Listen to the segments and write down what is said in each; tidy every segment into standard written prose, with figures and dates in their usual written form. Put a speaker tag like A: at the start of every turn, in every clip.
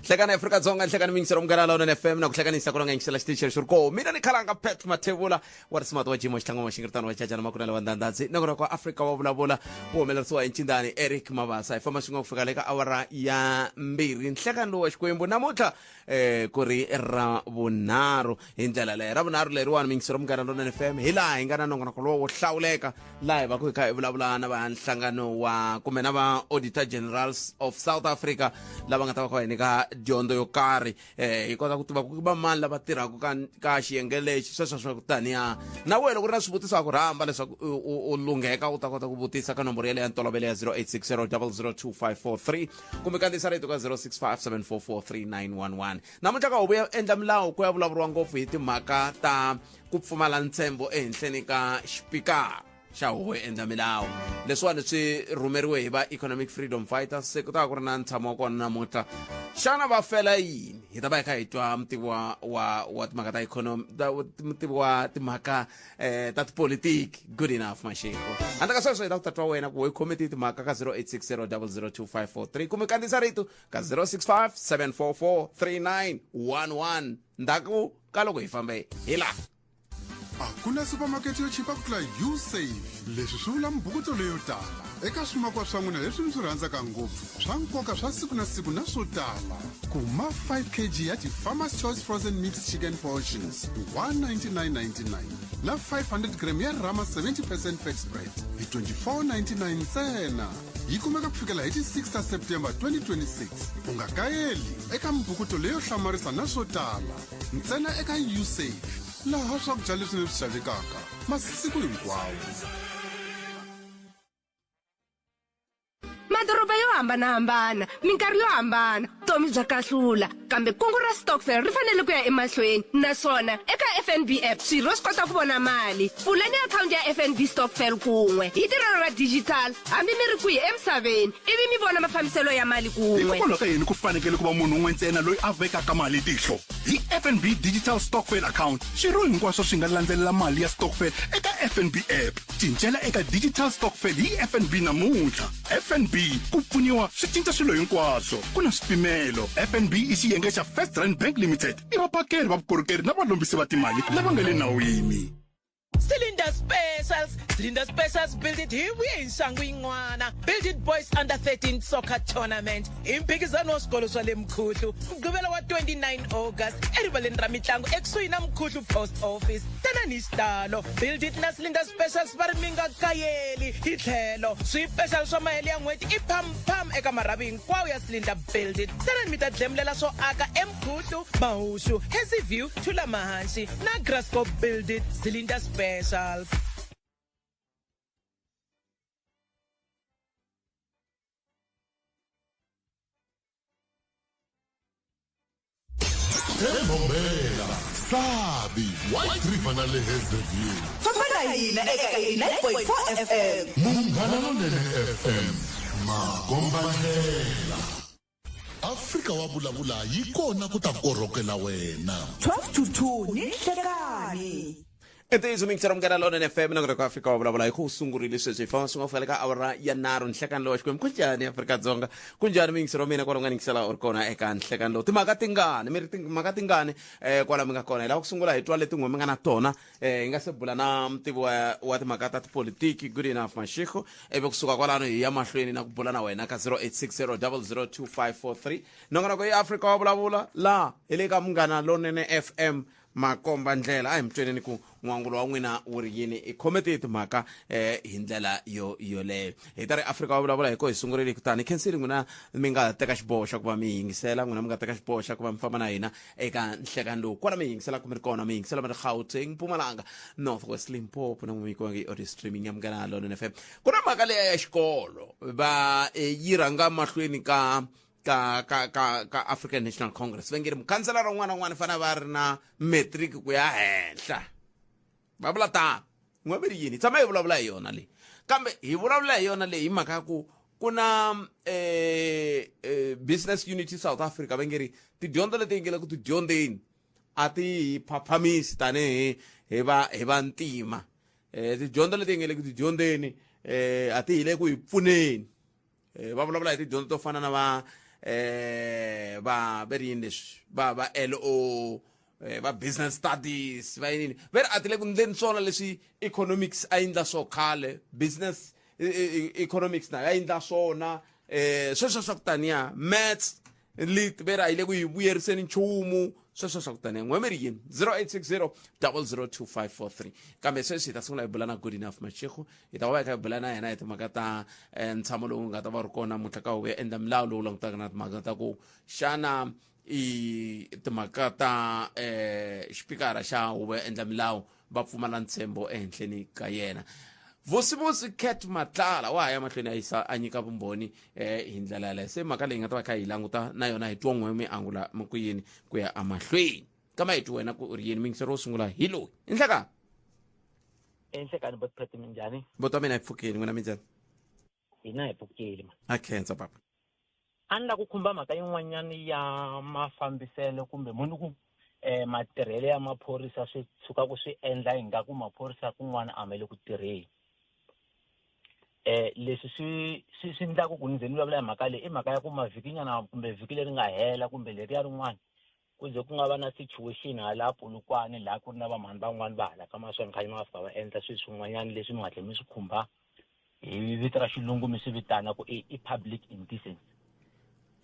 A: Nhlekani Afrika-Dzonga, nhlekani miyingiselo Munghana Lonene FM na ku hlekanisa ku longa yingisela xitichi lexi ri koho. Mina ni khalanga Pat Mathebula wa risimati wa Jimo Xitlhangu wa Xingiritano wa Jajana Makunela wa Ndandadzi. Nongonoko wa Afrika wa vulavula wu humelerisiwa hi Ncindani Eric Mabasa. Hi famba swin'we ku fika le ka awara ya mbirhi. Nhlekani lowu wa Xikwembu namuntlha eh ku ri ra vunharhu hi ndlela leyo. Ra vunharhu leriwani miyingiselo Munghana Lonene FM hi laha hi nga na nongonoko lowu wo hlawuleka laha hi va ku hi kha hi vulavula na va nhlangano wa kumbe na va Auditor Generals of South Africa lava nga ta va kha va hi nyika dyondzo yo karhi hi kota ku tiva ku va mani lava tirhaka ka xiyenge lexi sweswo swa ku taniya na wena loko ri na swivutiso a ku rhamba leswaku u lungheka u ta kota ku vutisa ka nomboro yaleyo ya ntolovelo ya 0860 002543 kumbe kandziyisa rito ka 0657443911. Namuntlha ka huvo ya endla milawu ku ya vulavuriwa ngopfu hi timhaka ta ku pfumala ntshembo ehenhleni ka xipikara xa huvo yo endla milawu. Leswiwani swi rhumeriwe hi va Economic Freedom Fighters, se ku ta va ku ri na ntshamo wa kona namuntlha. Xana va fela yini? Hi ta va hi kha hi twa mutivi wa timhaka ta economy, mutivi wa timhaka ta tipolitiki Good Enough Mashiko. Handle ka sweswo hi ta ku ta twa wena ku hi khome tihi timhaka ka 0860 002543 kumbe kandziyisa rito ka 065 744 3911 ndzhaku ka loko hi fambe hi laha.
B: A ku na supermarket yo chipa ku tlula Usave. Leswi swi vula mibukutso leyo tala eka swimakwa swa n'wina leswi mi swi rhandzaka ngopfu, swa nkoka swa siku na siku na swo tala. Kuma 5 kg ya ti-Farmer's Choice Frozen Mixed Chicken Portions hi 199.99 na 500 gram ya Rama 70 percent fat spread hi 24.99 ntsena. Yi kumeka ku fikela hi ti 6 ta September 2026. U nga kayeli eka mibukuto leyo hlamarisa na swo tala ntsena eka Usave, laha swakudya leswi ni swi xavekaka masiku hinkwawo.
C: Madoroba yo hambanahambana, minkarhi yo hambana, vutomi bya kahlula, kambe kungu ra stokvel ri fanele ku ya emahlweni. Naswona eka FNB app swirho swi kota ku vona mali. Pfulani akhawunti ya FNB Stokvel kun'we hi tirhelo ra digital hambi mi ri kwihi emisaveni, ivi mi vona mafambiselo ya mali kun'we.
D: Hikokwalaho ka yini ku fanekele ku va munhu un'we ntsena loyi a vekaka mali tihlo? Hi FNB Digital Stokvel Account, swirho hinkwaswo swi nga landzelela mali ya stokvel eka FNB app. Cincela eka Digital Stokvel hi FNB namuntlha. FNB, ku pfuniwa swi cinca swilo hinkwaswo. Ku na swipimelo. FNB i xiyenge xa First Rand Bank Limited. I vaphakeri va vukorhokeri na valombisi va timali lava nga le nawini.
E: Cylinder Specials, Cylinder Specials Build It hi vuye hi nxangu yin'wana. Build It Boys Under 13 Soccer Tournament i mphikizano wa swikolo swa le Mkhuhlu, Mugqivela wa 29 August erivaleni ra mitlangu ekusuhi na Mkhuhlu Post Office. Tanani hi xitalo. Build It na Cylinder Specials va ri mi nga kayeli. Hi tlhelo, swipexali swa mahelo ya n'hweti i pham pham eka marhavi hinkwawo ya Cylinder Build It. Tanani mi ta dlemulela swo aka eMkhuhlu, Mahushu, Hazyview, Thulamahantshi na Graskop. Build It Cylinder Specials.
B: Embombela, Sabi, White River na le Hazyview.
F: Famba na hina eka 89.4 FM.
B: Munghana Lonene FM, makombandlela. Afrika wa vulavula yi kona ku ta korhokela wena.
F: 12 to 2 ni nhlekani.
A: I ntiyiso mingisero Munghana Lonene FM na ku Afrika wa vulavula hi ku sungurile sweswi hi famba swi nga fika le ka awara ya nharhu nhlekani lowa Xikwembu. Ku njhani Afrika-Dzonga? Ku njhani mingisero mina kwala u nga ningisela u ri kona eka nhlekani lowu? Timhaka tingani mi ri timhaka tingani kwala mi nga kona? Hi lava ku sungula hi twa leti n'we mi nga na tona hi nga se bula na mutivi wa timhaka ta tipolitiki Good Enough Mashego, ivi kusuka kwalano hi ya mahlweni na ku bula na wena ka 0860 002543. Nongonoko i Afrika wa vulavula laha hi le ka Munghana Lonene FM makomba ndlela. A hi mi tweneni ku n'wangulo wa n'wina wu ri yini, i khome tihi timhaka hi ndlela yo yoleyo. Hi ta ri Afrika wa vulavula hi ko hi sungurile, kutani khensile n'wina mi nga teka xiboho xa ku va mi yingisela, n'wina mi nga teka xiboho xa ku va mi famba na hina eka nhlekani lowu. Kwala mi yingiselaka mi ri kona, mi yingisela mi ri Gauteng, Mpumalanga, North West, Limpopo na n'wina mi audio streaming ya Munghana Lonene FM. Ku na mhaka leya ya xikolo va yi rhanga mahlweni ka African National Congress, va nge ri mukhanselara un'wana na un'wana fanele va ri na matric ku ya henhla. Va vula tano. N'we mi ri yini? Hi tshama hi vulavula hi yona leyi, kambe hi vulavula hi yona leyi hi mhaka ya ku ku na Business Unity South Africa va nge ri tidyondzo leti hi nge le ku tidyondzeni a ti hi phaphamisi tanihi hi va ntima. Tidyondzo leti hi nge le ku tidyondzeni a ti hi le ku hi pfuneni. Va vulavula hi tidyondzo to fana na va Va ve ri yini leswi va va lo va business studies va yini ve ri a ti le ku ndleni swona leswi economics a yi ndla swo khale, business economics na ya yi ndla swona, sweswo swa ku taniya maths lit ve ri a yi le ku yi vuyeriseni nchumu, sweswo swa ku taniya. N'we mi ri yini? 0860 002543. Kambe sweswi hi ta sungula hi bula na Good Enough Mashego. Hi ta va hi kha hi bula na yena hi timhaka ta ntshamo lowu nga ta va ri kona namuntlha ka huvo ya endla milawu lowu langutaka na timhaka ta ku xana i timhaka ta xipikara xa huvo ya endla milawu va pfumala ntshembo ehenhleni ka yena. Vusimusi Cat Matlala wa ha ya mahlweni a yisa a nyika vumbhoni hi ndlela yaleyo. Se mhaka leyi nga ta va kha hi languta na yona hi twa n'we mi angula mi ku yini ku ya emahlweni kama hi twi wena ku u ri yini. Mingisero wo sungula hi loyi i nhlekani.
G: Enhlekani botphete, minjhani?
A: Voto wa mina hi pfukeni, n'wina minjhani?
G: Hina hi pfukile ma.
A: A khensa papa.
G: A ni la ku khumba mhaka yin'wanyani ya mafambiselo kumbe muni ku matirhelo ya maphorisa swi tshuka ku swi endla ingaku maphorisa kun'wana a ma le ku tirheni. Leswi swi endlaku ku ni ze ni vulavula hi mhaka leyi i mhaka ya ku mavhikinyana kumbe vhiki leri nga hela kumbe leriya rin'wana ku ze ku nga va na situation hala Polokwane laha ku ri na vamhani van'wani va hala ka Maswanganyi va nga fika va endla swilo swin'wanyana leswi mi nga tlhela mi swi khumba hi vito ra xilungu mi swi vitana ku i public indecency.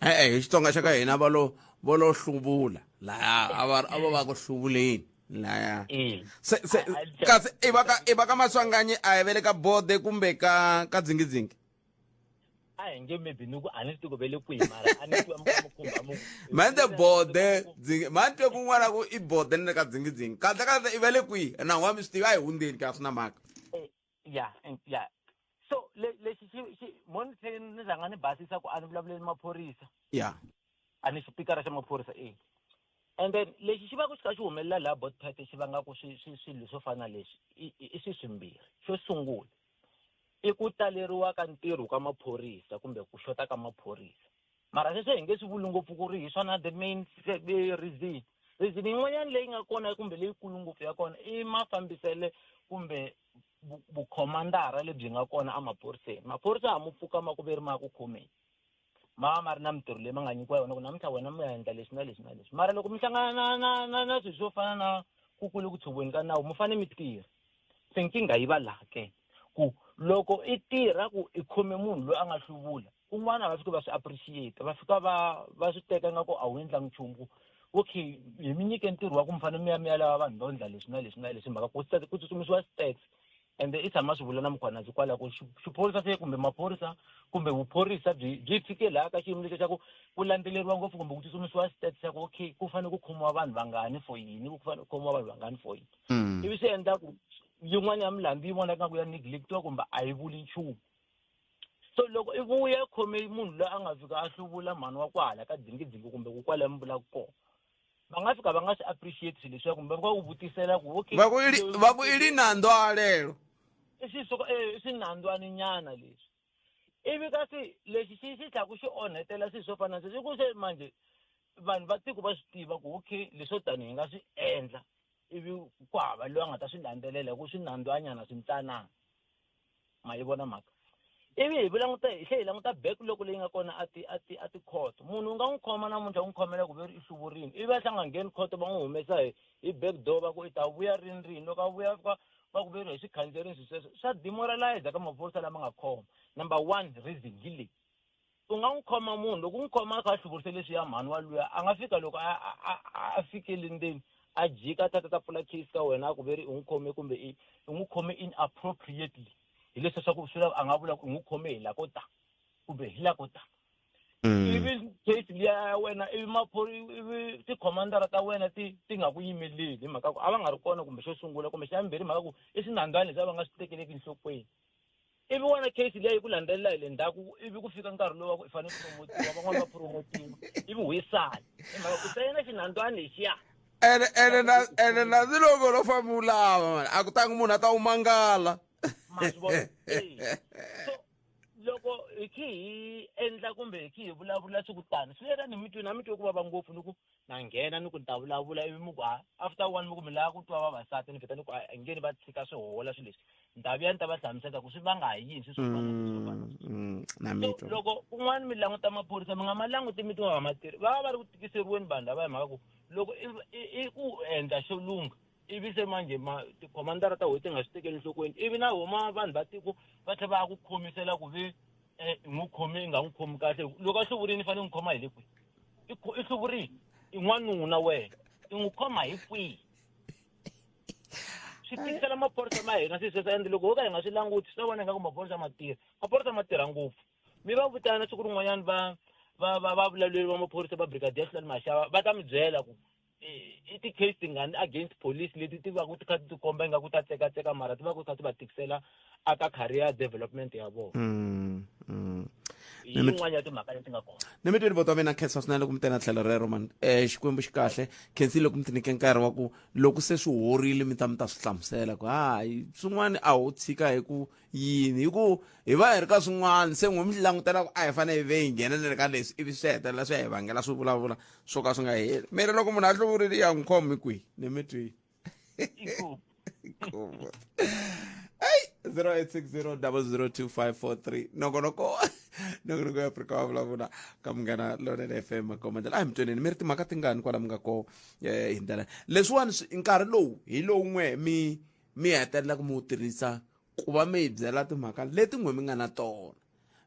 A: E-e, hi Xitsonga xa ka hina va lo hluvula laya, a va va ku hluvuleni laya. Se se kasi i va ka Maswanganyi a hi vele ka bode kumbe ka dzingidzingi?
G: A hi nge maybe ni ku a ni swi tivi ku ve le kwihi, mara a ni twa mi kha mi khumba mi ku
A: mani te bode dzingi, mani twe kun'wana ku i bode ni le ka dzingidzingi. Kahle kahle i va le kwihi na wa mi swi tivi? A hi hundzeni ka swi na mhaka.
G: Ya, so lexi xi mo ni tlhele ni rhanga ni basisa ku a ni vulavuleli maphorisa. A ni xipikara xa maphorisa e. And then lexi xi va ku xi kha xi humelela laha botpet xi vanga ku swilo swo fana na leswi i swi swimbirhi. Xo sungula i ku taleriwa ka ntirho ka maphorisa kumbe ku xota ka maphorisa, mara sweswo hi nge swi vuli ngopfu ku ri hi swona the main reason. Reason yin'wanyana leyi nga kona kumbe leyikulu ngopfu ya kona i mafambisele kumbe vukhomandara lebyi nga kona emaphoriseni. Maphorisa a mu pfuka ma ku ve ri ma ku khomeni, ma va ma ri na mintirho leyi ma nga nyikiwa yona ku namuntlha wena mi ya endla leswi na leswi na leswi, mara loko mi hlangana na swilo swo fana na ku ku le ku tshoviweni ka nawu, mi fanele mi tirha. Se nkingha yi va laha ke ku loko i tirha ku i khome munhu loyi a nga hluvula kun'wana, va fika va swi appreciate, va fika va swi teka nga ku a wu endlangi nchumu, ku okay, hi mi nyike ntirho wa ku mi fanele mi ya lava vanhu vo endla leswi na leswi na leswi, mhaka ku tsutsumisiwa stats. Ende i tshama swi vula na Mkhwanazi kwala ku xiphorisa se kumbe maphorisa kumbe vuphorisa byi fike laha ka xiyimo lexi xa ku landzeleriwa ngopfu kumbe ku tsutsumisiwa stats xa ku okay, ku fanele ku khomiwa vanhu vangani for yini, ku fanele ku khomiwa vanhu vangani for yini. Ivi swi endla ku yin'wana ya milandzu yi vonaka nga ku ya neglectiwa kumbe a yi vuli nchumu. So loko i vuya i khome munhu loyi a nga fika a hluvula mhani wa kwahala ka dzingidzingi kumbe ku kwala mi vulaka kona, va nga fika va nga swi appreciate swilo leswiya kumbe va ku vutisela ku okay.
A: Va ku ili nandwalelo.
G: I swi suka i swinandzwani nyana leswi, ivi kasi lexi xi tlhaku xi onhetela swilo swo fana na sweswo i ku se manje vanhu va tiko va swi tiva ku okay, leswo tani hi nga swi endla, ivi ku hava loyi a nga ta swi landzelela hi ku swi nandzwanyana swintsanana. Ma yi vona mhaka? Ivi hi languta hi tlhe hi languta back loko leyi nga kona a tikhoto, munhu u nga n'wi khoma namuntlha, u n'wi khomela ku ve ri i hluvurini, ivi a tlanga ngheni khoto, va n'wi humesa hi back door, va ku i ta vuya rini rini. Loko a vuya va ku veri hi swikhandziyerini, swilo sweswo swa demoralize ka maphorisa lama nga khoma. Number one reason hi leyi: u nga n'wi khoma munhu, loko u n'wi khoma a kha a hluvurise leswiya, mhani wa luya a nga fika loko a fikele ndzeni a jika a tata ta pfula case ka wena, a ku veri u n'wi khome kumbe u n'wi khome inappropriately, hi leswi swa ku swi lava a nga vula ku u n'wi khome hi la ko ta kumbe hi la ko ta. Ivi case liya ya wena, ivi maphori, ivi tikhomandara ta wena ti nga ku yimeleli hi mhaka ku a va nga ri kona kumbe xo sungula kumbe xa vumbirhi mhaka ku i swinandzani leswi a va nga swi tekeleki enhlokweni, ivi wena case liya yi ku landzelela hi le ndzhaku, ivi ku fika nkarhi lowu wa ku i fanele promotiwa, van'wani va promotiwa ivi wu sala hi mhaka ku sayina xinandzwani lexiya.
A: Ene na loko lo famba u lava mani a ku tangi munhu a ta wu mangala.
G: Ma swi vona? So loko hi khe hi endla kumbe hi khe hi vulavula swi ku tani swi lera ni mi twi na mi twe ku vava ngopfu, ni ku na nghena ni ku ni ta vulavula, ivi mi ku ha after one mi ku mi lava ku twa vavasati, ni vheta ni ku a ngeni va tshika swi hola swilo leswi. Ni ta vuya ni ta va hlamusela ku swi vanga hi yini swi swo fana na so loko kun'wana mi languta maphorisa mi nga ma languti mi ti nga ma tirhi, va va va ri ku tikiseriweni vanhu lava hi mhaka ku loko i ku endla xo lungha ivi se manjhe ma tikhomandara ta hosi ti nga swi tekeli enhlokweni, ivi na huma vanhu va tiko va tlhela va ya ku khomisela ku ve i n'wi khomi i nga n'wi khomi kahle. Loko a hluvurini i fanele n'wi khoma hi le kwihi? I hluvurini i n'wanuna wena, i n'wi khoma hi kwihi? Swi tikisela maphorisa ma hina swi sweswo, ende loko ho ka hi nga swi languti swi ta vona ingaku maphorisa ma tirha. Maphorisa ma tirha ngopfu. Mi va vitana siku rin'wanyana va va va va vulavuri va maphorisa va brigadier Hlulani Mashava, va ta mi byela ku i ti-case tingani against police leti ti va ku ti kha ti tikomba ingaku ta tsekatseka, mara ti va ku kha ti va tikisela aka career development ya vona. Hi yin'wana ya timhaka leti nga kona.
A: Ni mi twini vota mina, khensa swinene loko mi tena tlhelo rero man. Xikwembu xi kahle. Khensile loko mi ti nyike nkarhi wa ku loko se swi horile mi ta mi ta swi hlamusela ku hayi swin'wana a ho tshika hi ku yini, hi ku hi va hi ri ka swin'wana se n'we mi langutela ku a hi fanele hi ve hi nghenelela ka leswi, ivi swi hetelela swi ya hi vangela swi vulavula swo ka swi nga heli. Miri loko munhu a hluvurile ya n'wi khomi kwihi? Ni mi twini. Hey, 0860002543 nongonoko nongonoko ya Afrika wa vulavula ka Munghana Lonene FM makomandlela. A hi mi tweneni mi ri timhaka tingani kwala mi nga ko hi ndlela leswiwani nkarhi lowu hi lowun'we mi mi hetelela ku mi wu tirhisa ku va mi hi byela timhaka leti n'we mi nga na tona,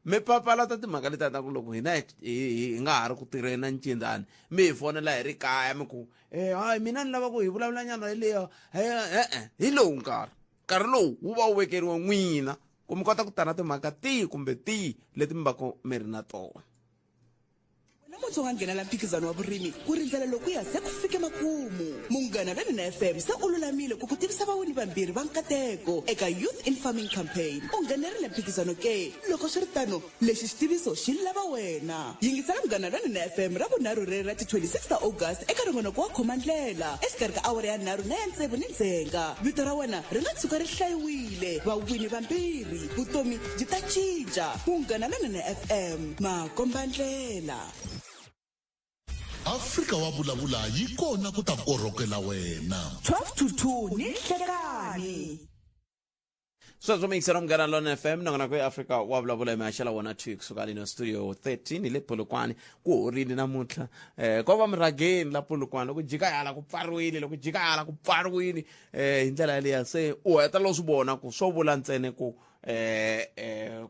A: mi papalata timhaka leti ta ku loko hina hi nga ha ri ku tirheni na ncindzani mi hi fonela hi ri kaya mi ku hayi mina ni lava ku hi vulavula nyana hi leyo. E-e, hi lowu nkarhi, nkarhi lowu wu va wu vekeriwe n'wina ku mi kota ku tana timhaka tihi kumbe tihi leti mi va ku mi ri na tona.
F: Wena Mutsonga nghenela mphikizano wa vurimi ku rindzela lokuya se ku fike makumu. Munghana Lonene FM se u lulamile ku ku tivisa vawini vambirhi va nkateko eka Youth in Farming Campaign. U nghenerile mphikizano ke? Loko swi ri tano, lexi xitiviso xi lava wena. Yingisela Munghana Lonene FM ra vunharhu reri ra ti 26 ta August eka nongonoko wa Khomandlela exikarhi ka awara ya nharhu na ya tsevu ni ndzhenga. Vito ra wena ri nga tshuka ri hlayiwile. Vawini vambirhi, vutomi byi ta cinca. Munghana Lonene FM, makombandlela.
H: Afrika wa vulavula yi kona ku ta korhokela wena.
F: 12 to 2 ni nhlekani.
A: Sweswo mi yingisela Munghana Lona FM nongonoko ya Afrika wa vulavula hi mihaxela wona 2 kusuka lino studio 13 hi le Polokwane. Ku horile namuntlha, ko va murhageni la Polokwane, loko jika hala ku pfariwile, loko jika hala ku pfariwile, hi ndlela yaliya se u hetelela u swi vona ku swo vula ntsena ku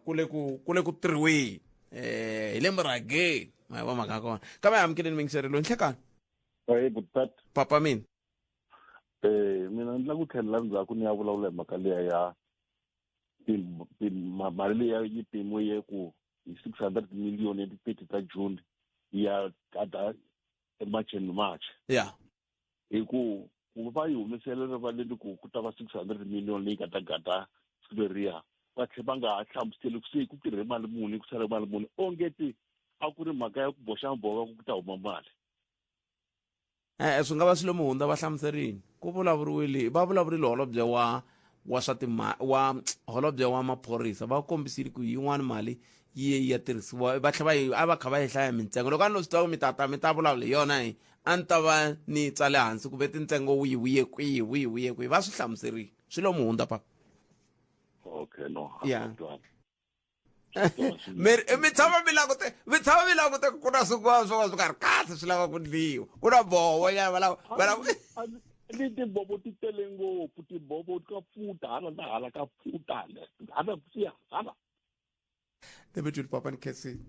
A: ku le ku ku le ku tirhiweni, hi le murhageni. Ma va mhaka ya kona kambe amukeleni miyingiseri loyi. Nhlekani.
I: Hey, Butat.
A: Papa mina.
I: Mina ni lava ku tlhelela ndzhaku ni ya vulavula hi mhaka liya ya mali leyi yi pimiwe ku hi 600 million ya ti-30 ta June ya gada March and March. Hi ku ku va yi humesele rivaleni ku ku ta va 600 million leyi nga ta gada siku leriya, va tlhela va nga ha hlamuseli ku se ku tirhe mali muni, ku sale mali muni, onge ti a ku ri mhaka ya ku boxa mbhova ku ta huma mali.
A: Swi nga va swilo muhundza va hlamuserini ku vulavuriwile, va vulavurile holobye wa wa swa tima wa holobye wa maphorisa, va kombisile ku yin'wana mali yi ye yi ya tirhisiwa, va tlhela va yi a va kha va yi hlaya mintsengo. Loko a ni lo swi tiva ku mi tata mi ta vulavula hi yona, hi a ni ta va ni tsale hansi ku ve tintsengo wihi wu ye kwihi, wihi wu ye kwihi. Va swi hlamuserile swi lo muhundza papa.
I: Okay, no.
A: Yeah. Mi tshama mi langute, mi tshama mi langute ku na swin'wana swo ka swi nga ri kahle swi lava ku ndliwa, ku na boho nyana va lava va lava
I: Ni tibobo ti tele ngopfu, tibobo ka pfuta hala na hala, ka pfuta hala siya hala.
A: Ni papa ni khensile.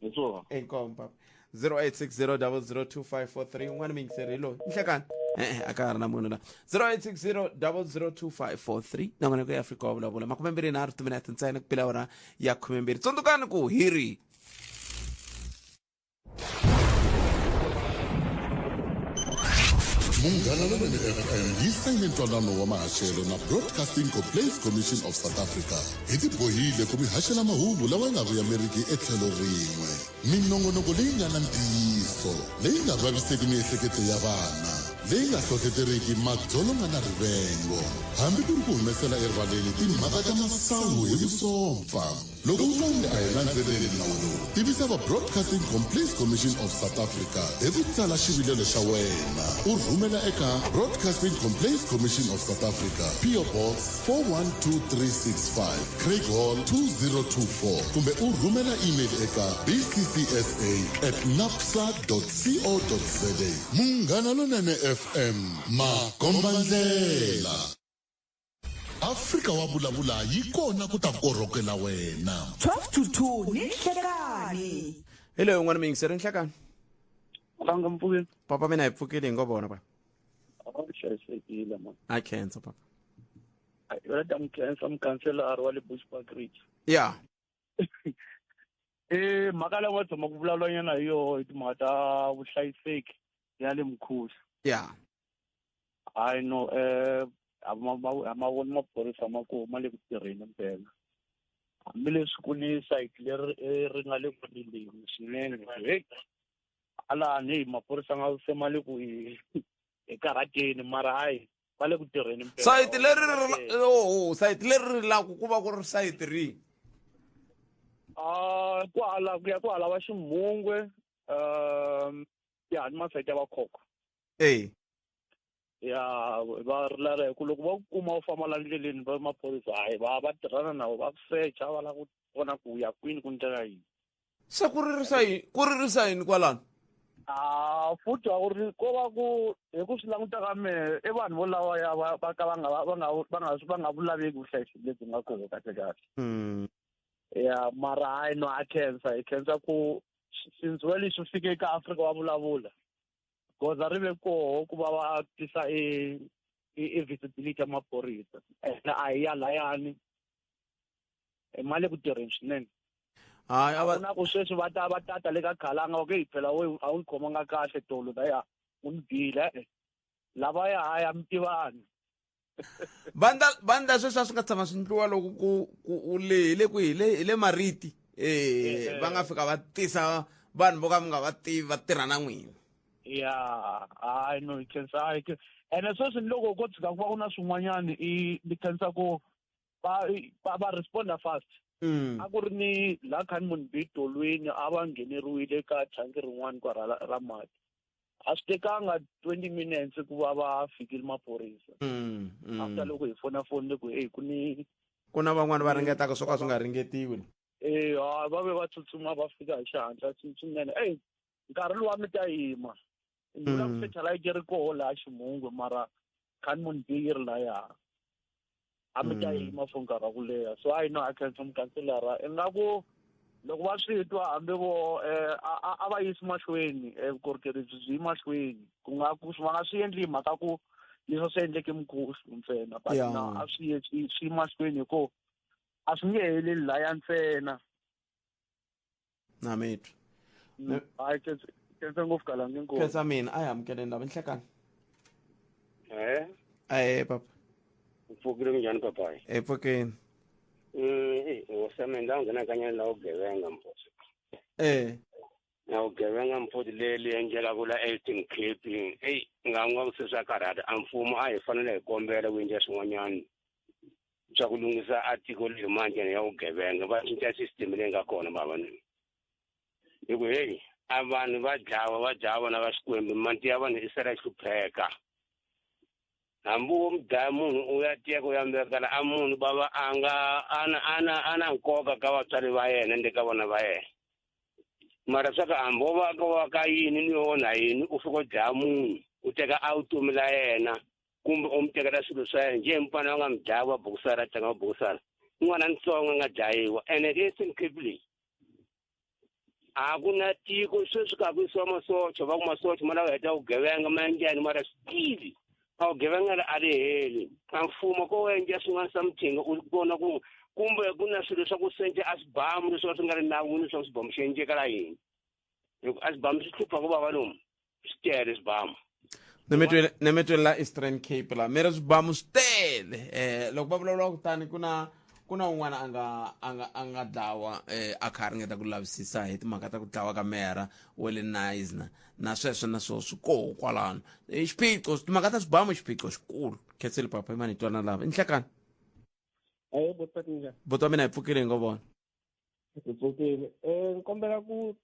I: Hi swona.
A: Inkomu papa. 0860002543 un'wana miyingiseri hi loyi. Nhlekani. E-e, a ka ha ri na munhu la. 0860002543 nongonoko ya Afrika wa vulavula 23 timinete ntsena ku pila wona ya 12. Tsundzukani ku hi ri
H: Munghana Lonene FM yi sayine ntwanano wa mahaxelo na Broadcasting Complaints Commission of South Africa. Hi tibohile ku mi haxela mahungu lawa nga vuyameriki etlhelo rin'we. Minongonoko leyi nga na ntiyiso, leyi nga vaviseki miehleketo ya vana. leyi nga hlohleteriki madzolonga na rivengo hambi ku ri ku humesela erivaleni timhaka ta masangu hi vusompfa loko u twa onge a hi landzeleli nawu lowu tivisa va broadcasting complaints commission of south africa hi ku tsala xivilelo xa wena u rhumela eka broadcasting complaints commission of south africa po box 412365 craig hall 2024 kumbe u rhumela email eka bccsa at napsa co za munghana lonene fm makombandlela afrika wa vulavula yi kona ku ta korhokela wena
F: 12 to 2 ni nhlekani
A: hi loyi un'wana miyingiseri nhlekani
J: Langa mpfukeni.
A: Papa mina hi pfukile hi ngo vona pa.
J: A hlayisekile man.
A: A khensa papa.
J: Yona ta n'wi khensa mukhanselara wa le Bushbuck Ridge.
A: Ya.
J: Eh mhaka leyi nga tshama ku vulavula nyana hi yoho hi timhaka ta vuhlayiseki ya le Mkhuhlu.
A: Ya.
J: Hayi no a ma voni maphorisa ma koho ma le ku tirheni mpela. Hambileswi ku ni sayiti leri ri nga le ku rileni swinene heyi alani heyi maphorisa nga se ma le ku hi karhateni mara hayi va le ku tirheni mpela.
A: Sayiti leri ri oh, sayiti leri rilaku ku va ku ri sayiti rihi?
J: Ah, kwahala ku ya kwahala va Ximhungwe ya ni masayiti ya Vakhokho.
A: Eh.
J: Ya va rilela hi ku loko va ku kuma u famba la ndleleni va maphorisa hayi va va tirhana na va ku secha va lava ku vona ku ya kwini ku ndlela yini.
A: Se ku ririsa yini ku ririsa yini kwalano?
J: A futhi a ku ri ko va ku hi ku swi languta ka mehe i vanhu vo lava ya va va ka va nga va nga va nga va nga vulaveki vuhlayiseki lebyi nga koho kahle kahle. Ya mara hayi no a khensa hi khensa ku since well swi fike ka Afrika wa vulavula goza ri ve koho ku va va tisa i i visibility ya maphorisa ene a hi ya layani ma le ku tirheni swinene
A: hayi a va
J: na ku sweswi va ta va tata le ka khalanga va ku hey phela we a wu ni khomanga kahle tolo laya u ni bile e lavaya hayi a mi tivani
A: vandla vandla sweswi a swi nga tshama swi ndliwa loko ku ku u le hi le kwihi le hi le mariti eh va nga fika va tisa vanhu vo ka mi nga va tivi va tirha na n'wina
J: ya hayi no hi khensa hayi ene sweswi ni loko ko tshika ku va ku na swin'wanyani i ni khensa ku va va va responda fast a ku ri ni laha khani munhu bi tolweni a va ngheneriwile ka thangi rin'wana kwa ra ra mati a swi tekanga 20 minutes ku va va fikile maphorisa after loko hi fona fonile ku hey ku ni
A: ku na van'wani va ringetaka swo ka swi nga ringetiwi
J: eh ha va ve va tsutsuma va fika hi xihatla swinene ey nkarhi luwa mi ta yima ni vula ku satellite yi ri koho laha ximhungwe mara khani munhu bi yi ri laya a mi ta yima for nkarhi wa ku leha so a yi no a khensa mukhanselara ingaku loko va swi twa hambi vo a va yisi mahlweni vukorhokeri byi byi mahlweni ku nga ku va nga swi endli hi mhaka ku leswi swi endleke mukhuhlu ntsena but na a swi ye swi swi mahlweni hi ku a swi nge heleli laya ntsena
A: na mi twa
J: hayi khensa ngopfu kalangi inkosi
A: khensa mina a hi amukeleni lava nhlekani
K: Eh,
A: ae papa
K: upfukile kunjhani papayi?
A: E pfukeni.
K: Eh, hosi mina la nghena ka nyana la vugevenga mfowethu.
A: Eh.
K: Na vugevenga mfowethu leri endlekaka la Eastern Cape, eyi nga n'wa se swa karhata a mfumo a hi fanele hi kombela ku endla swin'wanyana swa ku lunghisa a tiko leri manjhe ya vugevenga va cinca system leyi nga kona bava ni. Hi ku heyi a vanhu va dlawa va dlaya vana va Xikwembu mati ya vanhu i sala yi hlupheka. Hambi wo mi dlaya munhu u ya teka u ya mi vekela a munhu bava a nga ana ana ana nkoka ka vatswari va yena ni le ka vana va yena. Mara swa ka hambi wo va ka va ka yini ni onha yini u fika u dlaya munhu u teka a vutomi la yena kumbe u mi tekela swilo swa yena njhe mfana va nga mi dlaya va bokisara tlanga va bokisara n'wana ntsongo a nga dlayiwa ene Eastern Cape leyi a ku na tiko sweswi ka ku yisiwa masocha va ku masocha ma lava heta vugevenga ma endlani mara swi tivi a vugevenga a ri heli a mfumo ko endla swin'wana something u vona ku kumbe ku na swilo swa ku sence a swibamu leswi swi nga ri nawini swa swibamu xi endlekala yini hi ku a swibamu swi hlupha ku vava lomu swi tele swibamu
A: ni mi twele la Eastern Cape la mi ri swibamu swi tele um loko va vulavula kutani ku na Ku na un'wana a nga a nga a nga dlawa a kha a ringeta ku lavisisa hi timhaka ta ku dlawa ka meyara wa le Knysna na sweswo na swo swi koho kwalano. I xiphiqo timhaka ta swibamu i xiphiqo xikulu. Khensile papa i mani hi twana lava. I nhlekani.
L: Ahee buti Patinja.
A: Buti wa mina hi pfukile hi ngo vona.
L: Hi pfukile. Ni kombela ku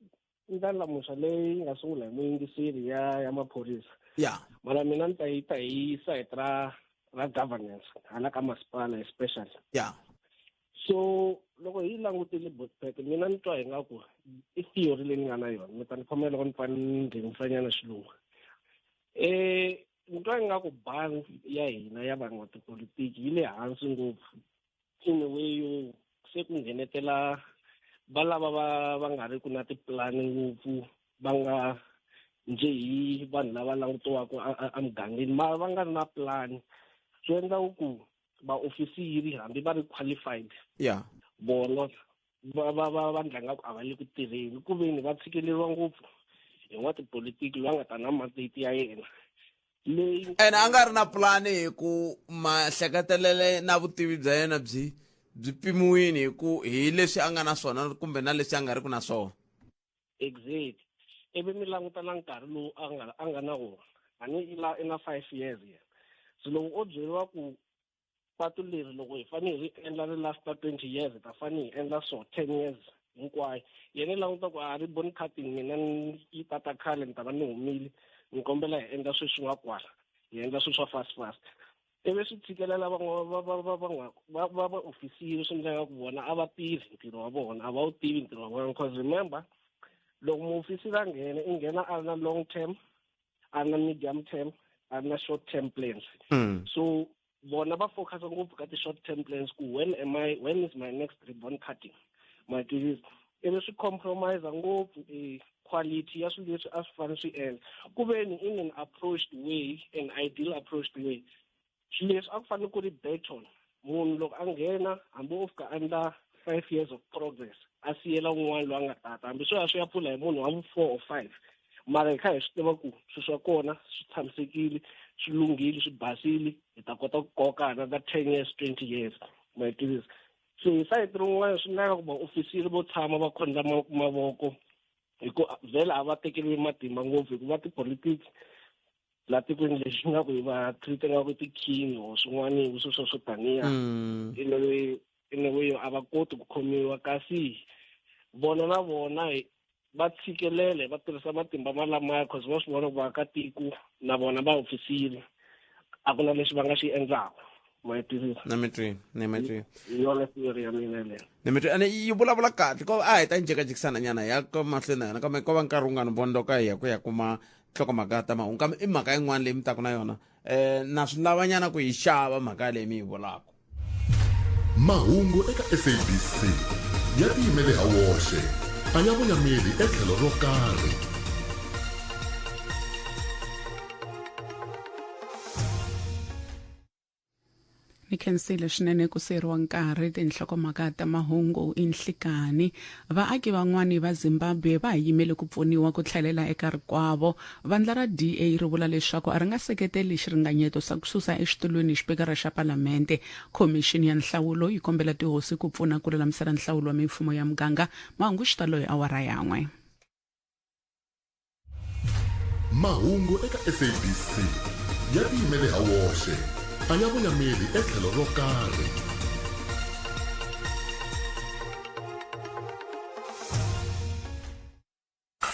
L: ndlandlamuxa leyi nga sungula hi muyingiseri ya ya maphorisa.
A: Ya.
L: Mara mina ni ta yi ta hi side ra ra governance hala ka masipala especially.
A: Ya.
L: So loko hi langutile Botpet mina ni twa ingaku i theory leyi ni nga na yona mi ta ni khomela loko ni pfa ni nghenisanyana xilungu. Ni twa ingaku bangi ya hina ya van'watipolitiki yi le hansi ngopfu in a way yo se ku nghenetela va lava va va nga ri ku na tipulani ngopfu va nga njhe hi vanhu lava langutiwaka emugangeni mara va nga ri na pulani swi endla ku vaofisiri hambi va ri qualified
A: ya
L: vona va va va va ndla nga ku a va le ku tirheni ku veni va tshikeleriwa ngopfu hi n'watipolitiki loyi a nga ta na mandate ya yena leyi
A: ene a nga ri na pulani hi ku mahleketelele na vutivi bya yena byi byi pimiwini hi ku hi leswi a nga na swona kumbe na leswi a nga ri ku na swona.
L: Exactly. Ivi mi languta na nkarhi lowu a nga a nga na wona a ni i la i na 5 years yena so loko o byeriwa ku patu leri loko hi fanele hi ri endla ri lasta 20 years hi ta fanele hi endla so 10 years hinkwayo yena i languta ku a ri boni cutting mina yi tata khale ni ta va ni humile ni kombela hi endla sweswi nga kwala hi endla swilo swa fast fast ivi swi tshikelela va vaofisiri swi endleka ku vona a va tirhi ntirho wa vona a va wu tivi ntirho wa vona because remember loko muofisiri a nghena i nghena a ri na long term a ri na medium term a ri na short term plans. So vona va focus ngopfu ka ti-short term plans ku when am I when is my next ribbon cutting ma twisisa ivi swi compromise ngopfu quality ya swilo leswi a swi fanele swi endla ku ve ni in an approached way an ideal approached way swilo leswi a ku fanele ku ri beton munhu loko a nghena hambi o fika a endla 5 years of progress a siyela un'wana loyi a nga tata hambi swo ya swi ya pfula hi munhu wa vu 4 or 5 mara hi kha hi swi tiva ku swilo swa kona swi tshamisekile swi lunghile swi basile hi ta kota ku koka another 10 years 20 years ma yi twisisa so hi sayiti rin'wana swi endlaka ku vaofisiri vo tshama va khondla mavoko hi ku vhele a va tekeriwi matimba ngopfu hikuva tipolitiki la tikweni lexi nga ku hi va treat nga ku ti-king or swin'wana swilo swo swo taniya in a way a va koti ku khomiwa kasi vona na vona va tshikelele va tirhisa matimba malamaya cause va swi vona ku vaakatiko na vona va ofisiri a ku na lexi va nga xi endlaka ma yi twisisa
A: na mi twi ni mi twi
L: hi yona theory ya mina yeleyo
A: ni mi twi ene yi vulavula kahle ko a hi ta njhekajekisana nyana ya ka mahlweni na yona kambe ko va nkarhi wu nga ni vondoka hi ya ku ya kuma nhlokomhaka ta mahungu kambe i mhaka yin'wana leyi mi taku na yona um na swi lavanyana ku yi xava mhaka leyi mi yi vulaka.
H: Mahungu eka SABC ya tiyimele ha woxe, a ya voyameli etlhelo ro karhi.
M: Ni khensile swinene ku siyeriwa nkarhi tinhlokomhaka ta mahungu i nhlikani. Vaaki van'wani va Zimbabwe va ha yimele ku pfuniwa ku tlhelela eka rikwavo. Vandla ra DA ri vula leswaku a ri nga seketeli xiringanyeto sa ku susa exitulwini xipikara xa palamente. Khomixini ya nhlawulo yi kombela tihosi ku pfuna ku lulamisela nhlawulo wa mimfumo ya muganga. Mahungu xitalo hi awara yan'we.
H: Mahungu eka SABC ya tiyimele ha woxe, a ya voyameli etlhelo ro karhi.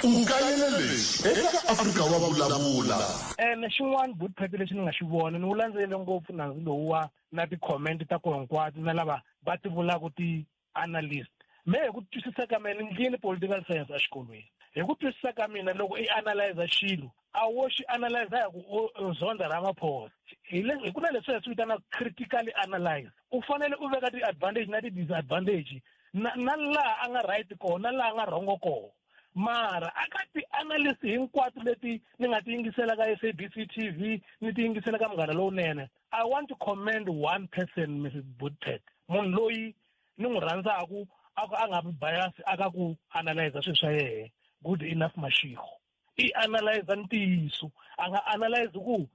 H: U kayele lexi eka Afrika wa Vulavula.
N: Ene xin'wana Bootpet lexi ni nga xi vona ni wu landzelele ngopfu nandzu lowuwa na ti-comment ta koho hinkwato na lava va ti vulaka ti-analyst me hi ku twisisa ka mina ni ndlini political science exikolweni hi ku twisisa ka mina loko i analyza xilo a wo xi analyza hi ku u zonda Ramaphosa hi le hi ku na leswi hi swi vitanaka critically analyze u fanele u veka ti-advantage na ti-disadvantage na na laha a nga right kona na laha a nga wrong kona mara a ka ti-analyst hinkwato leti ni nga ti yingisela ka SABC TV ni ti yingisela ka Munghana Lowunene I want to commend one person Mrs Bootpet munhu loyi ni n'wi rhandzaku a ku a nga vi bias a ka ku analyza swilo swa yehe good enough Mashego. I analyze ntiyiso a nga analyze ku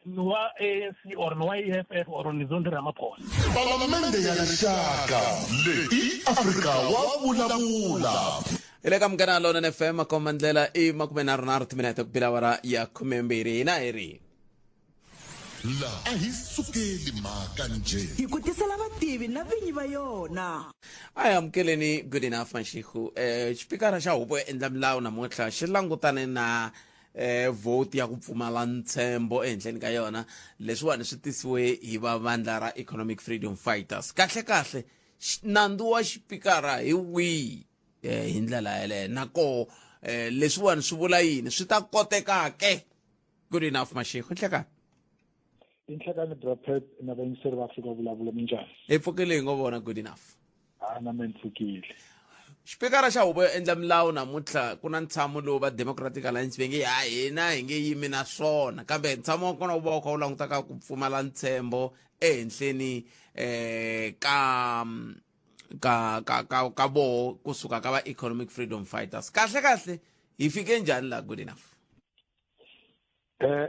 N: ni wa ANC or ni wa EFF or ni Zondi Ramaphosa.
H: Palamende ya Rixaka leyi Afrika wa vulavula.
A: Hi le ka Munghana Lonene FM, makomba ndlela i 33 timinete ku bila awara ya 12. Hina hi ri
H: La a hi sukeli mhaka njhe.
F: Hi ku tisela vativi na vinyi va yona.
A: A hi amukeleni Good Enough Mashiku. Xipikara xa huvo yo endla milawu namuntlha xi langutane na vote ya ku pfumala ntshembo ehenhleni ka yona. Leswiwani swi tisiwe hi va vandla ra Economic Freedom Fighters. Kahle kahle nandzu wa xipikara hi wihi hi ndlela yeleyo, na koho leswiwani swi vula yini, swi ta koteka ke? Good Enough Mashiku, nhlekani.
O: Inhlekani Brapet na vayingiseri va Afrika Vulavula, minjhani?
A: Hi pfukile hi ngo vona Good Enough.
O: A na me ni pfukile.
A: Xipikara xa huvo yo endla milawu namuntlha ku na ntshamo lowu va Democratic Alliance va nge ha hina hi nge yimi na swona, kambe ntshamo wa kona wu va wu kha wu languta ka ku pfumala ntshembo ehenhleni ka ka ka ka ka voho kusuka ka va Economic Freedom Fighters. Kahle kahle hi fike njhani la Good Enough?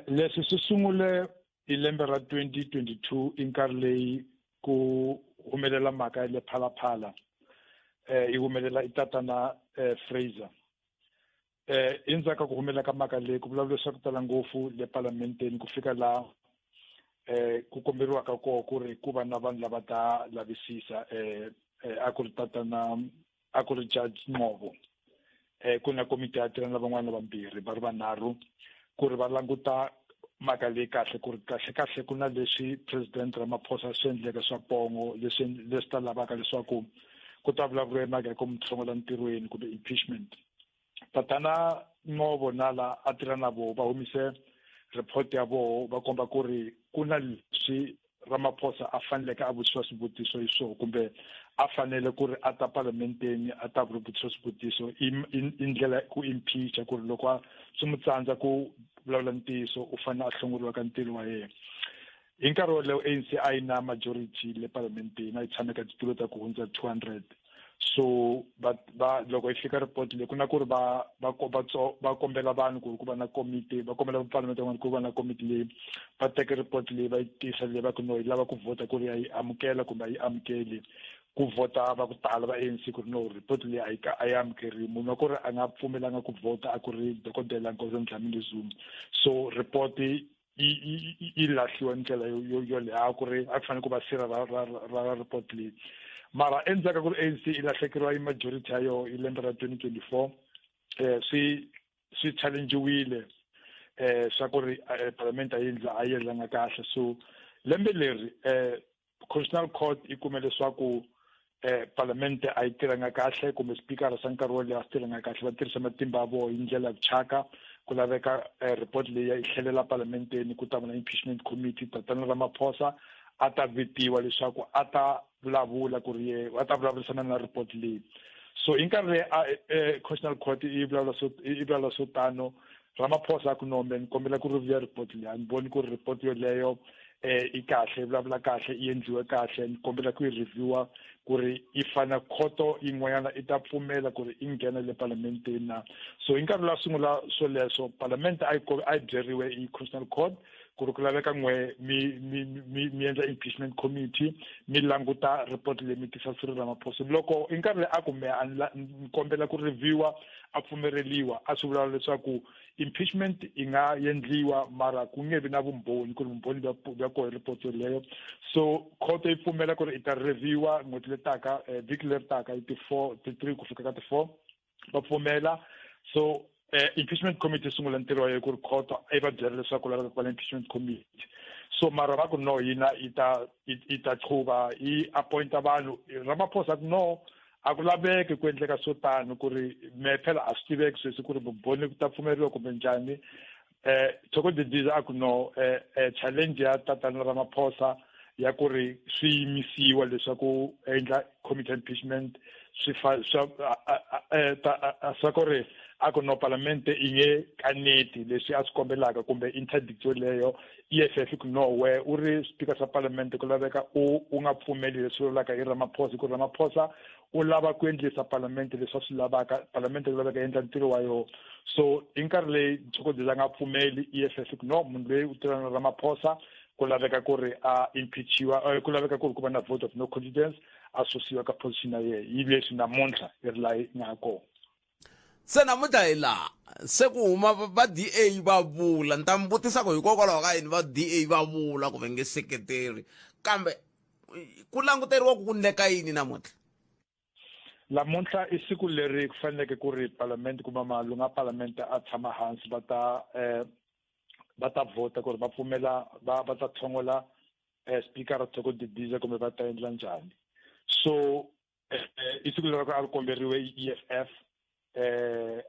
O: Leswi swi sungule hi lembe ra 2022 i nkarhi leyi ku humelela mhaka ya le Phalaphala, yi humelela i tatana Fraser. Endzhaku ka ku humelela ka mhaka leyi ku vulavula swa ku tala ngopfu le palamenteni, ku fika laha ku komberiwaka koho ku ri ku va na vanhu lava ta lavisisa, a ku ri tatana, a ku ri Judge Nqobo, ku na komiti ya tirha na van'wana vambirhi va ri vanharhu ku ri va languta mhaka leyi kahle, ku ri kahle kahle ku na leswi President Ramaphosa swi endleke swa pongo leswi ta lavaka leswaku ku ta vulavuriwa mhaka ya ku mu hlongola ntirhweni kumbe impeachment. Tatana Nqobo na la a tirha na voho va humise report ya voho, va komba ku ri ku na leswi Ramaphosa a faneleke a vutisiwa swivutiso hi swona, kumbe a fanele ku ri a ta palamenteni a ta vutisiwa swivutiso i ndlela ku impeacha, ku ri loko a swi n'wi tsandza ku vulavula ntiyiso u fanele a hlongoriwa ka ntirho wa yena. Hi nkarhi wolowo ANC a yi na majority le palamenteni, a yi tshame ka titulo ta ku hundza 200. So va va loko yi fika report leyi ku na ku ri va va va va kombela vanhu ku ri ku va na komiti, va kombela palamende van'wana ku va na komiti leyi va teke report leyi va yi tisa leyi va ku no yi lava ku vhota ku ri ya yi amukela kumbe a yi amukeli. Ku vhota va ku tala va ANC ku ri no report leyi a yi a yi amukeriwi. Munhu wa ku ri a nga pfumelanga ku vhota a ku ri dokodela Nkosazana Dlamini Zuma. So report yi lahliwa ndlela yo leha ku ri a ku fanele ku va sirha ra ra ra report leyi. Mara endzhaku ka ku ri ANC yi lahlekeriwa hi majority ya yona hi lembe ra 2024, swi challengiwile swa ku ri parliament a yi endla a yi endlanga kahle. So lembe leri Constitutional Court yi kume leswaku parliament a yi tirhanga kahle, kumbe speaker xa nkarhi wo leha swi tirhanga kahle, va tirhisa matimba ya vona hi ndlela ya ku chaka. Ku laveka report leyi yi tlhelela palamenteni ku ta va na impeachment committee. Tatana Ramaphosa a ta vitiwa leswaku a ta vulavula ku ri ye a ta vulavurisana na report leyi. So hi nkarhi leyi a Constitutional Court yi vulavula swo yi vulavula swo tano, Ramaphosa a ku no, me ni kombela ku review report leyi, a ni voni ku ri report yoleyo i kahle, yi vulavula kahle, yi endliwe kahle, ni kombela ku yi reviewa ku ri yi fana khoto yin'wanyana i ta pfumela ku ri yi nghena le palamenteni na. So hi nkarhi lowu sungula swoleswo palamente a yi a yi byeriwe hi Constitutional Court ku ri ku laveka n'we mi mi mi mi endla impeachment committee, mi languta report leyi mi tisa Cyril Ramaphosa. Loko hi nkarhi leyi a ku me a ni kombela ku reviewa, a pfumeleriwa, a swi vula leswaku impeachment yi nga endliwa mara ku nge vi na vumbhoni ku ri vumbhoni bya koho report yoleyo. So khoto yi pfumela ku ri i ta reviewa n'hweti letaka, vhiki leri taka hi ti-4, ti-3 ku fika ka ti-4, va pfumela. So impeachment committee sungula ntirho wa yona ku ri khoto a yi va byela leswaku laveka ku va na impeachment committee. So mara va ku no, yina yi ta yi ta qhuva yi appointa vanhu. Ramaphosa ku no, a ku laveki ku endleka swo tano, ku ri me phela a swi tiveki sweswi ku ri vumbhoni ku ta pfumeriwa kumbe njhani. Thoko Didiza a ku no, challenge ya tatana Ramaphosa ya ku ri swi yimisiwa leswaku endla committee impeachment swi fa swa swa ku ri a ku no, palamente yi nge kaneti leswi a swi kombelaka kumbe interdict yoleyo. EFF ku no, we u ri speaker xa palamente ku laveka u nga pfumeli leswi vulaka hi Ramaphosa, ku Ramaphosa U lava ku endlisa palamende leswi a swi lavaka, palamende ku laveka endla ntirho wa yona. So hi nkarhi leyi Thoko Didiza nga pfumeli EFF ku no, munhu loyi u tirhana na Ramaphosa, ku laveka ku ri a impeachiwa, ku laveka ku ri ku va na vote of no confidence, a susiwa ka position ya yena. Yi leswi namuntlha yi ri laha yi nga kona.
A: Se namuntlha hi laha se ku huma va DA va vula, ni ta mi vutisa ku hikokwalaho ka yini va DA va vula ku va nge seketeri, kambe ku languteriwa ku ndleka yini namuntlha?
O: Namuntlha i siku leri ku faneleke ku ri palamende kumbe malunga ya palamende a tshama hansi, va ta vhota ku ri va pfumela va ta tlhongola speaker Thoko Didiza kumbe va ta endla njhani. So i siku leri a ri komberiwe EFF,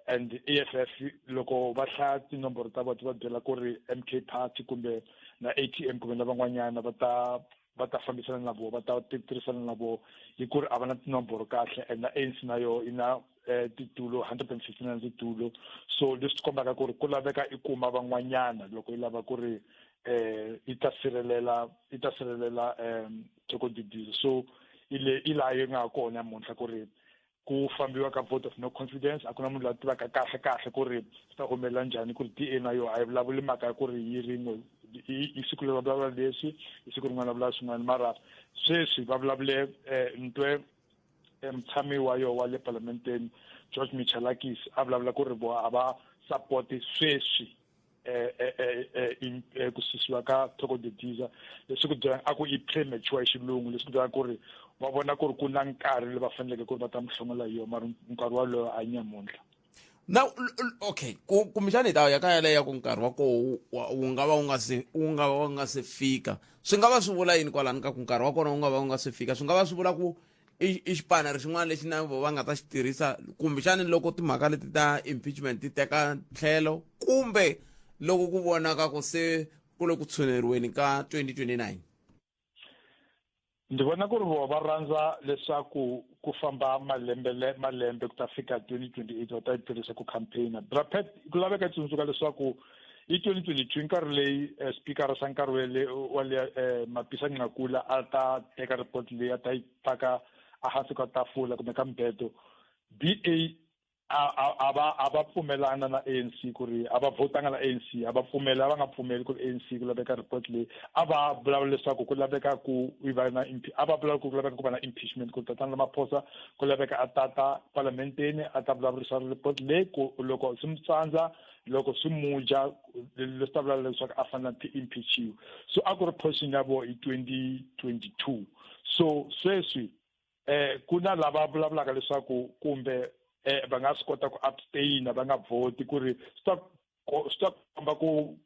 O: and EFF loko va hlaya tinomboro ta vona ti va byela ku ri MK Party kumbe na ATM kumbe na van'wanyana va ta fambisana na vona, va ta tirhisana na vona hi ku ri a va na tinomboro kahle, and na ANC na yo yi na titulo 159 titulo. So leswi kombaka ku ri ku laveka i kuma van'wanyana loko yi lava ku ri yi ta sirhelela Thoko Didiza. So ile i laha yi nga kona namuntlha ku ri ku fambiwa ka vote of no confidence. A ku na munhu loyi a tivaka kahle kahle ku ri swi ta humelela njhani, ku ri DA na yo a yi vulavuli mhaka ya ku ri yi rin'we. I siku leri va vulavula leswi, i siku rin'wana va vulavula swin'wana, mara sweswi va vulavule ntwe mutshami wa yo wa le parlamenteni George Michalakis a vulavula ku ri vo a va support sweswi ku susiwa ka Thoko Didiza, leswi ku byela a ku i premature hi xilungu, leswi ku byela ku ri va vona ku ri ku na nkarhi lowu va faneleke ku ri va ta mi hlongola hi yona, mara nkarhi walowo a nyamuntlha.
A: Na okay, ku kumbexani hi ta ya ka yaleyo ya ku nkarhi wa koho wu nga va wu nga se fika. Swi nga va swi vula yini kwalani ka ku nkarhi wa kona wu nga va wu nga se fika? Swi nga va swi vula ku i xipanere xin'wana lexi na vo va nga ta xi tirhisa kumbexani loko timhaka leti ta impeachment ti teka tlhelo, kumbe loko ku vonaka ku se ku le ku tshuneriweni ka 2029?
O: Ndzi vona ku ri vo va rhandza leswaku ku famba malembe malembe ku ta fika 2028, va ta yi tirhisa ku campaigna. Brapet, ku laveka tsundzuka leswaku hi 2022, nkarhi leyi speaker xa nkarhi wele wa le Mapisa Nqakula a ta teka report leyi a ta yi faka ehansi ka tafula kumbe ka mbedo, DA a va pfumelana na ANC ku ri a va votanga na ANC, a va pfumela, a va nga pfumeli ku ri ANC ku laveka report leyi. A va vulavula leswaku ku laveka ku va na a va vulavula ku laveka ku va na impeachment, ku tatana Ramaphosa ku laveka a tata parlamenteni a ta vulavurisa report leyi, ku loko swi mu tsandza, loko swi muja, leswi ta vulavula leswaku a fanele a impeachiwa. So a ku ri position ya vo hi 2022. So sweswi ku na lava vulavulaka leswaku kumbe va nga swi kota ku abstain, va nga vhoti, ku ri swi ta komba ku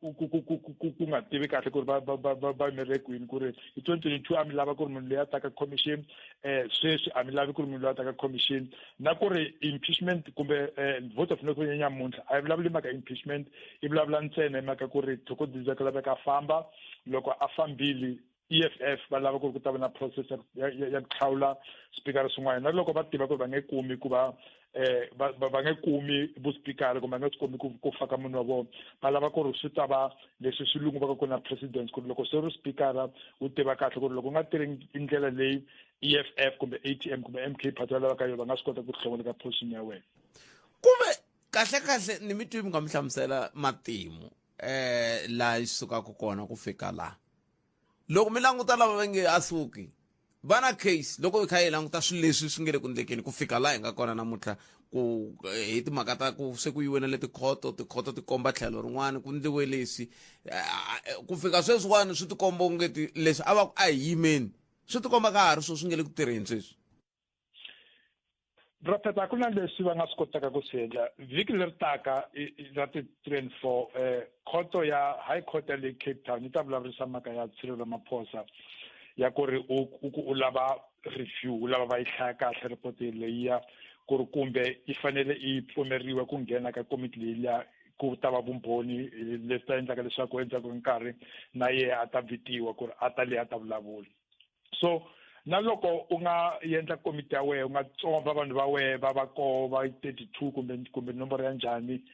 O: nga tivi kahle ku ri va yimerile kwini, ku ri hi 2022 a mi lava ku ri munhu loyi a taka commission, sweswi a mi lavi ku ri munhu loyi a taka commission. Na ku ri impeachment kumbe vote of no confidence nyamuntlha a yi vulavuli mhaka impeachment, yi vulavula ntsena hi mhaka ku ri Thoko Didiza ku laveka a famba. Loko a fambile, EFF va lava ku ri ku ta va na process ya ku hlawula speaker swin'wana, na loko va tiva ku ri va nge kumi ku va va nge kumi vuspikara kumbe va nge swi kumi ku faka munhu wa vona, va lava ku ri swi ta va leswi swilungu va ka ku na president, ku ri loko se ri speakara u tiva kahle ku ri loko u nga tirhi hi ndlela leyi EFF kumbe ATM kumbe MK Party va lavaka yona, va nga swi kota ku hlongola ka position ya wena.
A: Kumbe kahle kahle ni mi twi mi nga mi hlamusela matimu laha yi sukaka kona ku fika laha. Loko mi languta lava va nge a suki va na case, loko hi kha hi languta swilo leswi swi nge le ku ndlekeni ku fika laha hi nga kona namuntlha, ku hi timhaka ta ku se ku yiwe na le tikhoto, tikhoto ti komba tlhelo rin'wana, ku ndliwe leswi ku fika sweswiwani, swi tikomba ongeti leswi a va ku a hi yimeni, swi tikomba ka ha ri swo swi nge le ku tirheni sweswi.
O: Prophet, a ku na leswi va nga swi kotaka ku swi endla. Vhiki leri taka ra ti-3 and 4, khoto ya high court ya le Cape Town yi ta vulavurisa mhaka ya Cyril Ramaphosa ya ku ri u ku u lava review, u lava va yi hlaya kahle report leyiya, ku ri kumbe yi fanele yi pfumeriwa ku nghena ka komiti leyi ku ta va vumbhoni leswi ta endlaka leswaku endzhaku ka nkarhi na yehe a ta vitiwa ku ri a ta leyi a ta vulavula. So na loko u nga endla komiti ya wena, u nga tsomba vanhu va wehe va va koho va 32 kumbe nomboro ya njhani,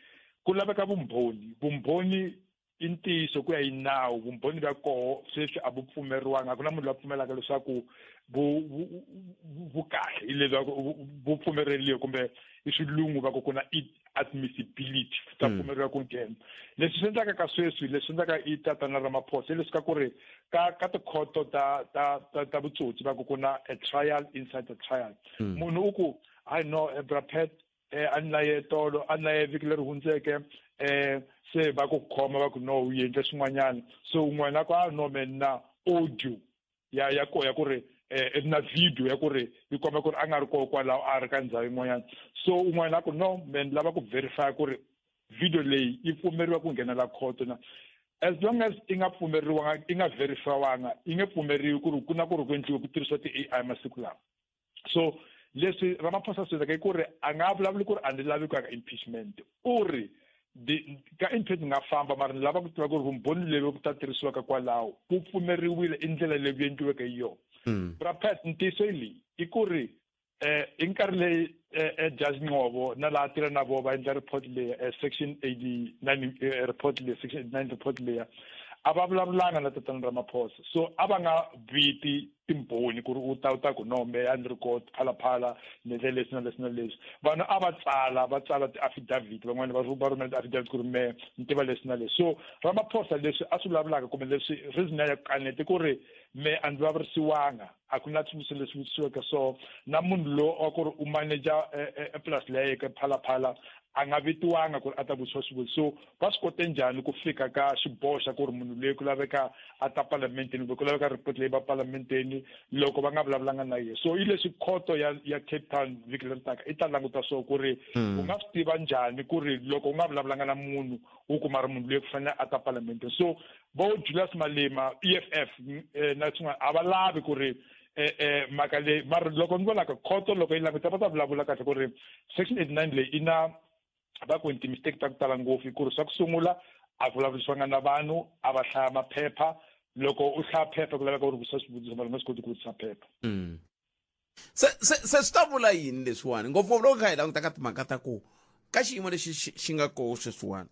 O: ku laveka vumbhoni. I ntiyiso ku ya hi nawu vumbhoni bya koho sweswi a vu pfumeriwanga, a ku na munhu loyi a pfumelaka leswaku vu kahle hileswaku vu pfumereliwe kumbe i swilungu va ku ku na admissibility ta pfumeriwa ku nghena. Leswi swi endlaka ka sweswi, leswi endlaka i tatana Ramaphosa hi leswi ka ku ri ka tikhoto ta vutsotsi va ku ku na a trial inside a trial. Munhu u ku hayi no, Brapet a ni na ye tolo, a ni na ye vhiki leri hundzeke, se va ku khoma va ku no u endle swin'wanyana. So un'wana a ku a no me na audio ya ko ya ku ri na video ya ku ri yi komba ku ri a nga ri koho kwalaho, a ri ka ndhawu yin'wanyana. So un'wana a ku no me ni lava ku verify ku ri video leyi yi pfumeriwa ku nghenela khoto na. As long as i nga pfumeriwanga, i nga verifywanga, yi nge pfumeriwi ku ri ku na ku ri ku endliwe ku tirhisiwa ti-A I masiku lawa. So leswi Ramaphosa swi endlaka i ku ri a nga vulavuli ku ri a ndzi lavi ku ya ka impeachment, u ri ka impeachment nga famba mara ni lava ku tiva ku ri vumbhoni lebyi ku ta tirhisiwaka kwalaho ku pfumeriwile i ndlela leyi ku endliweke hi yona. Brapet ntiyiso hi leyi i ku ri i nkarhi leyi Judge Ngcobo na laha tirha na vona va endla report leyi, section 89, report leyi, section 89 report leyi, a va vulavulanga na tatana Ramaphosa. So a va nga viti timbhoni ku ri u ta ku no me a ni ri koho Phalaphala ni endle leswi na leswi na leswi. Vanhu a va tsala, va tsala ti-affidavit, van'wani va rhumela ti-affidavit ku ri me ni tiva leswi na leswi. So Ramaphosa leswi a swi vulavulaka kumbe leswi reason ya ku kaneta i ku ri me a ndzi vulavurisanga, a ku na swivutiso leswi vutisiweke. So na munhu loyi wa ku ri u manager epurasi leyi ka Phalaphala a nga vitiwanga ku ri a ta vutisiwa swivutiso. So va swi kote njhani ku fika ka xiboho xa ku ri munhu loyi ku laveka a ta palamenteni kumbe ku laveka report leyi va palamenteni loko va nga vulavulanga na yena? So hi leswi khoto ya Cape Town vhiki leri taka i ta languta swo ku ri u nga swi tiva njhani ku ri loko u nga vulavulanga na munhu u kuma ri munhu loyi ku fanele a ta palamenteni. So vo Julius Malema, EFF na swin'wana a va lavi ku ri mhaka leyi, mara loko ni vonaka khoto loko yi languta va ta vulavula kahle ku ri section 89 leyi i na va ku ti-mistake ta ku tala ngopfu, ku ri swa ku sungula a vulavurisiwanga na vanhu, a va hlaya maphepha. Loko u hlaya phepha ku laveka u ri vutisa swivutiso, mara u nga swi koti ku vutisa phepha.
A: Se swi ta vula yini leswiwani ngopfungopfu loko kha hi languta ka timhaka ta ku ka xiyimo lexi xi nga koho sweswiwani,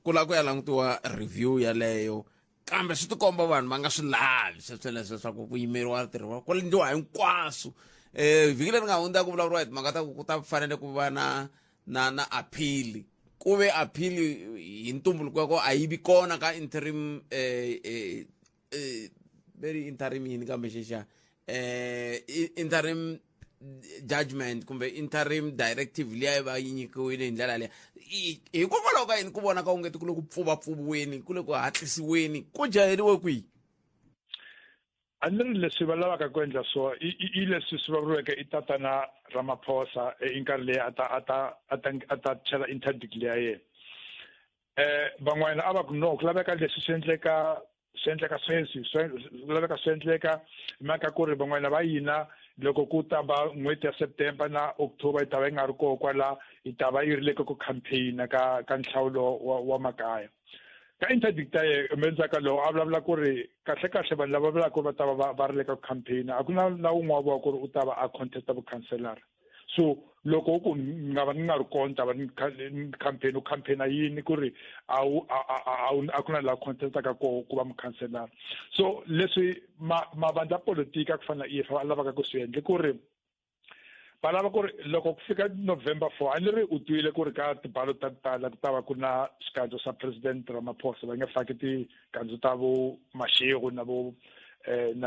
A: ku lava ku ya langutiwa review yaleyo, kambe swi tikomba vanhu va nga swi lavi swesweleswo swa ku yimeriwa ntirho ku endliwa hinkwaswo. Vhiki leri nga hundza ku vulavuriwa hi timhaka ta ku ku ta fanele ku va na appeal, ku ve appeal hi ntumbuluko wa ko a yi vi kona ka interim, very interim yini kambe xexa, interim judgment kumbe interim directive liya va yi nyikiwile hi ndlela leyi. Hikokwalaho ka yini ku vona ka ungeti ku le ku pfuvapfuviweni, ku le ku hatlisiweni, ku jaheliwe kwihi?
O: A ni ri leswi va lavaka ku endla swo i leswi swi vulavuriweke i tatana Ramaphosa i nkarhi leyi a ta chela interdict leya yena. Van'wana a va ku no ku laveka leswi swi endleka, swi endleka sweswi, swi laveka swi endleka hi mhaka ku ri van'wana va yina loko ku ta va n'hweti ya September na October yi ta va yi nga ri koho kwala, yi ta va yi ri le ka ku campaign ka nhlawulo wa makaya. Ka interdict ya yena, endzhaku ka loko a vulavula ku ri kahle kahle vanhu lava vulaka ku ri va ta va va ri le ka campaign, a ku na wun'we wa vona ku ri u ta va a contesta vukhanselara. So loko u ku ni nga va ni nga ri kona, ni ta va ni ni campaign, u campaign-a yini ku ri a wu, a, a, a, a wu, a ku na laha contestaka koho ku va mukhanselara. So leswi mavandla ya politiki ya ku fana na EFF va lavaka ku swi endla i ku ri va lava ku ri loko ku fika November 4, a ni ri u twile ku ri ka tibalo ta ku tala ku ta va ku na xikandza xa President Ramaphosa, va nge faki tikandza ta vo Mashego na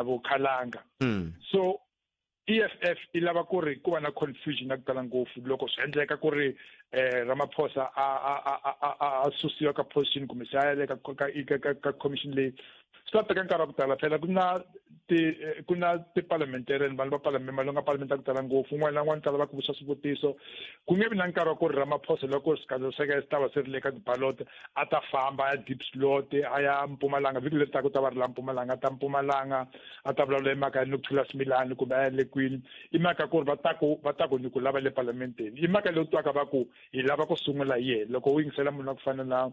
O: vo Khalanga. So EFF i lava ku ri ku va na confusion ya ku tala ngopfu loko swi endleka ku ri Ramaphosa a susiwa ka position kumbe se a ya le ka commission leyi. Swi ta teka nkarhi wa ku tala phela, ku na ku na ti-parliamentarian, vanhu va parliament, malunga parliament ya ku tala ngopfu, un'wana na un'wana ta lava ku vutisa swivutiso. Ku nge vi na nkarhi wa ku ri Ramaphosa loko xikandza xa yena xi ta va se ri le ka ti-ballot, a ta famba a ya Diepsloot, a ya Mpumalanga, vhiki leri taka u ta va ri la Mpumalanga, a ta Mpumalanga, a ta vulavula hi mhaka ya Nokuthula Simelane kumbe a ya le kwini. I mhaka ku ri va ta ku ni ku lava le parlamenteni. I mhaka leyi u twaka va ku hi lava ku sungula hi yena. Loko u yingisela munhu wa ku fana na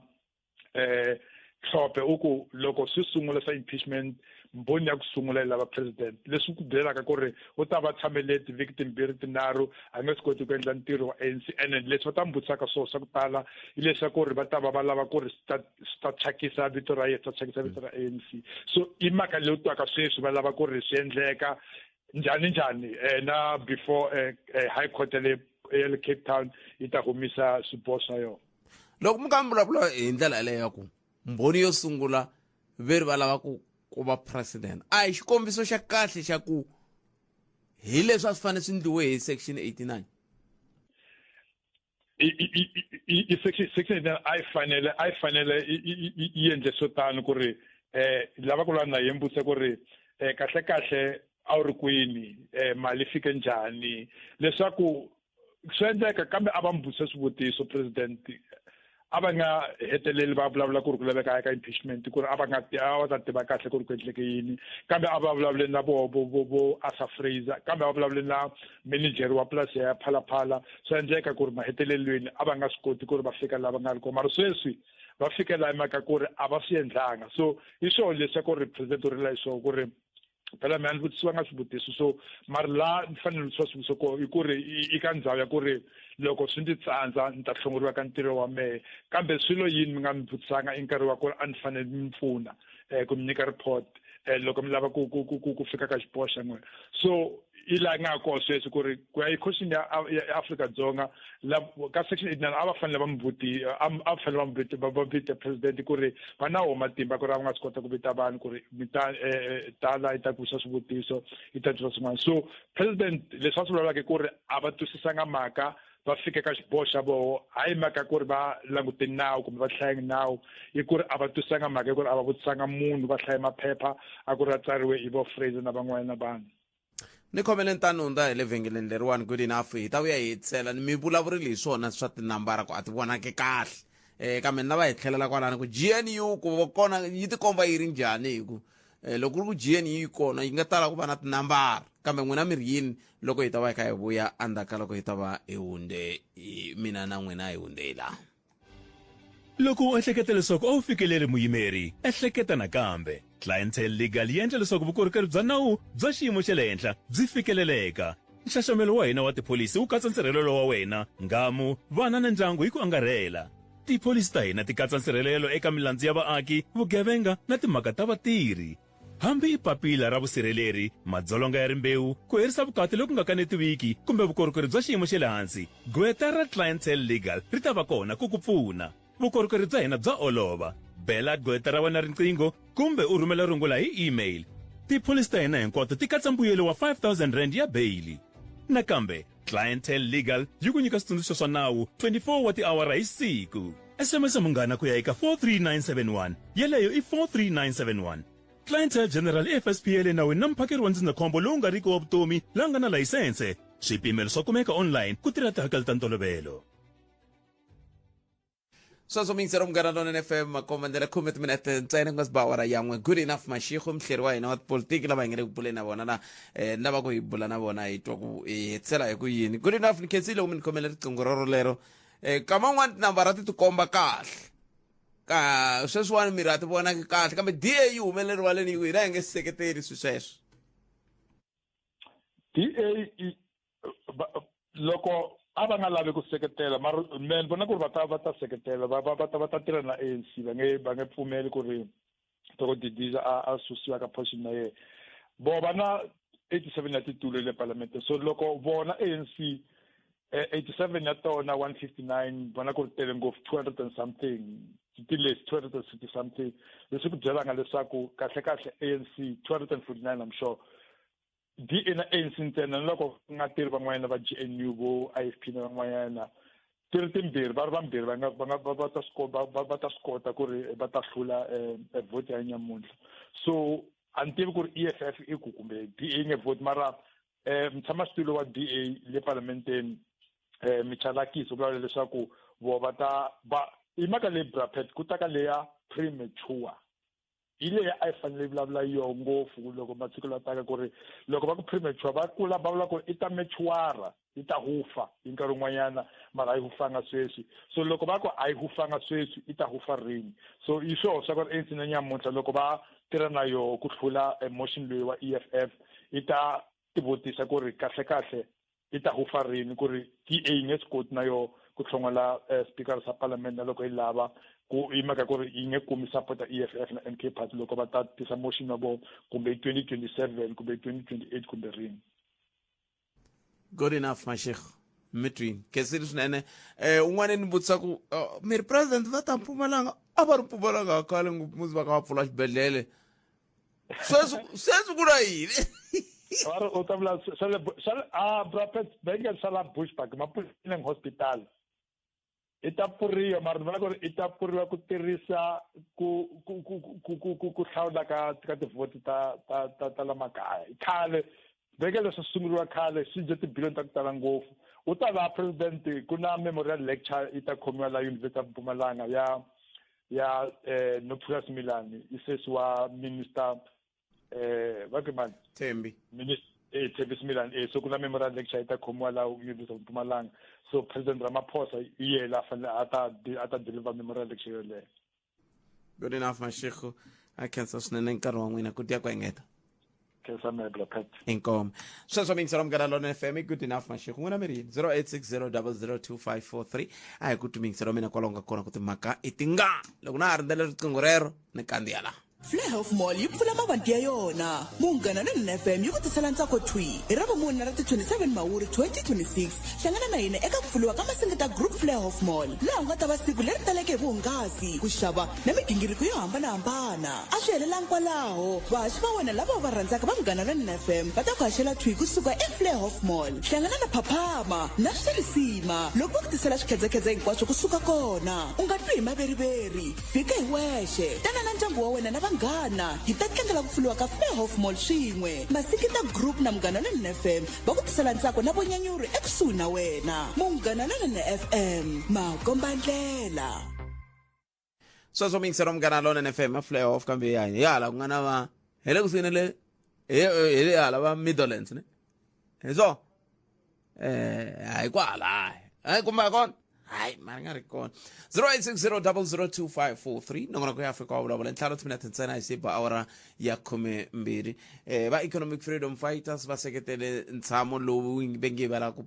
O: Hlophe u ku loko swi sungula swa impeachment mbhoni ya ku sungula yi lava president, leswi ku byelaka ku ri u ta va tshamele tivhiki timbirhi tinharhu a nge swi koti ku endla ntirho wa ANC. Ene leswi va ta n'wi vutisaka swona swa ku tala hi leswaku ri va ta va va lava ku ri swi ta swi ta thyakisa vito ra yena, swi ta thyakisa vito ra ANC. So i mhaka leyi u twaka sweswi va lava ku ri swi endleka njhani njhani na before high court ya le ya le Cape Town yi ta humisa swiboho swa yona.
A: Loko mi ka mi vulavula hi ndlela yaleyo ya ku mbhoni yo sungula ve ri va lava ku ku va president, a hi xikombiso xa kahle xa ku hi leswi a swi fanele swi ndliwe hi section 89?
O: I section 89 a yi fanele yi endle swo tano ku ri lava ku lwa na yena mbutse ku ri kahle kahle a wu ri kwini, mali fike njhani, leswaku swi endleka. Kambe a va mi vutisa swivutiso president, a va nga heteleli va vulavula ku ri ku laveka ka impeachment, ku ri a va nga a va ta tiva kahle ku ri ku endleke yini. Kambe a va vulavule na vo Arthur Fraser, kambe a va vulavule na manager wa purasi ya Phalaphala. Swi endleka ku ri mahetelelweni a va nga swi koti ku ri va fika laha va nga ri kona, mara sweswi va fike laha mhaka ku ri a va swi endlanga. So hi swona leswaku ri president u rila hi swona ku ri phela mina ni vutisiwa nga swivutiso, so mara laha ni fanele vutisiwa swivutiso ko i ku ri i ka ndhawu ya ku ri loko swi ndzi tsandza ni ta hlongoriwa ka ntirho wa mehe, kambe swilo yini mi nga mi vutisanga i nkarhi wa ku ri a ni fanele mi pfuna ku mi nyika report loko mi lava ku fika ka xiboho xa n'wina. So i laha nga kona sweswi ku ri ku ya hi constitution ya Afrika-Dzonga la ka section 89 a va fanele va mi vuti a va fanele va mi vite va vite president ku ri va na wo matimba ku ri a va nga swi kota ku vita vanhu ku ri mi ta tala yi ta ku vutisa swivutiso, yi ta twisa swin'wana. So president leswi a swi vulavulaka i ku ri a va twisisanga mhaka, va fike ka xiboho xa voho hayi mhaka ku ri va langute nawu kumbe va hlayangi nawu, i ku ri a va twisisanga mhaka, i ku ri a va vutisanga munhu, va hlaye maphepha a ku ri a tsariwe hi vo Fraser na van'wana na vanhu.
A: Ni khomele ntano hundza hi le vhengeleni leriwani. Good enough, hi ta vuya hi hetisela. Ni mi vulavurile hi swona swa tinambara ku a ti vonaki kahle, kambe ni lava hi tlhelela kwalani ku GNU ku va kona yi tikomba yi ri njhani, hi ku loko ku ri ku GNU yi kona yi nga tala ku va na tinambara, kambe n'wina mi ri yini loko hi ta va hi kha hi vuya endzhaku ka loko hi ta va hi hunde mina na n'wina hi hunde hi laha.
P: Loko u ehleketa leswaku a wu fikeleri muyimeri, ehleketa nakambe. Clientele Legal yi endla leswaku vukorhokeri bya nawu bya xiyimo xa le henhla byi fikeleleka. Nxaxamelo wa hina wa tipholisi wu katsa nsirhelelo wa wena, nghamu, vana na ndyangu hi ku angarhela. Tipholisi ta hina ti katsa nsirhelelo eka milandzu ya vaaki, vugevenga na timhaka ta vatirhi. Hambi i papila ra vusirheleri, madzolonga ya rimbewu, ku herisa vukati loku nga kanetiwiki kumbe vukorhokeri bya xiyimo xa le hansi, gqweta ra Clientele Legal ri ta va kona ku ku pfuna. Vukorhokeri bya hina bya olova. Bela gqweta ra wena riqingho kumbe u rhumela rungula hi email. Tipholisi ta hina hinkwato ti katsa mbuyelo wa R5000 ya beyili. Nakambe, Clientele Legal yi ku nyika switsundzuxo swa nawu 24 wa tiawara hi siku. SMS munghana ku ya eka 43971, yeleyo i 43971. Clientele General i FSP ya le nawini na muphakeri wa ndzindzakhombo lowu nga riki wa vutomi la nga na layisense. Swipimelo swa kumeka online ku tirha tihakelo ta ntolovelo.
A: Sweswo miyingiselo Munghana Lonene FM, makomba ndlela 10 timinete ntsena ku nga si ba awara ya n'we. Good Enough Mashego, muhleri wa hina wa tipolitiki, lava hi nga le ku buleni na vona na lava ku hi bula na vona hi twa ku hi hetisela hi ku yini. Good Enough, ni khensile loko mi ni khomele riqingho roro lero. Kama n'wana tinambara ti tikomba kahle ka sweswiwani, miri a ti vonaki kahle, kambe DA yi humelele rivaleni yi ku hina hi nge seketeli swi sweswo.
O: DA loko a va nga lavi ku seketela, mara me ni vona ku ri va ta seketela, va ta tirha na ANC. Va nge pfumeli ku ri loko Didiza a susiwa ka position na yena. Vo va na 87 ya titulo le parliament, so loko vona ANC 87 ya tona, 159 vona ku ri tele ngopfu, 200 and something ti lesi, 260 something, leswi ku byelanga leswaku kahle kahle ANC 249, I'm sure DA na ANC ntsena, na loko ku nga tirhi van'wanyana va GNU, vo IFP na van'wanyana, ti ri timbirhi, va ri vambirhi, va nga va ta swi va ta swi kota ku ri va ta hlula vote ya nyamuntlha. So a ni tivi ku ri EFF i ku kumbe DA nge vote, mara mutshamaxitulu wa DA le parlamenteni, Michalakis, u vulavula leswaku vo va ta va i mhaka leyi brapet ku ta ka leya premature. Hi leyi a yi fanele yi vulavula yoho ngopfu loko masiku lawa taka ku ri loko va ku premature va kula va vula ku i ta mature yi ta hufa hi nkarhi wun'wanyana mara a yi hufanga sweswi. So loko va ku a yi hufanga sweswi i ta hufa rini? So hi swoho swa ku ri ANC na nyamuntlha loko va tirha na yoho ku hlula motion loyi wa EFF yi ta tivutisa ku ri kahle kahle i ta hufa rini ku ri DA yi nge swi koti na yoho ku hlongola speaker sa parliament na loko yi lava ku hi mhaka ku ri yi nge kumi support ya EFF na MK Party loko va ta tisa motion wa vona kumbe hi 2027 kumbe hi 2028 kumbe rini.
A: Good enough, Mashego. Mi twini khensile swinene. Un'wana ni vutisa ku mi ri president va ta Mpumalanga a va ri Mpumalanga khale ngopfu muzi va ka va pfula xibedhlele sweswi ku na yini?
O: Va ri u ta vula swa le swa le a Brapet Bengel swa la Bushbuck Mapuleng Hospital i ta pfuriwa mara ni vona ku ri i ta pfuriwa ku tirhisa ku ku ku ku ku ku ku hlawula ka ka tivhoti ta ta ta ta la makaya. Khale vhengele swi sunguriwa khale swi dye tibiliyoni ta ku tala ngopfu. U ta va president ku na memorial lecture yi ta khomiwa la University of Mpumalanga ya ya Nophuka Simelane i sesi wa minister va ku mani
A: Thembi
O: minister Thembi Simelane. So ku na memorial lecture yi ta khomiwa la University of Mpumalanga. So President Ramaphosa i yena a fanele a ta deliver memorial lecture yoleyo.
A: Good enough, Mashego. A khensa swinene nkarhi wa n'wina ku tiya ku engeta.
O: Khensa mehe Bra Pat.
A: Inkomo. Sweswo mi yingisela Munghana Lonene FM i good enough Mashego. N'wina mi ri yini? 0860002543. A hi ku twi miyingiselo wa mina kwalaho nga kona ku timhaka i tingani. Loko na ha rindzele riqingho rero ni kandziya laha.
F: Fleurhof Mall yi pfula mavanti ya yona. Munghana Lonene FM yi ku tisela ntsako thwi. Hi Ravumune ra ti 27 Mhawuri 2026, hlangana na hina eka ku pfuriwa ka Masingita Group Fleurhof Mall, laha ku nga ta va siku leri taleke hi vuhungasi, ku xava na migingiriko yo hambanahambana. A swi helelangi kwalaho, vahaxi va wena lava u va rhandzaka va Munghana Lonene FM va ta ku haxela thwi kusuka eFleurhof Mall. Hlangana na Phaphama na swa risima loko va ku tisela swikhedzekhedze hinkwaswo kusuka kona. U nga twi hi maveriveri. Fika hi wexe, tana na ndyangu wa wena na vanghana. Hi ta tlangela ku pfuriwa ka Fleurhof Mall swin'we. Masingita Group na Munghana Lonene FM va ku tisela ntsako na vunyanyuri ekusuhi na wena. Munghana Lonene FM, makombandlela.
A: Sweswo mi yingisela Munghana Lonene FM a Fleurhof kambe ya hi hala ku nga na va hi le kusuhi na le hi le hala va Midlands ne hi swona hayi kwala hayi kumbe kona hayi mara nga ri kona. 0860002543 nongonoko ya Afrika wa vulavula ntlhanu timinete ntsena hi siba awara ya 12. Va Economic Freedom Fighters va seketele ntshamo lowu va nge va lava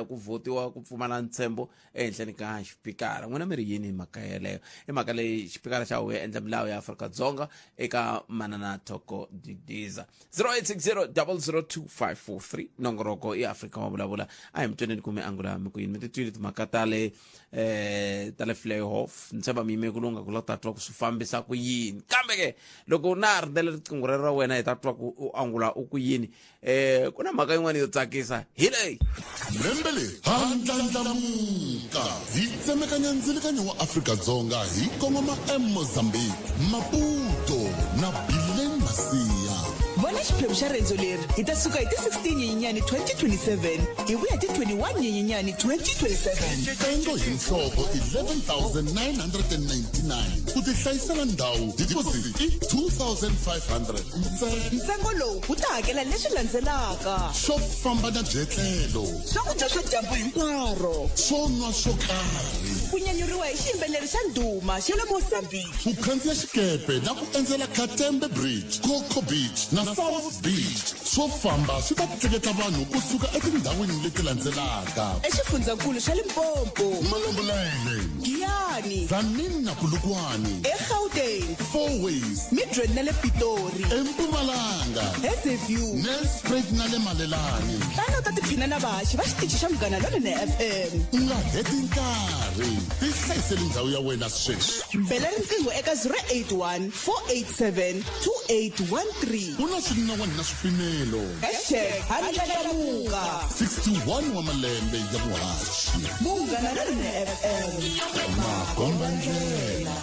A: ku votiwa ku pfumala ntshembo ehenhleni ka xipikara. N'wina mi ri yini hi mhaka yeleyo? I mhaka leyi xipikara xa huvo ya endla milawu ya Afrika-Dzonga eka Manana Thoko Didiza. 0860002543 nongoroko i Afrika wa vulavula. A hi mi tweneni ku mi angula mi ku yini? Mi ti twile timhaka ta le ta le Fleurhof. Ni tshemba mi yime ku lunga ku la ta twa ku swi fambisa ku yini. Kambe ke loko na ha rindzele riqingho rero ra wena hi ta twa ku u angula u ku yini. Ku na mhaka yin'wana yo tsakisa hi leyi.
H: Lembe leri ha ndlandlamuka hi tsemekanya ndzilikanyo wa Afrika-Dzonga hi kongoma eMozambique, Maputo na Bileng Masia.
F: Vona xiphemu xa rendzo leri hi ta suka hi ti 16 Nyenyenyani 2027 hi vuya ti 21 Nyenyenyani 2027.
H: Ntsengo hi nhloko 11,999 ku tihlayisela ndhawu deposit i 2,500 ntsena.
F: Ntsengo lowu wu ta hakela leswi landzelaka:
H: swo famba na byetlelo,
F: swakudya swa dyambu hinkwaro,
H: swo nwa swo karhi,
F: ku nyanyuriwa hi xiyimbeleri xa ndhuma xa le Mozambique,
H: ku khandziya xikepe na ku endzela Katembe Bridge, Coco Beach na South Beach. Swo famba swi ta tleketla vanhu kusuka etindhawini leti landzelaka:
F: exifundzankulu xa Limpopo,
H: Malamulele,
F: Giyani,
H: Tzaneen na Polokwane,
F: eGauteng,
H: Fourways,
F: Midrand na le Pitori,
H: eMpumalanga,
F: Hazyview,
H: Nelspruit na le Malelane.
F: Tana u ta tiphina na vahaxi va xitichi xa Munghana Lonene FM.
H: U nga heti nkarhi, tihlayiseli ndhawu ya wena sweswi.
F: Bela riqingho eka 081 487 2813.
H: Ku na swinawana na swipimelo.
F: Hashtag handlandlamuka.
H: 61 wa malembe ya vuhaxi.
F: Munghana Lonene FM.
H: Makombandlela.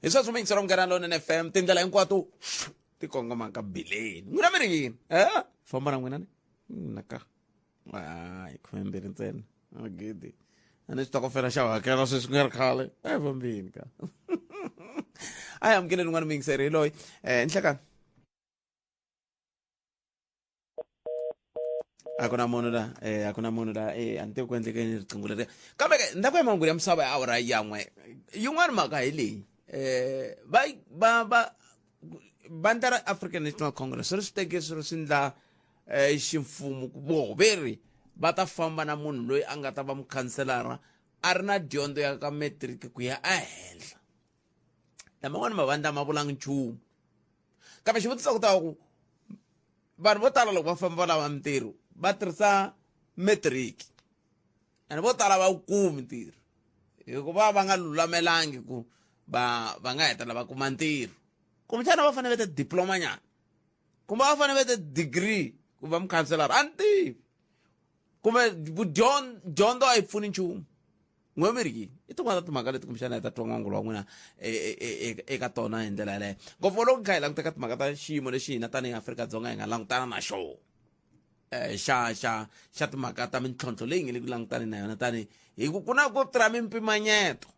A: Hi sweswo mi yingisela Munghana Lonene FM tindlela hinkwato ti kongoma ka bileni. N'wina mi ri yini? Famba na n'wina ni? Naka. Hayi, 12 ntsena. A gidi. A ni xitokofela xa hakela sweswi ku nga ri khale. A hi fambeni ka. A hi amukeleni un'wana muyingiseri hi loyi um nhlekani. A ku na munhu la a ku na munhu la a ni tivi ku endlekeni riqingho leriya. Kambe ke ndhaku ya mahungu ya misava ya awara yan'we, yin'wana mhaka hi leyi va va va vandla ra African National Congress ri swi teke swi ri swi ndla ximfumo ku voho ve ri va ta famba na munhu loyi a nga ta va mukhanselara a ri na dyondzo ya ka matric ku ya ehenhla. Laman'wana mavandla ma vulangi nchumu, kambe xivutiso ku ta va ku vanhu vo tala loko va famba va lava mintirho va tirhisa matric, and vo tala va wu kumi ntirho hikuva va nga lulamelangi ku va va nga hetelela va kuma ntirho. Kumbexana va fanele va te diploma nyana, kumbe va fanele va te degree ku va mukhanselara, a ni tivi, kumbe dyondzo a yi pfuni nchumu. N'we mi ri yini? I tin'wana ta timhaka leti kumbexana hi ta twa n'wangulo wa n'wina eka tona hi ndlela yaleyo, ngopfu loko kha hi languta ka timhaka ta xiyimo lexi hina tanihi Afrika-Dzonga hi nga langutana na xona xa xa xa timhaka ta mintlhontlho leyi nge le ku langutani na yona, tanihi hi ku ku na ku tirha mimpimanyeto.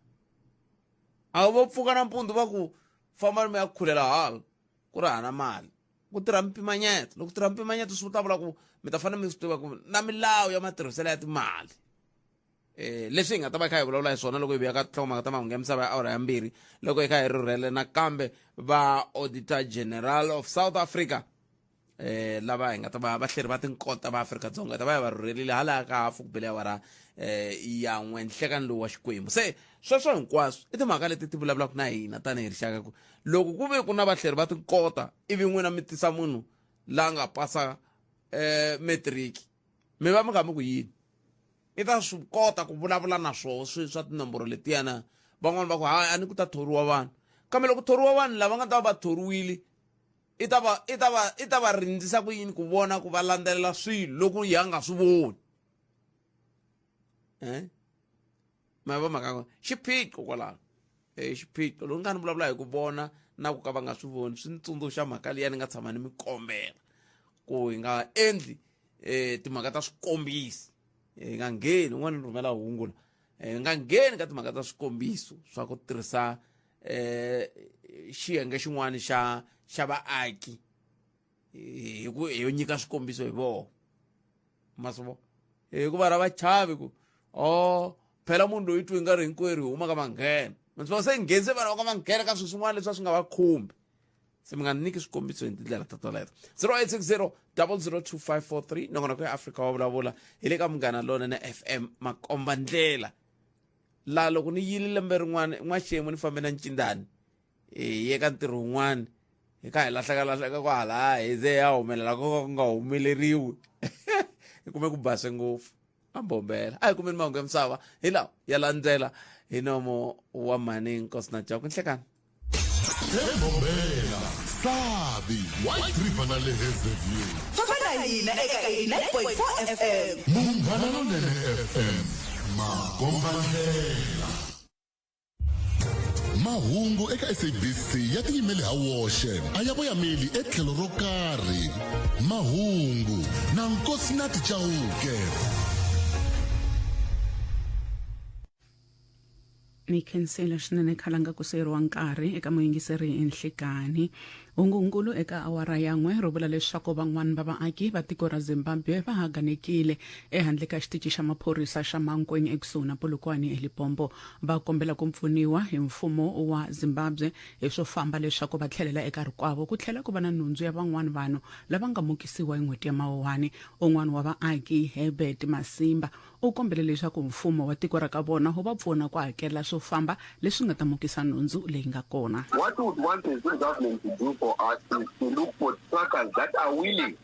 A: A vo pfuka nampundzu va ku famba mi ya khulela hala ku ri hana mali, ku tirha mimpimanyeto. Loko ku tirha mimpimanyeto swi ta vula ku mi ta fanele mi swi tiva ku na milawu ya matirhiselo ya timali. Leswi hi nga ta va kha hi vulavula hi swona loko hi vuya ka tinhlokomhaka ta mahungu ya misava ya awara ya 2, loko hi kha hi rhurhele nakambe va Auditor General of South Africa lava hi nga ta va vahleri va tinkota va Afrika-Dzonga, ta va ya va rhurhelile hala ka hafu ku bele awara ya 1 nhlekani lowu wa Xikwembu. Se sweswo hinkwaswo i timhaka leti ti vulavulaka na hina tanihi rixaka, ku loko ku ve ku na vahleri va tinkota ivi n'wina mi tisa munhu la nga pasa matric, mi va mi kha mi ku yini? I ta swi kota ku vulavula na swoho swi swa tinomboro letiyana. Van'wani va ku hayi, a ni ku ta thoriwa vanhu, kambe loko thoriwa vanhu lava nga ta va va thoriwile, i ta va i ta va i ta va rindzisa ku yini ku vona ku va landzelela swilo loko ya nga swi voni? Ma va mhaka kona xiphiqo kwalano, xiphiqo loko ni kha ni vulavula hi ku vona na ku ka va nga swi voni, swi ni tsundzuxa mhaka liya ni nga tshama ni mi kombela ku hi nga endli timhaka ta swikombiso, hi nga ngheni. Un'wana ni rhumela hungu la, hi nga ngheni ka timhaka ta swikombiso swa ku tirhisa xiyenge xin'wana xa vaaki hi ku hi yo nyika swikombiso hi vona, ma swi vona, hikuva ra va chavi ku o phela munhu loyi twi nga ri hinkwerhu hi huma ka manghena, ma swi vona, se nghenise vanhu va ka manghena ka swilo swin'wana leswi a swi nga va khumbi. Se mi nga nyiki swikombiso hi tindlela ta toleto. 0860 002543, nongonoko ya Afrika wa vulavula hi le ka Munghana Lonene FM, makomba ndlela la. Loko ni yile lembe rin'wana n'waxemu ni fambe na ncindani hi ye ka ntirho wun'wana, hi kha hi lahleka lahleka kwahala, hi ze ya humelela ko ka ku nga humeleriwi, hi kume ku base ngopfu a mbombela. A hi kumeni mahungu ya misava hi lawa ya landzela hi nomo wa mhani Nkosi na Joko. Nhlekani.
H: Embombela, Sabi, White River na le Hazyview.
F: Famba na hina eka 89.4 FM.
H: Munghana Lonene FM, makombandlela. Mahungu eka SABC ya tiyimele ha woxe, a ya voyameli etlhelo ro karhi. Mahungu na Nkosinathi Chauke.
M: Ni khensile swinene khalanga ku seyeriwa nkarhi eka muyingiseri enhlikani. Hungunkulu eka awara ya 1 ro vula leswaku van'wana va vaaki va tiko ra Zimbabwe va haganekile ehandle ka xitichi xa maphorisa xa Mankweng ekusuhi na Polokwane eLimpopo, va kombela ku pfuniwa hi mfumo wa Zimbabwe hi swo famba leswaku va tlhelela eka rikwavo, ku tlhela ku va na nhundzu ya van'wana vanhu lava nga mukisiwa hi n'hweti ya Mawuwani. Un'wana wa vaaki, Herbert Masimba, u kombele leswaku mfumo wa tiko ra ka vona wu va pfuna ku hakela swo famba leswi nga ta mukisa nhundzu leyi nga kona.
Q: What we would want the Zim government to do for us is to look for truckers that are willing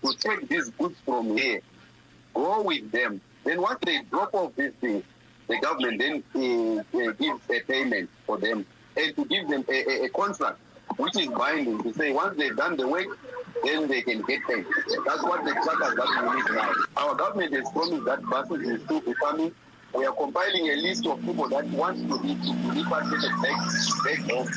Q: to take these goods from here, go with them. Then once they drop off these things, the government then gives a payment for them and to give them a contract which is binding to say once they've done the work, then they can get paid. That's what the truckers that we need now. Our government has promised that buses will still be coming. We are compiling a list of people that want to be repatriated back home.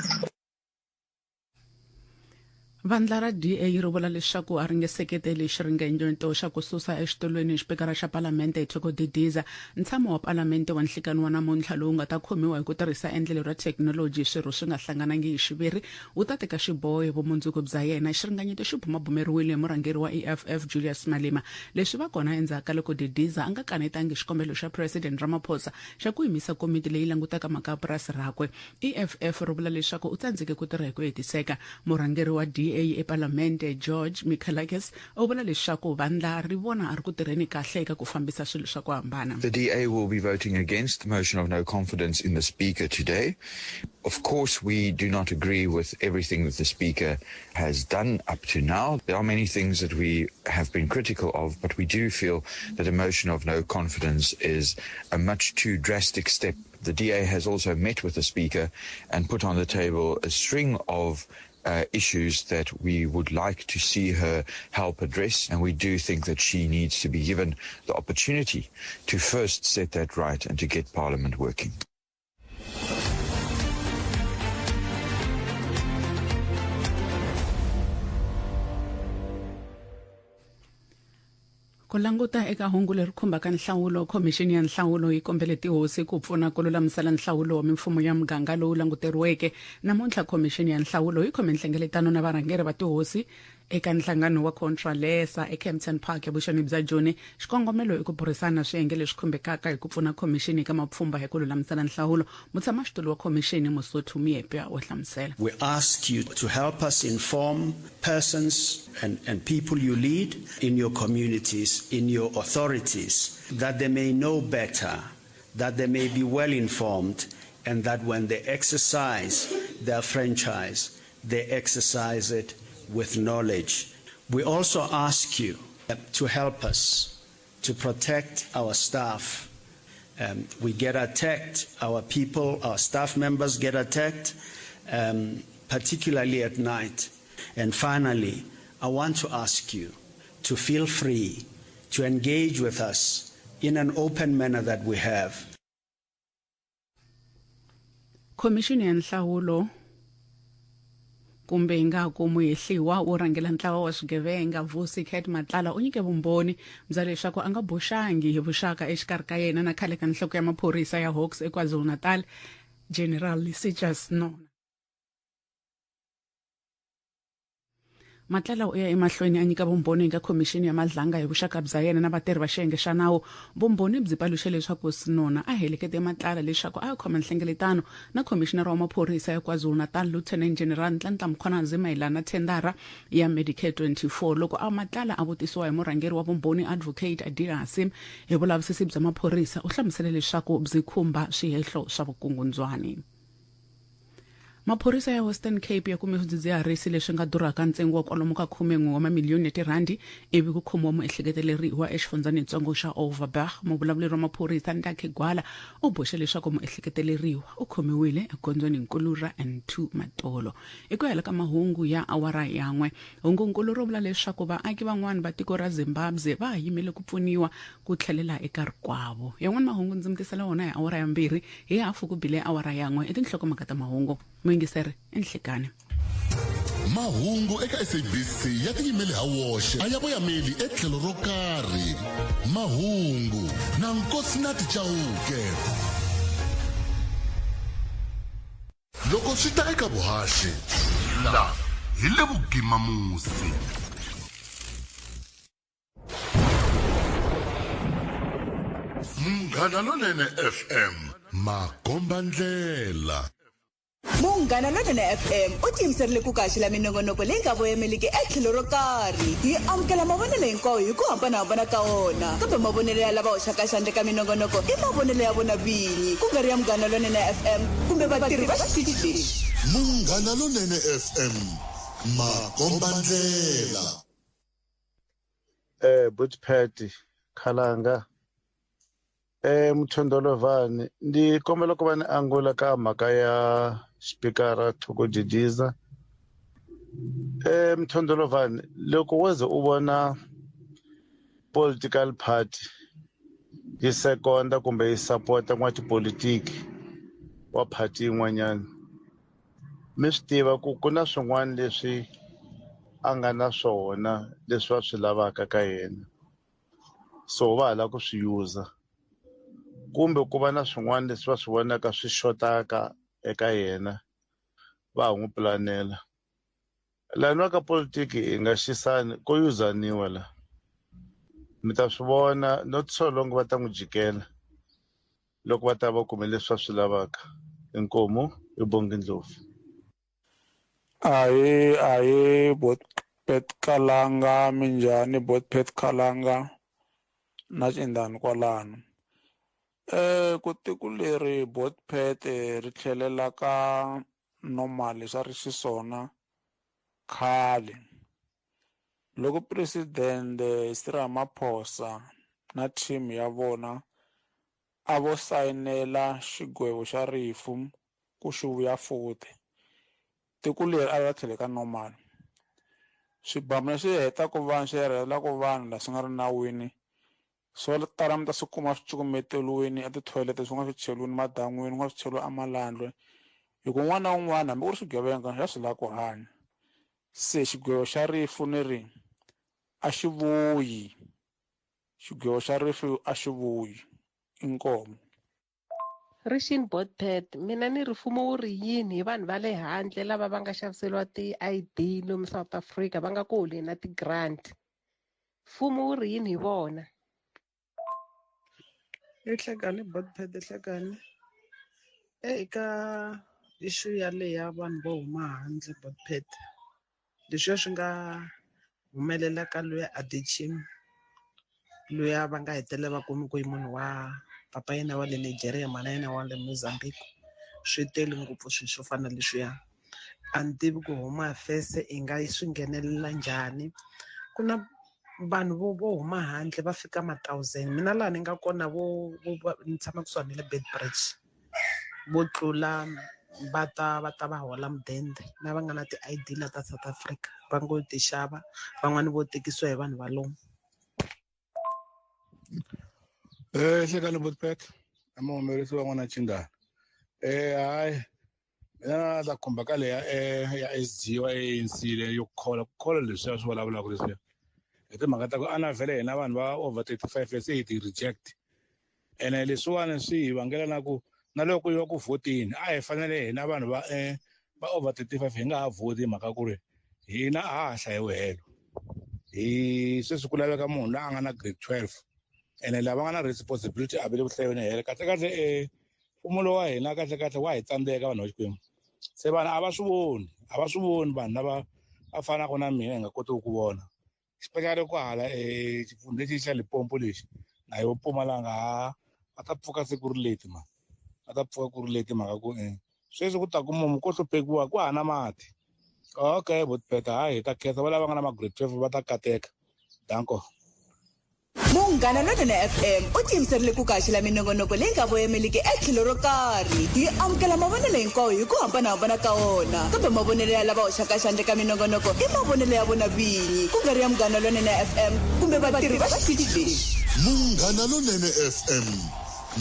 M: Vandla ra DA ri vula leswaku a ri nge seketeli xiringanyeto xa ku susa exitulwini xipikara xa Palamente Thoko Didiza. Ntshamo wa Palamente wa nhlikani wa namuntlha lowu nga ta khomiwa hi ku tirhisa endlelo ra thekinoloji swirho swi nga hlanganangi hi xiviri wu ta teka xiboho hi vumundzuku bya yena. Xiringanyeto xi bumabumeriwile hi murhangeri wa EFF Julius Malema. Leswi va kona endzhaku ka loko Didiza a nga kanetangi xikombelo xa President Ramaphosa xa ku yimisa komiti leyi langutaka mhaka ya purasi rakwe. EFF ri vula leswaku u tsandzeke ku tirha hi ku hetiseka. Murhangeri wa DA ePalamente George Michalakis u vula leswaku vandla ri vona a ri ku tirheni kahle eka ku fambisa swilo swa ku hambana.
R: The DA will be voting against the motion of no confidence in the Speaker today. Of course, we do not agree with everything that the Speaker has done up to now. There are many things that we have been critical of, but we do feel that a motion of no confidence is a much too drastic step. The DA has also met with the Speaker and put on the table a string of issues that we would like to see her help address, and we do think that she needs to be given the opportunity to first set that right and to get Parliament working.
M: Ku languta eka hungu leri khumbaka nhlawulo, Khomixini ya Nhlawulo yi kombele tihosi ku pfuna ku lulamisela nhlawulo wa mimfumo ya muganga lowu languteriweke. Namuntlha Khomixini ya Nhlawulo yi khome nhlengeletano na varhangeri va tihosi eka nhlangano wa Contralesa eKempton Park evuxeni bya Joni. Xikongomelo i ku burisana swiyenge leswi khumbekaka hi ku pfuna khomixini eka mapfhumba hi ku lulamisela nhlawulo. Mutshamaxitulu wa khomixini Mosotho Moepya wa hlamusela.
S: We ask you to help us inform persons and, and people you lead in your communities, in your authorities, that they may know better, that they may be well informed, and that when they exercise their franchise, they exercise it with knowledge. We also ask you to help us to protect our staff. We get attacked, our people, our staff members get attacked, particularly at night. And finally, I want to ask you to feel free to engage with us in an open manner that we have.
M: Khomixini ya Nhlawulo kumbe hi nga ku muhehliwa wo rhangela ntlawa wa swigevenga Vusi Cat Matlala u nyike vumbhoni bya leswaku a nga boxangi hi vuxaka exikarhi ka yena na khale ka nhloko ya maphorisa ya Hawks eKwaZulu-Natal General Lesetja Senona. Matlala u ya emahlweni a nyika vumbhoni eka khomixini ya Madlanga hi vuxaka bya yena na vatirhi va xiyenge xa nawu. Vumbhoni byi paluxe leswaku Senona a helekete Matlala leswaku a ya khoma nhlengeletano na khomixinara wa maphorisa ya KwaZulu-Natal Lieutenant General Nhlanhla Mkhwanazi mayelana na thendara ya Medicare 24. Loko a Matlala a vutisiwa hi murhangeri wa vumbhoni Advocate Adila Hassim hi vulavisisi bya maphorisa, u hlamusele leswaku byi khumba swihehlo swa vukungundzwani. Maphorisa ya Western Cape ya kume swidzidziharisi leswi nga durhaka ntsengo wa kwalomu ka 11 wa mamiliyoni ya tirhandi ivi ku khomiwa muehleketeleriwa exifundzhanitsongo xa Overberg. Muvulavuleri wa maphorisa Ntakhe Gwala u boxe leswaku muehleketeleriwa u khomiwile egondzweni-nkulu ra N2 Matolo. I ku hela ka mahungu ya awara yan'we. Hungunkulu ro vula leswaku vaaki van'wana va tiko ra Zimbabwe va ha yimele ku pfuniwa ku tlhelela eka rikwavo. Yan'wana mahungu ndzi mi tisela wona hi awara ya mbirhi hi hafu ku bile awara yan'we i tinhlokomhaka ta mahungu. Muyingiseri i Nhlikani.
H: Mahungu eka SABC ya tiyimele ha woxe a ya voyameli etlhelo ro karhi. Mahungu na Nkosinathi Chauke. Loko swi ta eka vuhaxi, la hi le vugimamusi. Munghana Lonene FM, makombandlela.
F: Munghana Lonene FM u tiyimiserile ku kaxela minongonoko leyi nga voyameliki etlhelo ro karhi. Hi amukela mavonelo hinkwawo hi ku hambanahambana ka wona, kambe mavonelo ya lava hoxaka xandla eka minongonoko i mavonelo ya vona vinyi, ku nga ri ya Munghana Lonene FM kumbe vatirhi va xitichi lexi.
H: Munghana Lonene FM, makombandlela.
T: Butpet Khalanga Mthondolovhani ndi kombela ku va ni angula ka mhaka ya xipikara Thoko Didiza. Mthondolovhani, loko wo ze u vona political party yi sekonda kumbe yi sapota n'watipolitiki wa party yin'wanyana, mi swi tiva ku ku na swin'wana leswi a nga na swona leswi va swi lavaka ka yena so va ha lava ku swi user kumbe ku va na swin'wana leswi va swi vonaka swi xotaka eka yena va ha n'wi pulanela laniwa ka politiki hi nga xisani ko yuzaniwa la mi ta swi vona not so long va ta n'wi jikela loko va ta va kume leswi va swi lavaka inkomu i Bongi Ndlovu.
U: Ahee ahee bot Pet Kalanga minjhani bot Pet Kalanga na Cindani kwalano ku tiko leri bot Pet ri tlhelela ka normal leswi a ri xiswona khale loko president Cyril Ramaphosa na team ya vona a vo sayinela xigwevo xa rifu ku xi vuya futhi tiko leri a ri ta tlhela ka normal swibamu leswi hetaka vanhu swi rhelelaka vanhu la swi nga ri nawini swo tala mi ta swi kuma swi cukumeteriwini etithoyilete swin'wana swi cheriwini madan'wini swin'wana swi cheriwe emalandwe hi ku un'wana na un'wana hambi ku ri swigevenga xa swi lava ku hanya se xigwevo xa rifu ni ri a xi vuyi xigwevo xa rifu a xi vuyi inkomu.
V: Rixini Botpet mina ni ri mfumo wu ri yini hi vanhu va le handle lava va nga xaviseriwa ti-I_D lomu South Africa va nga ku holeni na ti-grant mfumo wu ri yini hi vona.
W: I hlekani Botpet i hlekani eka issue yaleyo ya vanhu vo huma handle Botpet leswiya swi nga humelela ka luya Adechim luya va nga hetelela va kumi ku i munhu wa papa yena wa le Nigeria mana yena wa le Mozambique swi tele ngopfu swilo swo fana na leswiya a ni tivi ku Home Affairs i nga swi nghenelela njhani ku na vanhu vo vo huma handle va fika ma thousand mina laha ni nga kona vo vo ni tshama kusuhani na le Beitbridge vo tlula va ta va ta va hola mudende lava nga na ti-I_D la ta South Africa va ngo ti xava van'wani vo tekisiwa hi vanhu valungu.
X: Hlekani Botpet a muhumelerisi wa n'wana Chindana hayi mina na ta khumba ka leya ya SG wa ANC leyi yo khola ku khola leswiya swi vulavulaka leswiya hi timhaka ta ku ana vhele hina vanhu va over 35 years hi ti reject ene leswiwani swi hi vangela na ku na loko yiwa ku vhoteni a hi fanele hina vanhu va va over 35 hi nga ha vhoti hi mhaka ku ri hina a ha ha hlayiwi helo hi sweswi ku laveka munhu loyi a nga na grade 12 ene lava nga na responsibility a va le ku hlayiweni helo kahle kahle mfumo lowu wa hina kahle kahle wa hi tsandzeka vanhu va Xikwembu se vanhu a va swi voni a va swi voni vanhu lava va fanaka na mina hi nga kotiki ku vona xipekale kwahala xifundza lexi xa Limpopo lexi na yo Mpumalanga ha va ta pfuka se ku ri late ma va ta pfuka ku ri late mhaka ku sweswi ku ta ku mumu ko hluphekiwa ku hana mati okay Botpet hayi hi ta khensa va lava nga na ma grade 12 va ta kateka danko.
F: Munghana Lonene FM u tiyimiserile ku kaxela minongonoko leyi nga voyemeliki etlhelo ro karhi. Yi amukela mavonelo hinkwawo hi ku hambanahambana ka wona, kambe mavonelo ya lava hoxaka xandla eka minongonoko i mavonelo ya vona vinyi, ku nga ri ya Munghana Lonene FM kumbe vatirhi va xitichi lexi.
H: Munghana Lonene FM,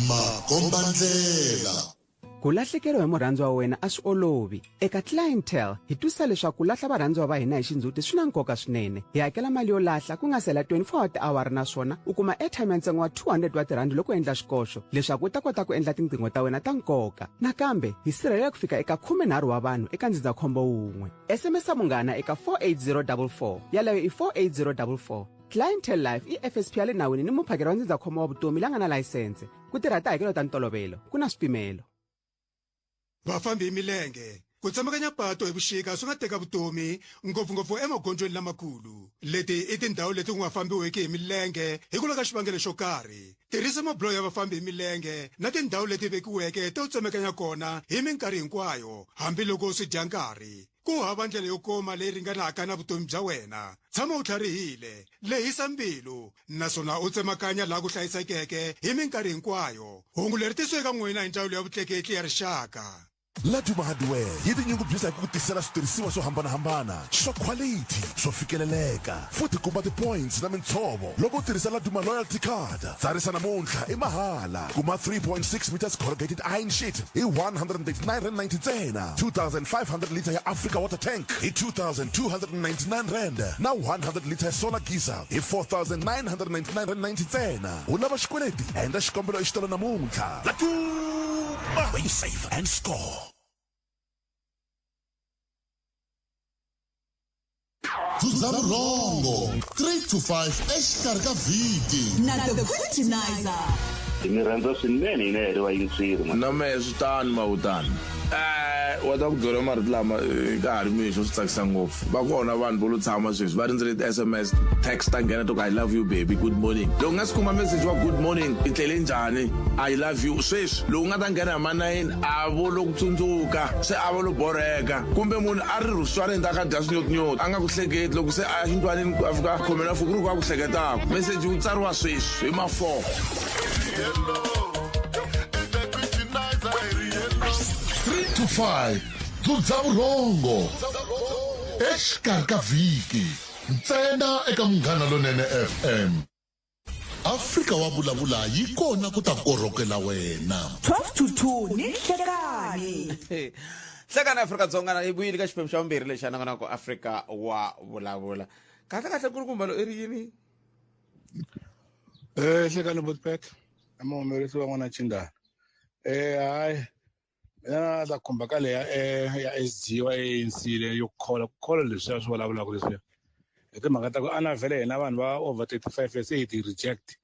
H: makombandlela.
Y: Ku lahlekeriwa hi murhandziwa wa wena a swi olovi. Eka Clientele, hi twisisa leswaku ku lahla varhandziwa va hina hi xindzhuti swi na nkoka swinene. Hi hakela mali yo lahla ku nga si hela 24 wa tiawara naswona u kuma airtime ya ntsengo wa 200 wa tirhandi loko u endla xikoxo leswaku u ta kota ku endla tinqingho ta wena ta nkoka. Nakambe hi sirhelela ku fika eka 13 wa vanhu eka ndzindzakhombo wun'we. SMS munghana eka 48044. Yaleyo i 48044. Clientele Life i FSP ya le nawini ni muphakeri wa ndzindzakhombo wa vutomi la nga na layisense. Ku tirha tihakelo ta ntolovelo ku na swipimelo.
Z: Vafambi hi milenge ku tsemakanya pato hi vuxika swi nga teka vutomi ngopfungopfu emagondzweni lamakulu leti i tindhawu leti ku nga fambiwiki hi milenge hikwalaho ka xivangelo xo karhi tirhisa mabuloho ya vafambi hi milenge na tindhawu leti vekiweke to tsemakanya kona hi minkarhi hinkwayo hambiloko swi dya nkarhi ku hava ndlela yo koma leyi ringanaka na vutomi bya wena tshama u tlharihile lehisa mbilu naswona u tsemakanya laha ku hlayisekeke hi minkarhi hinkwayo hungu leri tisiwe eka n'wina hi ndzawulo ya vutleketli ya rixaka.
H: Laduma Hardware yi tinyungubyisa hi ku ku tisela switirhisiwa swo hambanahambana swa khwalithi swo fikeleleka futhi kuma ti-points na mintshovo loko u tirhisa Laduma Loyalty Card. Tsarisa namuntlha i mahala. Kuma 3.6 meters corrugated iron sheet hi R139.90 ntsena, 2500 litre ya Africa Water Tank hi R2299 na 100 litre ya solar geyser hi R4999.90 ntsena. U lava xikweleti? Endla xikombelo exitolo namuntlha. Laduma, where you save and score.
B: Dzudza vurhongo 3 to 5 exikarhi ka vhiki
F: na the Quintinizer.
C: Hi mi rhandza swinene hina hi ri vayingiseri
D: na mehe swi tano mavutani um wa ta ku byela marito lama eh, ka ha ri mixo swi tsakisa ngopfu va kona vanhu vo lo tshama sweswi va rindzele ti-sms text ta nghena to ku i love you baby good morning loko nga si kuma message wa good morning i tlele njhani i love you sweswi loko nga ta nghena hi ma 9 a vo lo ku tsundzuka se a vo lo borheka kumbe munhu a ri restaurant a ka dya swinyotinyoto a nga ku hleketi loko se a ya xindlwanini a fika a khomela fuku ku ri ku a ku hleketaka meseji wu tsariwa sweswi hi ma 4
B: 3 to 5 dzudza vurhongo exikarhi ka vhiki ntsena eka munghana lonene fm afrika wa vulavula yi kona ku ta korhokela wena
F: 12 to 2 ni nhlekani
A: hlekani afrika-dzonga na yi vuyile ka xiphemu xa vumbirhi lexi a nakona ku afrika wa vulavula kahle kahle nkulukumba lo i ri yini
X: Eh hlekani Botpet amuhumelerisi wa n'wana Chindana eh hayi mina na ta khumba ka leya eh, ya SG wa ANC leyi yo khola ku khola leswiya swi vulavulaka leswiya hi timhaka ta ku ana vhele hina vanhu va over 35 years se hi ti reject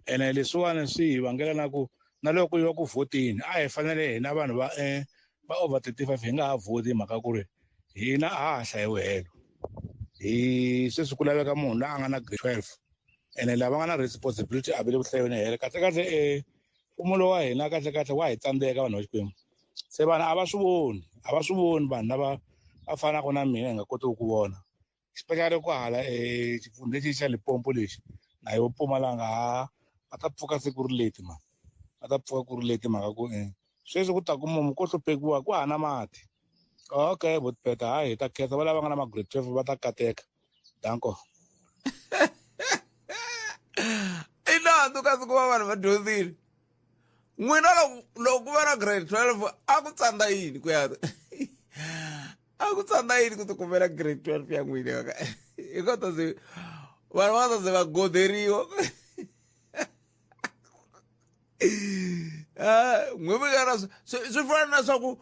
X: ene leswiwani swi hi vangela na ku na loko yiwa ku vhoteni a hi fanele hina vanhu va eh, va over 35 hi nga ha vhoti hi mhaka ku ri hina a ha ha hlayiwi helo hi sweswi ku laveka munhu loyi a nga na grade 12 ene lava nga na responsibility a va le ku hlayiweni helo kahle kahle um mfumo lowu wa hina kahle kahle wa hi tsandzeka vanhu va xikwembu se vanhu a va swi voni a va swi voni vanhu lava va fanaka na mina hi nga kotiki ku vona especially ku hala um xifundza lexi xa Limpopo lexi na yo Mpumalanga ha va ta pfuka se ku ri late mani va ta pfuka ku ri late mhaka ku um sweswi ku ta ku mumu ko hluphekiwa ku hava na mati okay botpeta hayi hi ta khensa va lava nga na ma-grade 12 va ta kateka danko
A: i nandzu kasi ku va vanhu va dyondzile n'wina loko loko ku va na grade 12 a ku tsandza yini ku ya a ku tsandza yini ku tikumela grade 12 ya n'wina ka hi kota ze vanhu va ta ze va goderiwa n'we mi nga na swi fana na swa ku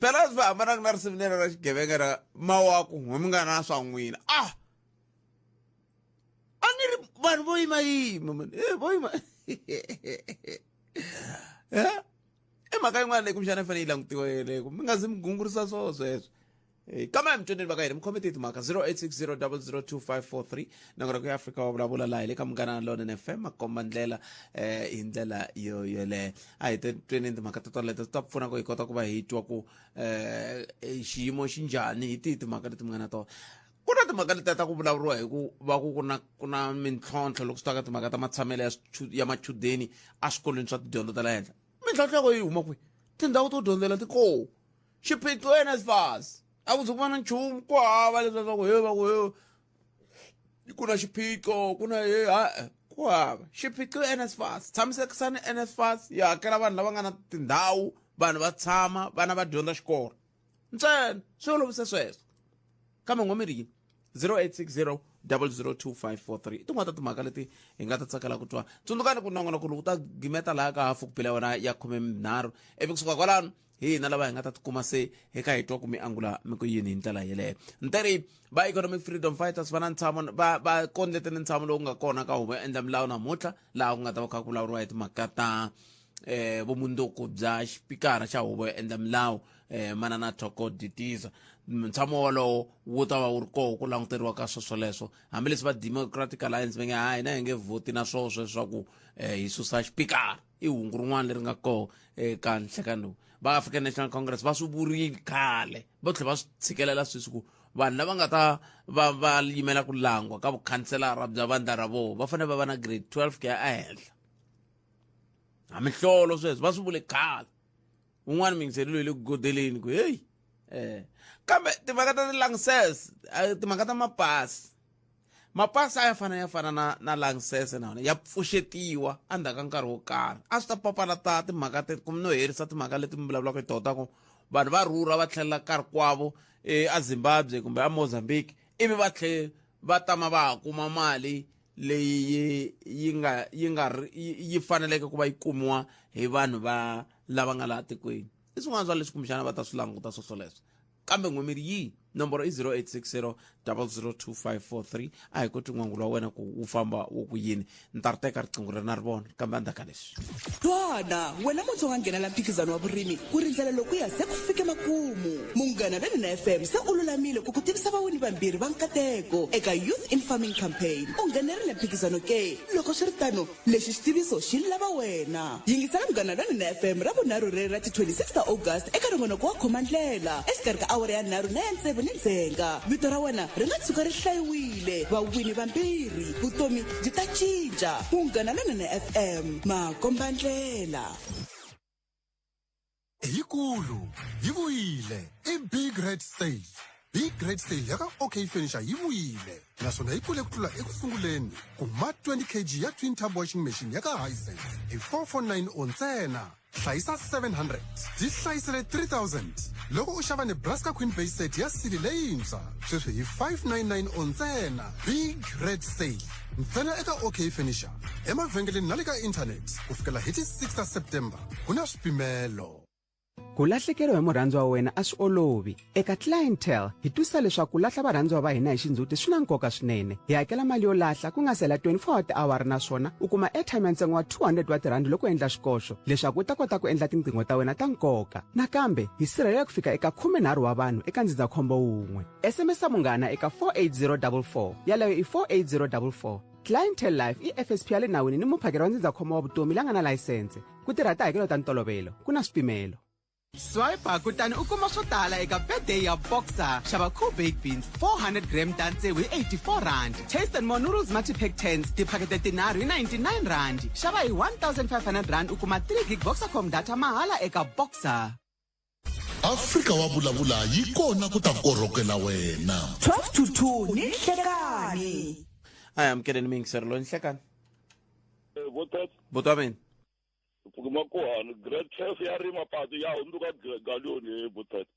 A: phela swi hambanaka na risimu lero ra xigevenga ra mawaku n'we mi nga na swa n'wina ah a ni ri vanhu vo yima yima mani e vo yima i mhaka yin'wana leyi kumbexana yi fanele yi langutiwa yeleyo mi nga zi mi gungurisa swo sweswo kambe mitsoneni va ka hina mi khome timhaka 0860002543 nakona ku ya afrika wa vulavula laha hi le ka munghana lonene fm makomba ndlela eh hi ndlela yo yoleyo a hi tweni timhaka to toleto ti ta pfuna ku hi kota ku va hi twa ku eh xiyimo xi njhani hi tihi timhaka leti mi nga na tona ku na timhaka letiya ta ku vulavuriwa hi ku va ku ku na ku na mintlhontlho loko swi ta ka timhaka ta matshamelo ya ya machudeni eswikolweni swa tidyondzo ta le henhla mintlhontlho ya ko yi huma kwihi tindhawu to dyondzela ti kona xiphiqo NSFAS a ku zi ku va na nchumu ku hava leswiya swa ku he va ku he ku na xiphiqo ku na he ha ku hava xiphiqo i NSFAS tshamisekisani NSFAS yi hakela vanhu lava nga na tindhawu vanhu va tshama vana va dyondza xikolo ntsena swi olovise sweswo kambe n'wa mi ri yini 0860 002543 i tin'wana ta timhaka leti hi nga ta tsakela ku twa tsundzukani ku nongonoko lowu ta gimeta laha ka hafu ku bela wena ya 13 ivi kusuka kwalano hi hina lava hi nga ta tikuma se hi kha hi twa ku mi angula mi ku yini hi ndlela yeleyo nteri va economic freedom fighters va na ntshamo va va kondletele ntshamo lowu nga kona ka huvo yo endla milawu namuntlha laha ku nga ta va kha ku vulavuriwa hi timhaka ta eh vumundzuku bya xipikara xa huvo yo endla milawu eh manana Thoko Didiza ntshamo wolowo wu ta va wu ri koho ku languteriwa ka swo swoleswo hambileswi va Democratic Alliance va nge ha hina hi nge vhoti na swoho sweswo ku eh, hi susa xipikara i hungu rin'wana leri nga koho eka nhlekani lowu va African National Congress va swi vurile khale va tlhela va swi tshikelela sweswi ku vanhu lava nga ta va va yimela ku langwa ka vukhanselara bya vandla ra vona va fanele va va na grade 12 ku ya ehenhla a mihlolo sweswo va swi vule khale Un'wana miyingiseri loyi le ku godeleni ku heyi kambe timhaka ta ti-lances, timhaka ta mapasi, mapasi a ya fana ya fana na lancese na wona ya pfuxetiwa endzhaku ka nkarhi wo karhi. A swi ta papalata timhaka te kumbe no herisa timhaka leti mi vulavulaka hi tona ta ku vanhu va rhurha va tlhelela karhi kwavo a Zimbabwe kumbe a Mozambique, ivi va tlhe va tama va ha kuma mali leyi yi nga yi nga yi faneleke ku va yi kumiwa hi vanhu va lava nga laha tikweni. I swin'wana swa leswi kumbexana va ta swi languta swoswoleswo. Kambe n'wemiri yi nomboro i 0860 002543. A hi koti n'wangulo wa wena ku wu famba wu ku yini. Ni ta ri teka riqingho ri na ri vona, kambe endzhaku ka leswi.
F: Twana wena Mutsonga, nghenela mphikizano wa vurimi ku rindzela lokuya se ku fike makumu. Munghana Lonene FM se u lulamile ku ku tivisa vawini vambirhi va nkateko eka Youth in Farming Campaign. U nghenerile mphikizano ke? Loko swi ri tano, lexi xitiviso xi lava wena. Yingisela Munghana Lonene FM ra vunharhu reri ra ti 26 ta August eka nongonoko wa Khomandlela exikarhi ka awara ya 3 na ya 6 ni ndzhenga. Vito ra wena ri nga tshuka ri hlayiwile. Vawini vambirhi, vutomi byi ta cinca. Munghana Lonene FM, makombandlela.
H: Yikulu yi vuyile, i Big Red Sale. Big Red Sale ya ka OK Furniture yi vuyile, naswona yi kule ku tlula eku sunguleni. Kuma 20 kg ya twin tub washing machine ya ka Hisense hi 4490 ntsena. Hlayisa 700, ti hlayisele 3000 loko u xava Nebraska Queen Base set ya sili leyintshwa sweswi hi 5990 ntsena. Big Red Sale ntsena eka OK Furniture, emavhengeleni na le ka internet ku fikela hi ti 6 ta September. Ku na swipimelo.
Y: Ku lahlekeriwa hi murhandziwa wa wena a swi olovi. Eka Clientele hi twisisa leswaku ku lahla varhandziwa va hina hi xindzhuti swi na nkoka swinene. Hi hakela mali yo lahla ku nga se hela 24 wa tiawara, naswona u kuma airtime ya ntsengo wa 200 wa tirhandi loko u endla xikoxo leswaku u ta kota ku endla tinqingho ta wena ta nkoka. Nakambe hi sirhelela ku fika eka 13 wa vanhu eka ndzindzakhombo wun'we. SMS munghana eka 48044, yaleyo i 48044. Clientele Life i FSP ya le nawini ni muphakeri wa ndzindzakhombo wa vutomi la nga na layisense. Ku tirha tihakelo ta ntolovelo, ku na swipimelo. Swipe kutani u kuma swo tala eka birthday ya Boxer. Xava Cool Baked Beans 400 gram ta tsevu hi 84 rand, Taste and More Noodles multipack 10 tiphakete tinharhu hi 99 rand. Xava hi 1500 rand u kuma 3 gig Boxercom data mahala eka Boxer.
B: Afrika wa vulavula yi kona ku ta korhokela wena.
F: 12 to 2 ni nhlekani.
A: A hi amukeleni miyingiseri loyi. Nhlekani.
C: Votete.
A: Buti wa mina.
C: Makuhani grade 12 ya rima patu ya hundzuka gallion hi Votete.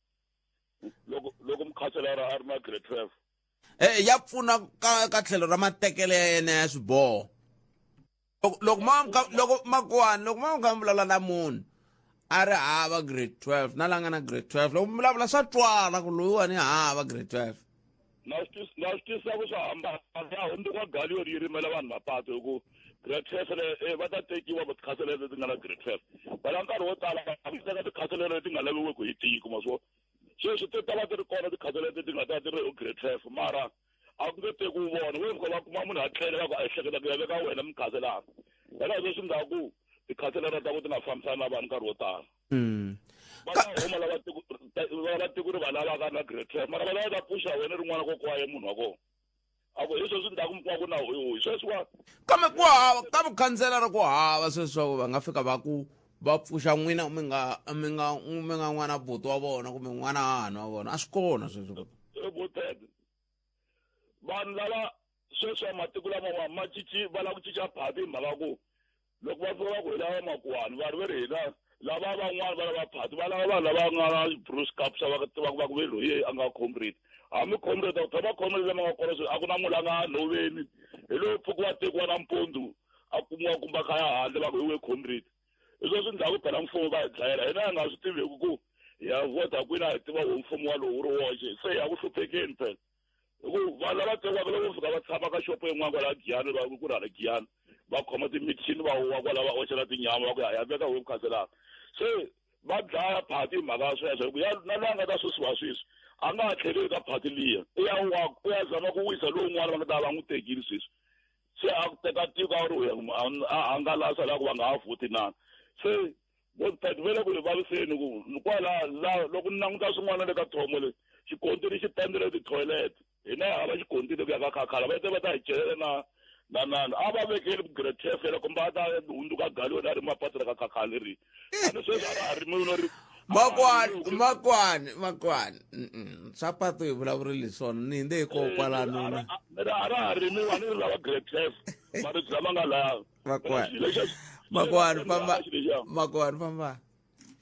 C: Loko mukhanselara a ri na grade 12.
A: Ya pfuna ka tlhelo ra matekelo ya yena ya swiboho. Loko makuhani, loko ma nga vulavula na munhu a ri hava grade 12 na la nga na grade 12, loko mi vulavula swa twala ku loyiwani hava grade 12.
C: Na swi twisisa ku swa hambana, ya hundzuka gallion yi rimela vanhu mapatu hi ku grade 12 le va ta tekiwa tikhanselere leti nga na grade 12. Va nkarhi wo tala va teka tikhanselere leti nga laviwiki hi tiko, ma swo. Sweswi ti ta va ti ri kona tikhanselere leti nga ta ti ri grade 12, mara a ku nge teki u vona. Wo fika va kuma munhu a tlhela va ku a ehleketa ku ya veka wena mukhanselara. Hela sweswi nga ku tikhanselere ta ku ti nga fambisani na vanhu nkarhi wo tala. Va ta huma lava tiko, lava tiko ri va lavaka na grade 12, mara va lava ta pfuxa wena rin'wana ko kwaye munhu wa kona. A ku hi sweswi ndhaku mi kuma ku na hi sweswi wa.
A: Kambe ku hava ka vukhanselara, ku hava sweswi swa ku va nga fika va ku va pfuxa n'wina mi nga n'wana buti wa vona kumbe n'wana hahani wa vona. A swi kona sweswo.
C: Vanhu lava sweswi matiko lama ma cinci, va lava ku cinca phati hi mhaka ku loko va fika va ku hi lava makuwani, vanhu va ri hina lava van'wana va lava phati, va lava vanhu lava nga na Bruce Cup xa va tivaka va ku ve loyi a nga comrade. Hambi comrade a ku tshama comrade lama nga kona sweswi, a ku na munhu la nga nhoveni. Hi lowu pfuki wa tekiwa nampundzu a kumiwa kumba kha ya handle va ku hi we comrade. Hi sweswi ndhawu phela mfumo va hi dlayela, hina hi nga swi tiveki ku hi ya vhota kwini, a hi tiva wo mfumo wa lowu wu ri woxe, se hi ya ku hluphekeni phela. Hi ku vanhu lava tekiwaka loko fika va tshama ka xopo yin'wana kwala Giyani, va ku ri hala Giyani, va khoma timichini va huwa kwala va oxela tinyama va ku ya veka we mukhanselara. Se va dlaya phati hi mhaka ya sweswo, hi ku ya na loyi a nga ta susiwa sweswi a nga ha tlheleli ka phati liya, i ya wa u ya zama ku wisa lowun'wana va nga ta va n'wi tekile sweswi. Se a ku teka tiko a ri a hangalasa laha ku va nga ha vhoti na. Se Votete va le ku hi vaviseni ku kwala la loko ni languta swin'wana le ka thomo le xikontiri xi pendele ti-toilet, hina hi hava xikontiri ku ya ka khakhala, va te va ta hi celela na a va vekeli grade 12 fela kumbe a ta hundzuka gallion a ri mapatu ra ka khakhala leri. A ni sweswi a ra ha rimiwi no ri
A: Makwani, makwani, makwani. Swa patu hi vulavurile swona ni hinde hikokwalano na.
C: A ra ha rimiwa ni ri lava grade 12 maribye lama nga laya.
A: Makwani. Makwani famba. Makwani famba.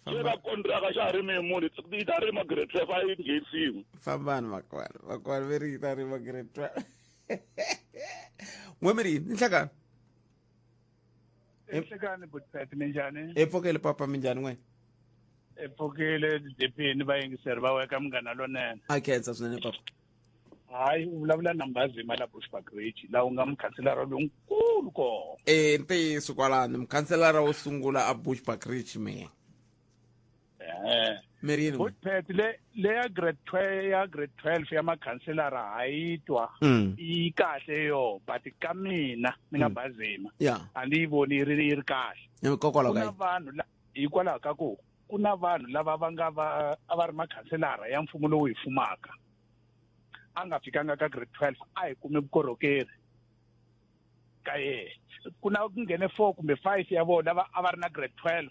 C: Xi ra kontraka xa ha rimi hi munhu yi ta rima grade 12 a yi nghenisiwi.
A: Fambani makwani. Makwani ve ri yi ta rima grade 12. N'wemiri ni nhlekani.
E: Nhlekani Butpet minjhani?
A: Hi pfukile papa minjhani n'wena?
E: Hi pfukile DP ni vayingiseri va weka Munghana Lonene.
A: A khensa swinene papa.
E: Hayi u vulavula na Mbazima la Bushbuckridge laha u nga mukhanselara lonkulu kona.
A: Eh ntiyiso kwalano mukhanselara wo sungula a Bushbuckridge mina.
E: Eh.
A: Mirini.
E: Butpet le le ya grade 12 ya grade 12 ya makhanselara ha yi twa. Yi kahle yo but ka mina ni nga Mbazima. A ni yi voni yi ri kahle.
A: Hikokwalaho ka
E: vanhu hikwalaho ka ku ku na vanhu lava va nga va a va ri makhanselara ya mfumo lowu hi fumaka. A nga fikanga ka grade 12 a hi kume vukorhokeri ka yena. Ku na ku nghene 4 kumbe 5 ya vona lava a va ri na grade 12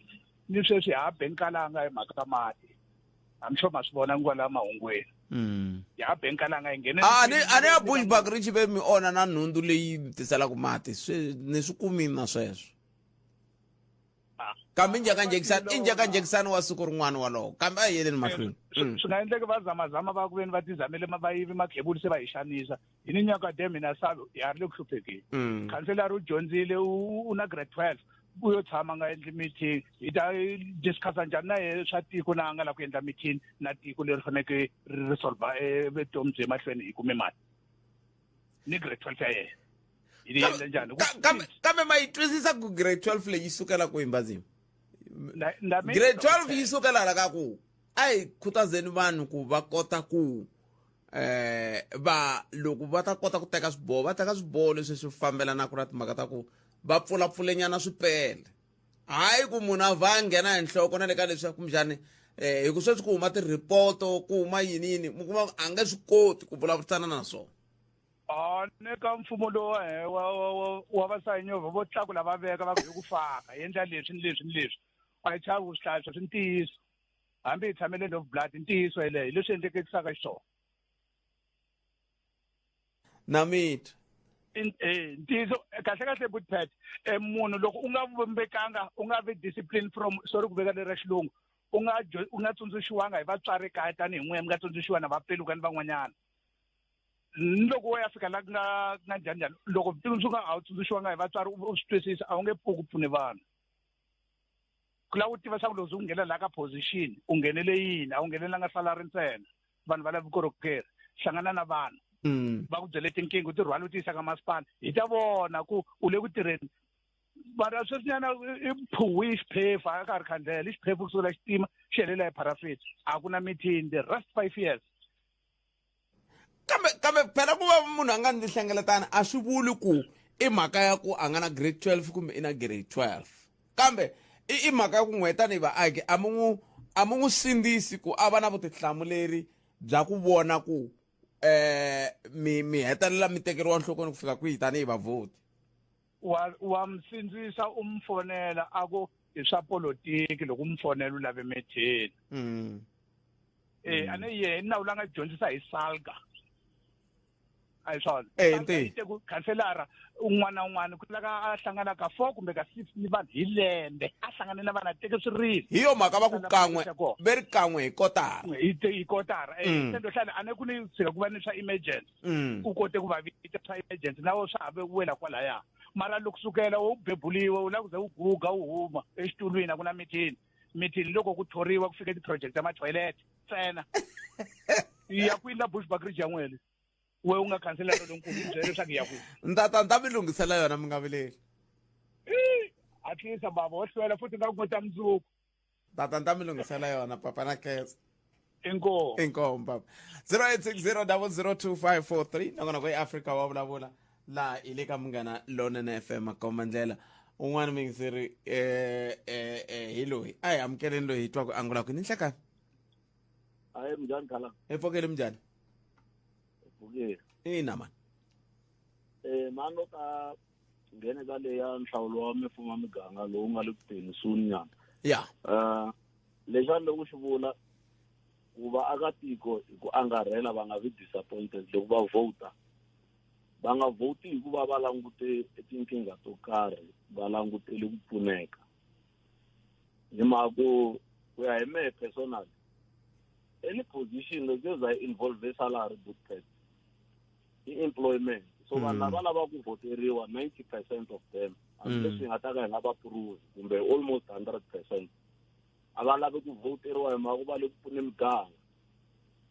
E: ni sweswi ha be nkalanga hi mhaka ka mati. I'm sure ma swi vona kwala mahungwini. Ya be nkalanga hi nghene.
A: A ni a ni ya Bushbuckridge ve mi ona na nhundzu leyi mi tiselaka mati swi ni swi kumini na sweswo. Kambe i njhekanjhekisano wa siku rin'wana walowo kambe a hi yeleni mahlweni.
E: Swi nga endleka va zamazama va ku veni va tizamele va yivi makhebulu se va hi xanisa. Hi ni nyaka dam hina salo ya ri le ku hluphekeni. Khanselara u dyondzile u na grade 12 u yo tshama nga endli meeting hi ta discussa njhani na yena swa tiko na a nga la ku endla meeting na tiko leri faneke ri resolve vutomi byi emahlweni hi kume mali ni grade 12 ya yena.
A: Kambe ma yi twisisa ku grade 12 leyi sukela kwihi Mbazima? Grade 12 yi sukela la ka ku a hi khutazeni vanhu ku va kota ku va loko va ta kota ku teka swiboho va teka swiboho leswi swi fambelanaka na timhaka ta ku va pfulapfulenyana swipele. Hayi ku munhu a va nghena hi nhloko na le ka leswi kumbexani hi ku sweswi ku huma ti-report-o ku huma yini yini mi kuma a nge swi koti ku vulavurisana na swona.
E: Ne ka mfumo lowu wa vasayinyovo vo tlakula va veka va ku hi ku faka hi endla leswi ni leswi ni leswi a hi chavi ku swi hlayisa swi ntiyiso hambi hi tshamele end of blood ntiyiso yeleyo hi leswi endlekekisaka xiswona.
A: Na mitwa.
E: Ntiyiso kahle kahle Butpet munhu loko u nga vumbekanga u nga vi discipline from sorry ku veka lera xilungu u nga tsundzuxiwanga hi vatswari kaya tanihi n'wina mi nga tsundzuxiwa na vapeluka ni van'wanyana. Loko wo ya fika la nga nga njhani njhani loko tsundzuka a wu tsundzuxiwanga hi vatswari u swi twisisa a wu nge pfuki ku pfune vanhu. Ku lava u tiva swa ku loko u nghena laha ka position u nghenele yini a wu nghenelanga salary ntsena vanhu va lava vukorhokeri hlangana na vanhu va ku byele tinkingha u ti rhwala u ti yisa ka masipala hi ta vona ku u le ku tirheni. Mara sweswinyana i phuwi xiphefu a ka ha ri khandlela i xiphefu kusukela xitima xi helela hi parafini a ku na meeting the rest 5 years.
A: Kambe phela ku va munhu a nga ni hlengeletana a swi vuli ku i mhaka ya ku a nga na grade 12 kumbe i na grade 12 kambe i mhaka ya ku n'we tanihi vaaki a mi n'wi sindzisi ku a va na vutihlamuleri bya ku vona ku mi hetelela mi tekeriwa nhlokweni ku fika kwihi tanihi vavhoti.
E: Wa mi sindzisa u mi fonela a ku i swa politiki loko u mi fonela u lave meeting. A ni yena nawu la nga dyondzisa hi SALGA. A hi swona. Ku khanselara un'wana na un'wana ku laka a hlangana ka 4 kumbe ka 6 ni vanhu hi lembe a hlangane na vanhu a teke swirilo.
A: Hi yo mhaka va ku kan'we ve ri kan'we hi kotara.
E: Hi kotara. Sendo hlala a ne ku ni tshika ku va ni swa emergency. U kote ku va vita swa emergency na wo swa ha ve wela kwalaya. Mara loko sukela u bebuliwe u lava ku ze u guga u huma exitulwini a ku na meeting. Meeting loko ku thoriwa ku fika ti-project ta ma-toilet ntsena. Ya kwini la Bushbuckridge ya n'wele? We u nga khanselara lonkulu u byele leswaku ya kwini.
A: Nta mi lunghisela yona mi nga vileli.
E: Hatlisa bava wo hlwela futhi nga ku ta mundzuku.
A: Tata mi lunghisela yona papa na khensa.
E: Inkomu.
A: Inkomu papa. 0860002543 nakona ku eAfrika wa vulavula laha hi le ka Munghana Lonene FM makomba ndlela. Un'wana mingiseri hi loyi a hi amukeleni loyi hi twaku angula ku ni nhlekani.
G: Hayi mnjani khala.
A: Hi pfukile mnjani?
G: Pfukile.
A: Ina man.
G: Mano ta nghene ka leya nhlawulo wa mimfumo ya miganga lowu nga le ku teni soon nyana.
A: Ya.
G: Lexi a ni loko xi vula ku vaakatiko hi ku angarhela va nga vi disappointed loko va vhota. Va nga vhoti hikuva va langute tinkingha to karhi, va langutele ku pfuneka. Hi mhaka ku ku ya hi mehe personally, any position loko yo za yi involve salary bootcamp i employment. So vanhu lava lava ku voteriwa 90% of them, hambileswi hi nga ta ka hi nga va prove kumbe almost 100%, a va lavi ku voteriwa hi mhaka ku va le ku pfune muganga.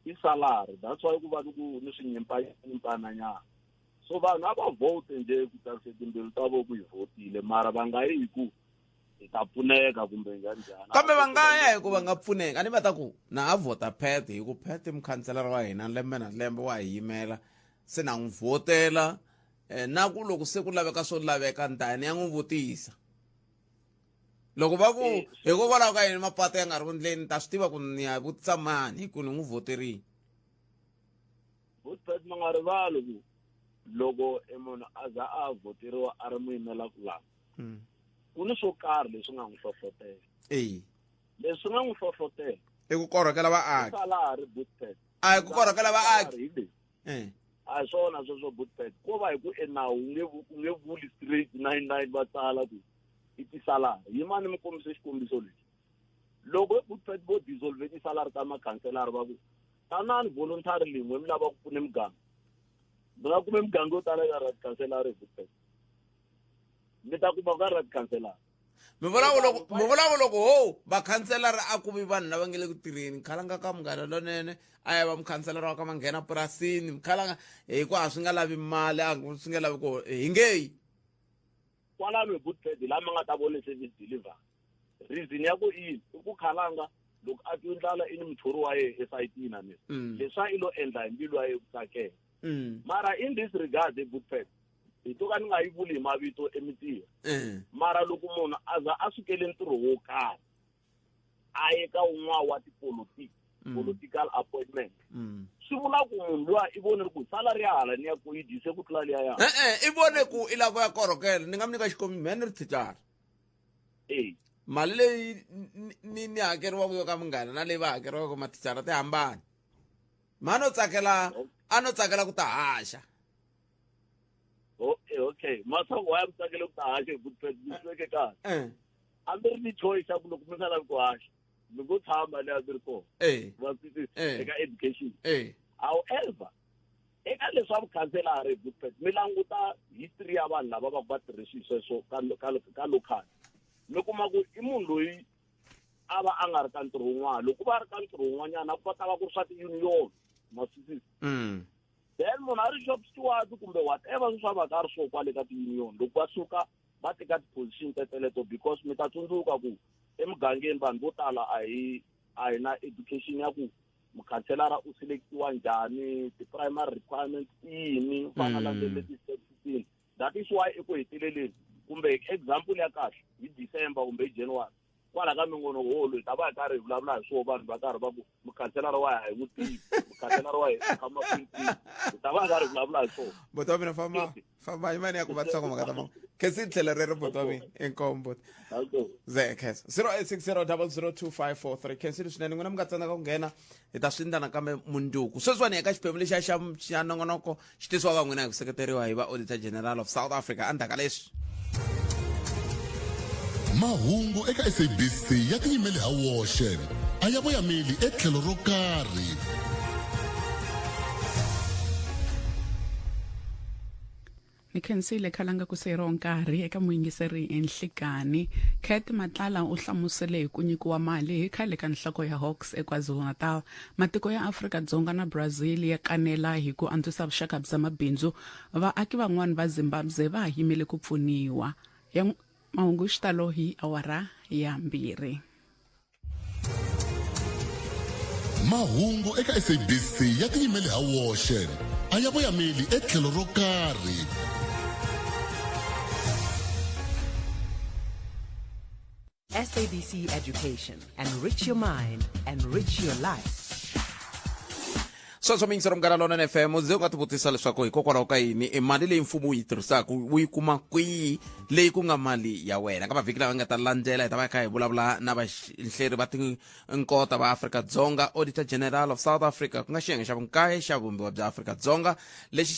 G: I salary, that's why ku va ni ku ni swinyimpanyimpananyana. So vanhu a va vote nje ku tsakise timbilu ta vo ku hi votile, mara va nga yi hi ku hi ta pfuneka kumbe njhani njhani.
A: Kambe va nga ya hi ku va nga pfuneka. A ni va ta ku na ha vhota Pat hi ku Pat mukhanselara wa hina lembe na lembe wa hi yimela, se na n'wi vhotela. Na ku loko se ku laveka swo laveka ni ta ya ni ya n'wi vutisa. Loko va ku hikokwalaho ka yini mapatu ya nga ri ku ndleni, ni ta swi tiva ku ni ya vutisa mani hi ku ni n'wi vhoterile.
G: Vutpet ma nga rivali ku loko e munhu a za a vhoteriwa a ri muyimela ku lava, ku ni swo karhi leswi nga n'wi hlohlotela. Leswi nga n'wi hlohlotela
A: I ku korhokela vaaki.
G: I salary, Bootpet.
A: A hi ku korhokela vaaki.
G: Hi leswi. A hi swona sweswo, Bootpet. Ko va hi ku enawu u nge vuli straight 99 va tsala ku i tisalari. Yimani mi kombise xikombiso lexi. Loko i Bootpet vo dissolve tisalari ta makhanselara va ku tanani voluntary lin'we mi lava ku pfuna muganga. Mi nga kume muganga yo tala ya right councillor hi Bootpet. Mi ta kuma ka right councillor.
A: Mi vula ku loko, mi vula ku loko ho vakhanselara a ku vi vanhu lava nge le ku tirheni, khalanga ka munghana lonene a ya va mukhanselara wa ka manghena purasini, khalanga hi ku a swi nga lavi mali, a swi nga lavi ku hi nge yi.
G: Kwalano hi Bootpet hi laha mi nga ta vona service delivery. Reason ya ku i yini? I ku khalanga loko a twe ndlala i ni muthori wa yena esayitini a ni. Leswa i lo endla hi mbilu ya yena ku tsakela. Mara in this regard hi Bootpet, hi to ka ni nga yi vuli hi mavito emitini. Mara loko munhu a za a sukele ntirho wo karhi, a ye ka wun'wana wa tipolotiki, political appointment. Swi vula ku munhu luya i vone ku salary ya hala ni ya ku yi dyise ku tlula liya ya.
A: E-e, i vone ku i lava ku ya korhokela. Ni nga mi nyika xikombiso, mehe ni ri thicara. Mali leyi ni hakeriwaka yo ka munghana na leyi va hakeriwaka mathicara ti hambana. Ma no tsakela, a no tsakela ku ta haxa.
G: Okay, okay. Masoko wa mi tsakela ku ta haxa hi ku mi swi veke kahle. A mi ri ni choice ya ku loko mi nga lavi ku haxa, mi ngo tshama le a mi ri kona. Va twisisa? Eka education. However, eka leswi va vukhanselara hi Bootpet, mi languta history ya vanhu lava va ku va tirhe swilo sweswo ka local. Mi kuma ku i munhu loyi a va a nga ri ka ntirho wun'wana. Loko va ri ka ntirho wun'wanyana, ku va ta va ku ri swa ti-union, ma swi twisisa? Then munhu a ri shop steward kumbe whatever sweswi a va ka a ri swo kwale ka ti-union, loko va suka va teka ti-position teteleto, because mi ta tsundzuka ku emugangeni vanhu vo tala a hi na education ya ku mukhanselara u selectiwa njhani, ti-primary requirements i yini, u fanele a landzelele ti-steps tini. That is why eku heteleleni, kumbe example ya kahle hi December kumbe hi January, kwala ka mingonoko holo hi ta va hi karhi hi vulavula hi swona, vanhu va karhi va ku mukhanselara wa ha hi n'wi tivi, mukhanselara wa hina u tshama kwini kwihi, hi ta va hi karhi hi vulavula hi swona.
A: Buti wa mina, famba, famba, yimani ya ku va tlhoko mhaka ta mhaka. Khensi tlhelo rero, buti wa mina, inkomu, buti. Ze, khensa. Zero eight six zero double zero two five four three. Khensile swinene, n'wina mi nga tsandzeka ku nghena, hi ta swi endla nakambe mundzuku. Sweswiwani eka xiphemu lexiya xa nongonoko xi tisiwaka n'wina hi ku seketeriwa hi va Auditor General of South Africa. Endzhaku ka leswi,
H: mahungu eka SABC ya tiyimele ha woxe, a ya voyameli etlhelo ro karhi.
M: Ni khensile khalanga ku seyeriwa nkarhi eka muyingiseri enhlikani. Cat Matlala u hlamusele hi ku nyikiwa mali hi khale ka nhloko ya Hawks eKwaZulu-Natal. Matiko ya Afrika-Dzonga na Brazil ya kanela hi ku antswisa vuxaka bya mabindzu. Vaaki van'wana va Zimbabwe va ha yimele ku pfuniwa. Ya mahungu hi xitalo hi awara ya 2.
H: Mahungu eka SABC ya tiyimele ha woxe, a ya voyameli etlhelo ro karhi.
I: SABC Education. Enrich your mind, enrich your life.
A: Sweswo miyingisero Munghana Lonene FM, ndzi nga tivutisa leswaku hikokwalaho ka yini i mali leyi mfumo wu yi tirhisaka wu yi kuma kwihi leyi ku nga mali ya wena. Ka mavhiki lawa nga ta landzela hi ta va hi kha hi vulavula na vahleri va tinkota va Afrika-Dzonga, Auditor General of South Africa, ku nga xiyenge xa vunkaye xa vumbiwa bya Afrika-Dzonga lexi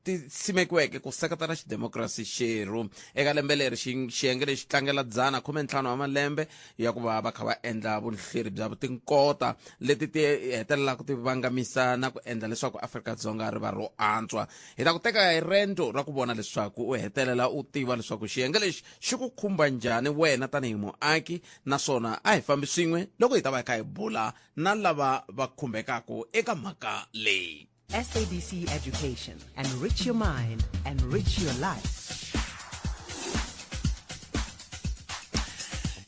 A: xi simekiweke ku seketela xidemokirasi xerhu. Eka lembe leri xiyenge lexi tlangela 115 wa malembe ya ku va va kha va endla vunhleri bya tinkota leti ti hetelelaka ti vangamisa na ku endla leswaku Afrika-Dzonga ri va ro antswa. Hi ta ku teka hi rendzo ra ku vona leswaku u hetelela u tiva leswaku xiyenge lexi xi ku khumba njhani wena tanihi muaki, naswona a hi fambi swin'we loko hi ta va hi kha hi bula na lava va khumbekaka eka mhaka leyi.
I: SABC Education. Enrich your mind, enrich your life.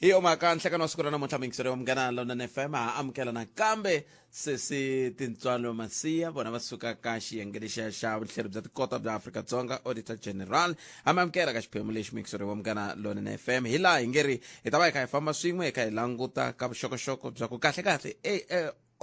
A: Hi yo mhaka nhlekano wa siku ra namuntlha, muyingiseri wa Munghana Lonene FM, ha amukela nakambe sesi Tintswalo Masiya, vona va suka ka xiyenge lexiya xa vuhleri bya tikota bya Afrika-Dzonga, Auditor General. Ha mi amukela ka xiphemu lexi, muyingiseri wa Munghana Lonene FM. Hi laha hi nge ri hi ta va hi kha hi famba swin'we hi kha hi languta ka vuxokoxoko bya ku kahle-kahle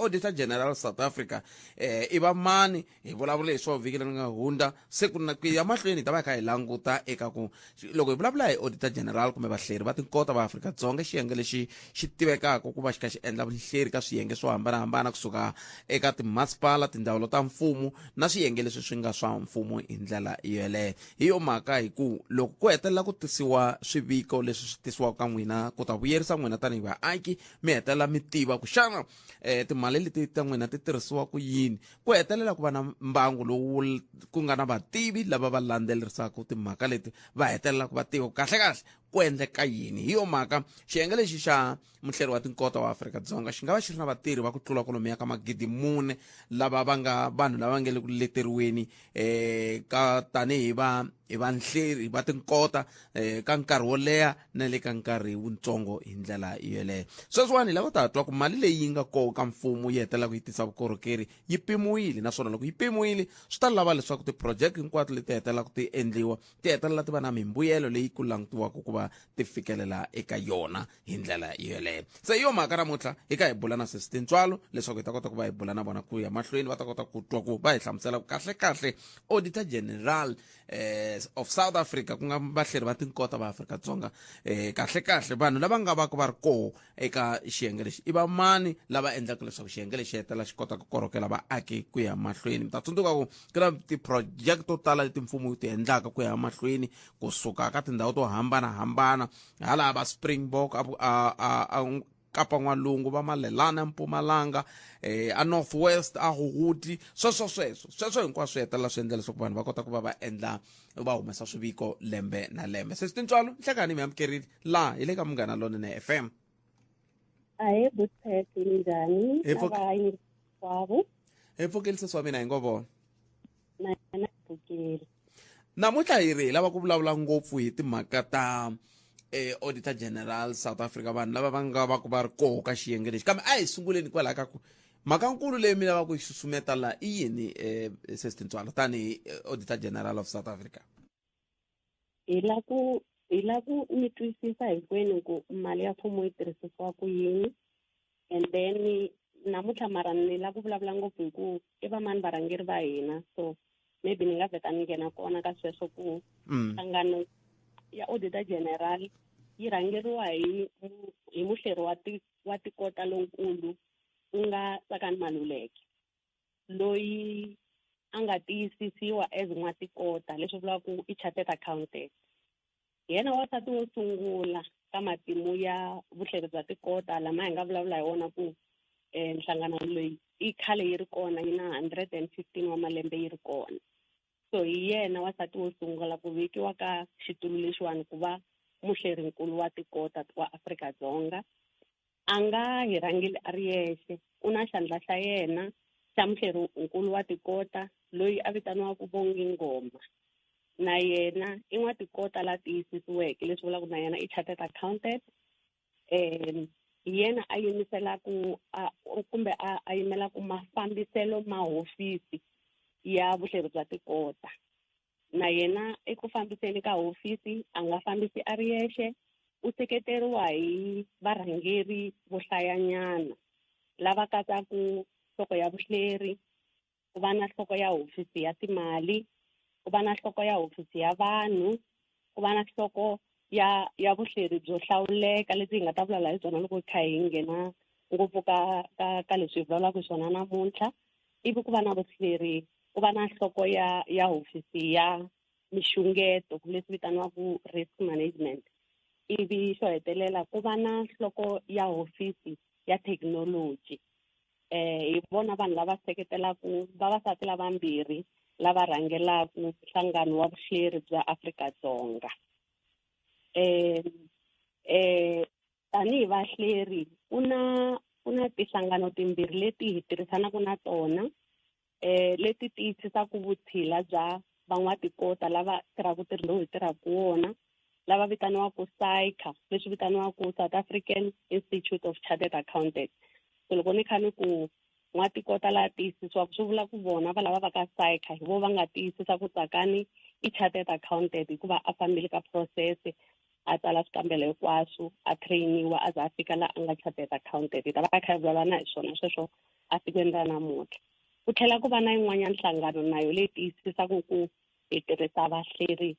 A: Auditor General South Africa i va mani. Hi vulavule hi swo vhiki leri nga hundza, se ku na ku ya mahlweni hi ta va hi kha hi languta eka ku loko hi vulavula hi Auditor General kumbe vahleri va tinkota va Afrika-Dzonga, xiyenge lexi xi tivekaka ku va xi kha xi endla vuhleri ka swiyenge swo hambanahambana, kusuka eka timasipala, tindzawulo ta mfumo na swiyenge leswi swi nga swa mfumo hi ndlela yoleyo. Hi yo mhaka hi ku loko ku hetelela ku tisiwa swiviko leswi swi tisiwaka ka n'wina ku ta vuyerisa n'wina tanihi vaaki, mi hetelela mi tiva ku xana timali leti ta n'wina ti tirhisiwa ku yini. Ku hetelela ku va na mbangu lowu ku nga na vativi lava va landzelerisaka timhaka leti, va hetelela ku va tiva ku kahle-kahle ku endleka yini. Hi yo mhaka xiyenge lexi xa muhleri wa tinkota wa Afrika-Dzonga xi nga va xi ri na vatirhi va ku tlula kwalomuya ka 4,000, lava va nga vanhu lava nga le ku leteriweni ka tanihi va hi vanhleri va tinkota ka nkarhi wo leha na le ka nkarhi wutsongo hi ndlela yoleyo. Sweswiwani hi lava ta twa ku mali leyi yi nga koho ka mfumo yi hetelela ku yi tisa vukorhokeri yi pimiwile, naswona loko yi pimiwile swi ta lava leswaku ti-project hinkwato leti hetelelaka ti endliwa ti hetelela ti va na mimbuyelo leyi ku langutiwaka ku va ti fikelela eka yona hi ndlela yoleyo. Se hi yo mhaka namuntlha hi ka hi bula na sesi Tintswalo leswaku hi ta kota ku va hi bula na vona ku ya mahlweni, va ta kota ku twa ku va hi hlamusela ku kahle-kahle Auditor General of South Africa, ku nga vahleri va tinkota va Afrika-Dzonga, kahle-kahle vanhu lava nga va ku va ri koho eka xiyenge lexi i va mani, lava endlaka leswaku xiyenge lexi hetelela xi kota ku korhokela vaaki ku ya mahlweni. Mi ta tsundzuka ku ku na ti-project to tala leti mfumo wu ti endlaka ku ya mahlweni, kusuka ka tindhawu to hambanahambana, hala va Springbok a Kapa N'walungu, va Malelana Mpumalanga, a North West, a Huguti, sweswo sweswo sweswo hinkwaswo swi hetelela swi endla leswaku vanhu va kota ku va va endla va humesa swiviko lembe na lembe. Sesi Tintswalo, nhlekani mi amukerile laha hi le ka Munghana Lonene FM.
J: Ahee Butpet, minjhani?
A: Hi
J: Na vayingiseri.
A: Hi pfukile sesi wa mina, hi ngo vona.
J: Na na pfukile.
A: Namuntlha hi ri hi lava ku vulavula ngopfu hi timhaka ta Auditor General South Africa, vanhu lava va nga va ku va ri koho ka xiyenge lexi. Kambe a hi sunguleni kwalaho ka ku mhaka nkulu leyi mi lavaka ku yi susumeta laha i yini, sesi Tintswalo, tanihi Auditor General of South Africa?
J: Hi la ku hi la ku mi twisisa hinkwenu ku mali ya mfumo yi tirhisisiwa ku yini, and then namuntlha mara ni la ku vulavula ngopfu hi ku i va mani varhangeri va hina, so maybe ni nga vheta ni nghena kona ka sweswo ku nhlangano ya Auditor General yi rhangeriwa hi muhleri wa tikota lonkulu, ku nga Tsakani Maluleke, loyi a nga tiyisisiwa as n'watikota, leswi vulaka ku i chartered accountant. Hi yena wansati wo sungula ka matimu ya vuhleri bya tikota lama hi nga vulavula hi wona ku nhlangano loyi i khale yi ri kona, yi na 115 wa malembe yi ri kona. So hi yena wansati wo sungula ku vekiwa ka xitulu lexiwani ku va muhlerinkulu wa tikota wa Afrika-Dzonga. A nga hi rhangeli a ri yexe, u na xandla xa yena xa muhlerinkulu wa tikota loyi a vitaniwaka Bongi Ngoma. Na yena i n'watikota la tiyisisiweke, leswi vulaka na yena i chartered accountant. Hi yena a yimiselaku, a, kumbe a, a yimelaku mafambiselo ma hofisi ya vuhleri bya tikota. Na yena eku fambiseni ka hofisi a nga fambisi a ri yexe, u seketeriwa hi varhangeri vo hlayanyana lava katsaku nhloko ya vuhleri, ku va na nhloko ya hofisi ya timali, ku va na nhloko ya hofisi ya vanhu, ku va na nhloko ya ya vuhleri byo hlawuleka lebyi hi nga ta vulavula hi byona loko hi kha hi nghena ngopfu ka ka ka leswi hi vulavulaka hi swona namuntlha, ivi ku va na vuhleri, ku va na nhloko ya ya hofisi ya mixungeto leswi vitaniwaka risk management, ivi xo hetelela ku va na nhloko ya hofisi ya thekinoloji. Hi vona vanhu lava seketelaka vavasati lavambirhi lava rhangelaka nhlangano wa vuhleri bya Afrika-Dzonga. Tanihi vahleri ku na ku na tinhlangano timbirhi leti hi tirhisanaka na tona, leti tiyisisaka vutshila bya van'watikota lava tirhaka ntirho lowu hi tirhaka wona, lava vitaniwaka SAICA, leswi vitaniwaka South African Institute of Chartered Accountants. So loko ni kha ni ku n'watikota laha tiyisisiwaka, swi vula ku vona va lava va ka SAICA hi vo va nga tiyisisa ku Tsakani i chartered accountant hikuva a fambile ka process, a tsala swikambelo hinkwaswo, a trainiwa a za a fika laha a nga chartered accountant. Hi ta va kha hi vulavula na hi swona sweswo a sikwini ra namuntlha. Ku tlhela ku va na yin'wanyana nhlangano na yo leyi tiyisisaka ku hi tirhisa vahleri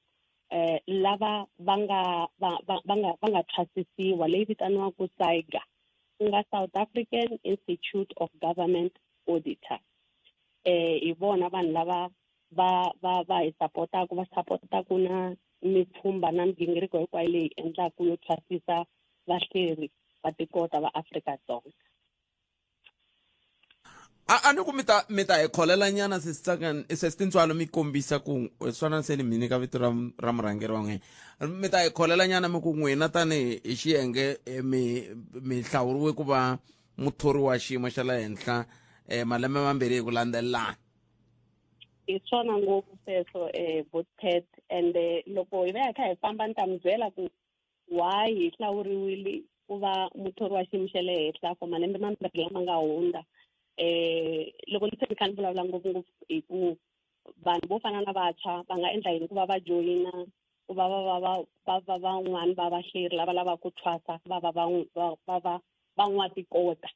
J: lava va nga va va va nga va nga thwasisiwa, leyi vitaniwaka SAIGA, ku nga South African Institute of Government Auditor. Hi vona vanhu lava va va va hi sapotaka, va sapotaka na mipfhumba na migingiriko hinkwayo leyi endlaka yo thwasisa vahleri va tikota va Afrika-Dzonga.
A: A ni ku mi ta hi kholela nyana sesi Tsakani, sesi Tintswalo, mi kombisa ku swana se ni mi nyika vito ra murhangeri wa n'wina. Mi ta hi kholela nyana mi ku n'wina tanihi hi xiyenge, mi hlawuriwe ku va muthori wa xiyimo xa le henhla, malembe mambirhi hi ku landzelelana.
J: Hi swona ngopfu sweswo, Botpet, and loko hi va hi kha hi famba ni ta mi byela ku why hi hlawuriwile ku va muthori wa xiyimo xa le henhla for malembe mambirhi lama nga hundza. Loko ni se ni kha ni vulavula ngopfungopfu hi ku vanhu vo fana na vantshwa va nga endla yini ku va va joyina, ku va va va va va va van'wani va vahleri lava lavaka ku thwasa va va va va va va van'watikota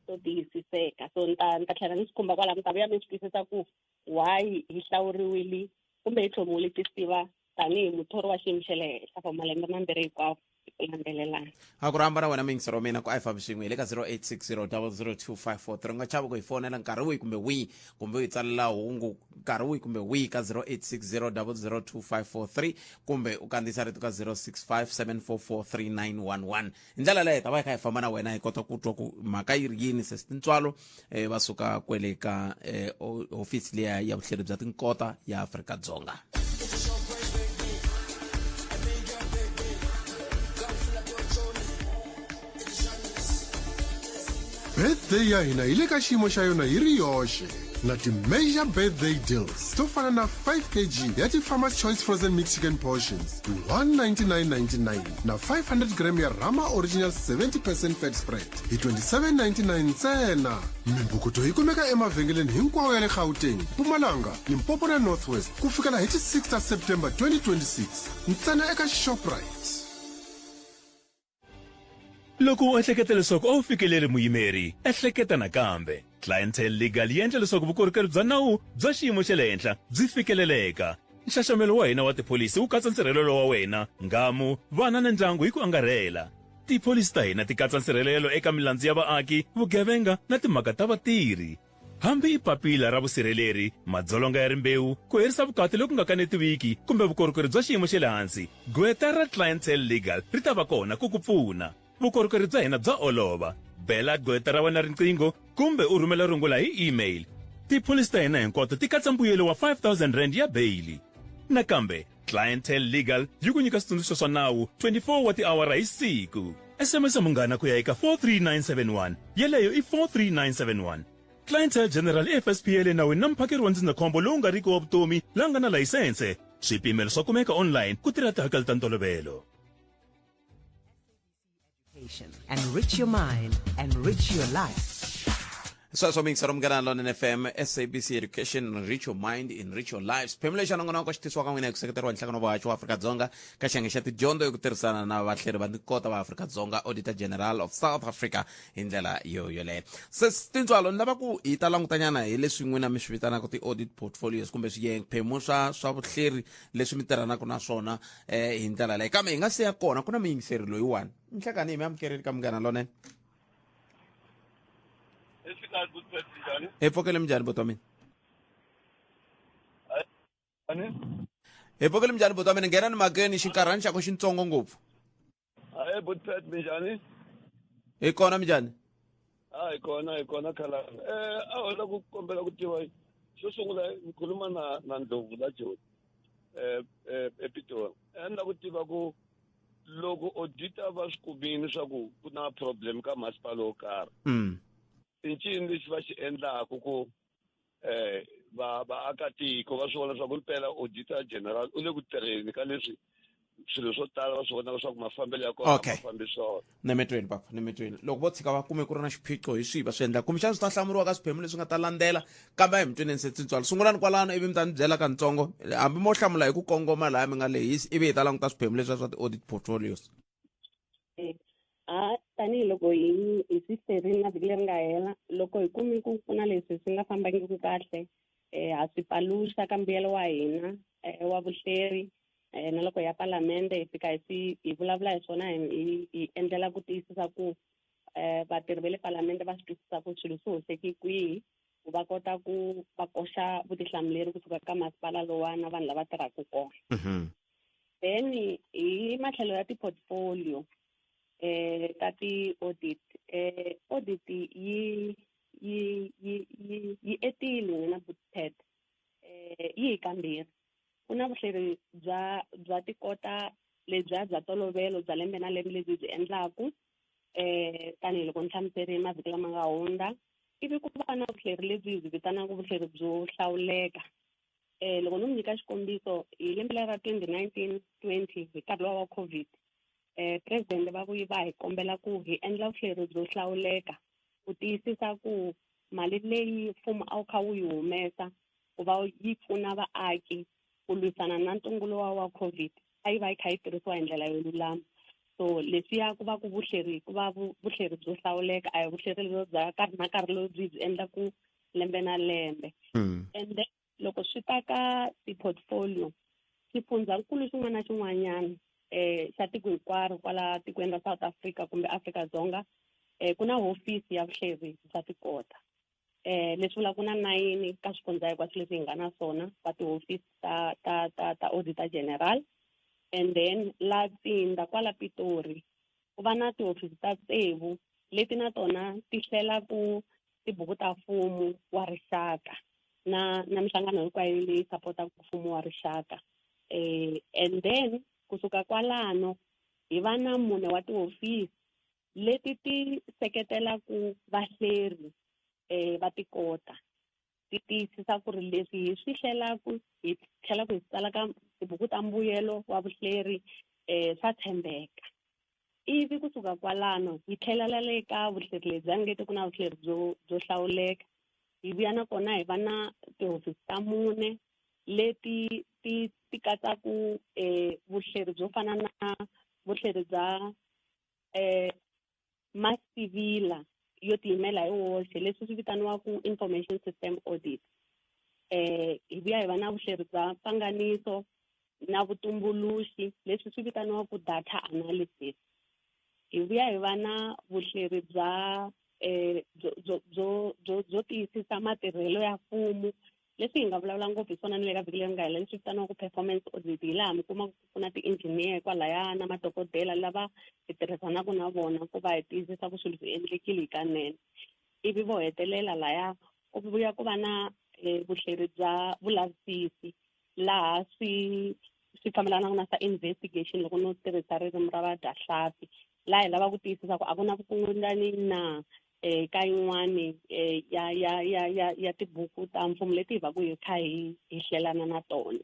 J: to tiyisiseka. So ni ta tlhela ni swi khumba kwalaho, mi ta vuya mi swi twisisa ku why hi hlawuriwile kumbe hi tlhomiwile tisiva tanihi muthori wa xiyimo xa le henhla for malembe mambirhi hinkwawo hi ku landzelelana.
A: A ku rhamba na wena miyingisero wa mina ku a hi fambi swin'we hi le ka 0860 002543. U nga chavi ku hi fonela nkarhi wihi kumbe wihi, kumbe u hi tsalela hungu nkarhi wihi kumbe wihi ka 0860 002543, kumbe u kandziyisa rito ka 065 744 3911. Hi ndlela leyo hi ta va hi kha hi famba na wena, hi kota ku twa ku mhaka yi ri yini. Sesi Tintswalo, va suka kwele ka hofisi liya ya vuhleri bya tinkota ya Afrika-Dzonga.
H: Birthday ya hina yi le ka xiyimo xa yona yi ri yoxe na ti-major birthday deals to fana na 5 kg ya ti-Farmers Choice frozen mixed chicken portions hi 199.99 na 500 gram ya Rama Original 70% fat spread hi 27.99 ntsena. Mimbhukuto yi kumeka emavhengeleni hinkwawo ya le Gauteng, Mpumalanga, Limpopo na North West ku fikela hi ti-6 ta September 2026 ntsena eka Shoprite.
K: Loko u ehleketa leswaku a wu fikeleri muyimeri, ehleketa nakambe. Clientele Legal yi endla leswaku vukorhokeri bya nawu bya xiyimo xa le henhla byi fikeleleka. Nxaxamelo wa hina wa tipholisi wu katsa nsirhelelo wa wena, nghamu, vana na ndyangu hi ku angarhela. Tipholisi ta hina ti katsa nsirhelelo eka milandzu ya vaaki, vugevenga na timhaka ta vatirhi. Hambi i papila ra vusirheleri, madzolonga ya rimbewu, ku herisa vukati loku nga kanetiwiki kumbe vukorhokeri bya xiyimo xa le hansi, gqweta ra Clientele Legal ri ta va kona ku ku pfuna. Vukorhokeri bya hina bya olova. Bela gqweta ra wena riqingho kumbe u rhumela rungula hi email. Tipholisi ta hina hinkwato ti katsa mbuyelo wa R5000 ya beyili. Nakambe, Clientele Legal yi ku nyika switsundzuxo swa nawu 24 wa tiawara hi siku. SMS munghana ku ya eka 43971. Yeleyo i 43971. Clientele General i FSP ya le nawini na muphakeri wa ndzindzakhombo lowu nga riki wa vutomi la nga na layisense. Swipimelo swa kumeka online ku tirha tihakelo ta ntolovelo.
I: Enrich your mind, enrich your life.
A: Sweswo miyingisero Munghana Lonene FM, SABC Education, enrich your mind, enrich your life. Xiphemu lexi xa nongonoko xi tisiwa ka n'wina hi ku seketeriwa hi Nhlangano wa Vuhaxi wa Afrika-Dzonga ka xiyenge xa tidyondzo hi ku tirhisana na vahleri va tikota va Afrika-Dzonga, Auditor General of South Africa, hi ndlela yo yoleyo. Se Tintswalo, ni lava ku hi ta langutanyana hi leswi n'wina mi swi vitanaka ti-audit portfolios kumbe swiphemu swa swa vuhleri leswi mi tirhanaka na swona hi ndlela leyi. Kambe hi nga si ya kona, ku na muyingiseri loyiwani. Nhlekani hi mi amukerile ka Munghana Lonene.
C: Exikarhi ku njhani?
A: Hi pfukile minjhani buti wa mina?
C: Ani?
A: Hi pfukile minjhani buti wa mina? Nghena ni makeni xinkarhani xa ku xintsongo ngopfu.
C: Hayi buti Pat minjhani?
A: Hi kona minjhani?
C: A hi kona hi kona khalanga. A ho la ku kombela ku tiva xo sungula ni khuluma na na Ndlovu la Joni ePitori. A ni la ku tiva ku loko auditor va swi kumile swa ku ku na problem ka masipala wo karhi i ncini lexi va xi endlaku ku va vaakatiko va swi vona swa ku mpela auditor general u le ku tirheni ka leswi swilo swo tala va swi vonaka swa ku mafambelo ya kona
A: Okay.
C: ma fambi swona.
A: Nemetweni papa, nemetweni. Loko vo tshika va kume ku ri na xiphiqo hi swihi va swi endlaka? Kumbexana swi ta hlamuriwa ka swiphemu leswi nga ta landzela, kambe a hi mi tweneni se Tintswalo. Sungulani kwalano ivi mi ta ni byela kantsongo, hambi mo hlamula hi ku kongoma lahaya mi nga lehisi, ivi hi ta languta swiphemu leswiya swa ti-audit portfolios.
J: A tanihiloko hi hi swi hlerile na vhiki leri nga hela, loko hi kume ku ku na leswi swi nga fambangiki kahle, ha swi paluxa ka mbuyelo wa hina wa vuhleri, na loko ya palamende hi fika hi swi hi vulavula hi swona hi hi endlela ku tiyisisa ku vatirhi va le palamende va swi twisisa ku swilo swi hoxeke kwihi, ku va kota ku va koxa vutihlamuleri kusuka ka masipala lowa na vanhu lava tirhaka kona. Then hi matlhelo ya ti-portfolio ta ti-audit, audit yi yi yi yi yi etile n'wina Butpet, yi hi kambirhi. Ku na vuhleri bya bya tikota lebyiya bya tolovelo bya lembe na lembe lebyi byi endlaku tanihiloko ni hlamuserile mavhiki lama nga hundza, ivi ku va na vuhleri lebyi hi byi vitanaka vuhleri byo hlawuleka. Loko no mi nyika xikombiso, hi lembe leri ra 2019-20 hi nkarhi lowa wa COVID, president va vuyi va hi kombela ku hi endla vuhleri byo hlawuleka ku tiyisisa ku mali leyi mfumo a wu kha wu yi humesa ku va yi pfuna vaaki ku lwisana na ntungu lowa wa COVID a yi va yi kha yi tirhisiwa hi ndlela yo lulama. So leswiya ku va ku vuhleri ku va vuhleri byo hlawuleka, a hi vuhleri lebyo bya nkarhi na nkarhi lebyi byi endlaku lembe na lembe. And then loko swi ta ka ti-portfolio, xifundzankulu xin'wana na xin'wanyana xa tiko hinkwaro kwala tikweni ra South Africa kumbe Afrika-Dzonga, ku na hofisi ya vuhleri bya tikota. Leswi vulaka ku na 9 ka swifundza hinkwaswo leswi hi nga na swona va tihofisi ta ta ta ta Auditor General. And then la Tsinda kwala Pitori ku va na tihofisi ta tsevu leti na tona ti hlela ku tibuku ta mfumo wa rixaka na na minhlangano hinkwayo leyi sapotaka mfumo wa rixaka. And then kusuka kwalano hi va na mune wa tihofisi leti ti seketelaka vahleri va tikota, ti tiyisisa ku ri leswi hi swi hlelaka hi tlhela ku hi tsala ka tibuku ta mbuyelo wa vuhleri swa tshembeka. Ivi kusuka kwalano hi tlhelela le ka vuhleri lebyi a nge te ku na vuhleri byo byo hlawuleka, hi vuya na kona hi va na tihofisi ta mune leti ti ti katsaku vuhleri byo fana na vuhleri bya masivila yo tiyimela hi woxe, leswi swi vitaniwaka information system audit. Hi vuya hi va na vuhleri bya pfanganiso na vutumbuluxi, leswi swi vitaniwaka data analysis. Hi vuya hi va na vuhleri bya byo byo byo byo byo tiyisisa matirhelo ya mfumo, leswi hi nga vulavula ngopfu hi swona ni le ka vhiki leri nga hela, leswi vitaniwaka performance audit, hi laha mi kumaka ku na ti-engineer kwalaya na madokodela lava hi tirhisanaka na vona ku va hi tiyisisa ku swilo swi endlekile hikanene. Ivi vo hetelela laya ku vuya ku va na vuhleri bya vulavisisi, laha swi swi fambelanaka na swa investigation, loko no tirhisa ririmi ra vadyahlampfi, laha hi lava ku tiyisisa ku a ku na vukungundwani na ka yin'wani ya ya ya ya ya tibuku ta mfumo leti hi va ku hi kha hi hi hlelana na tona.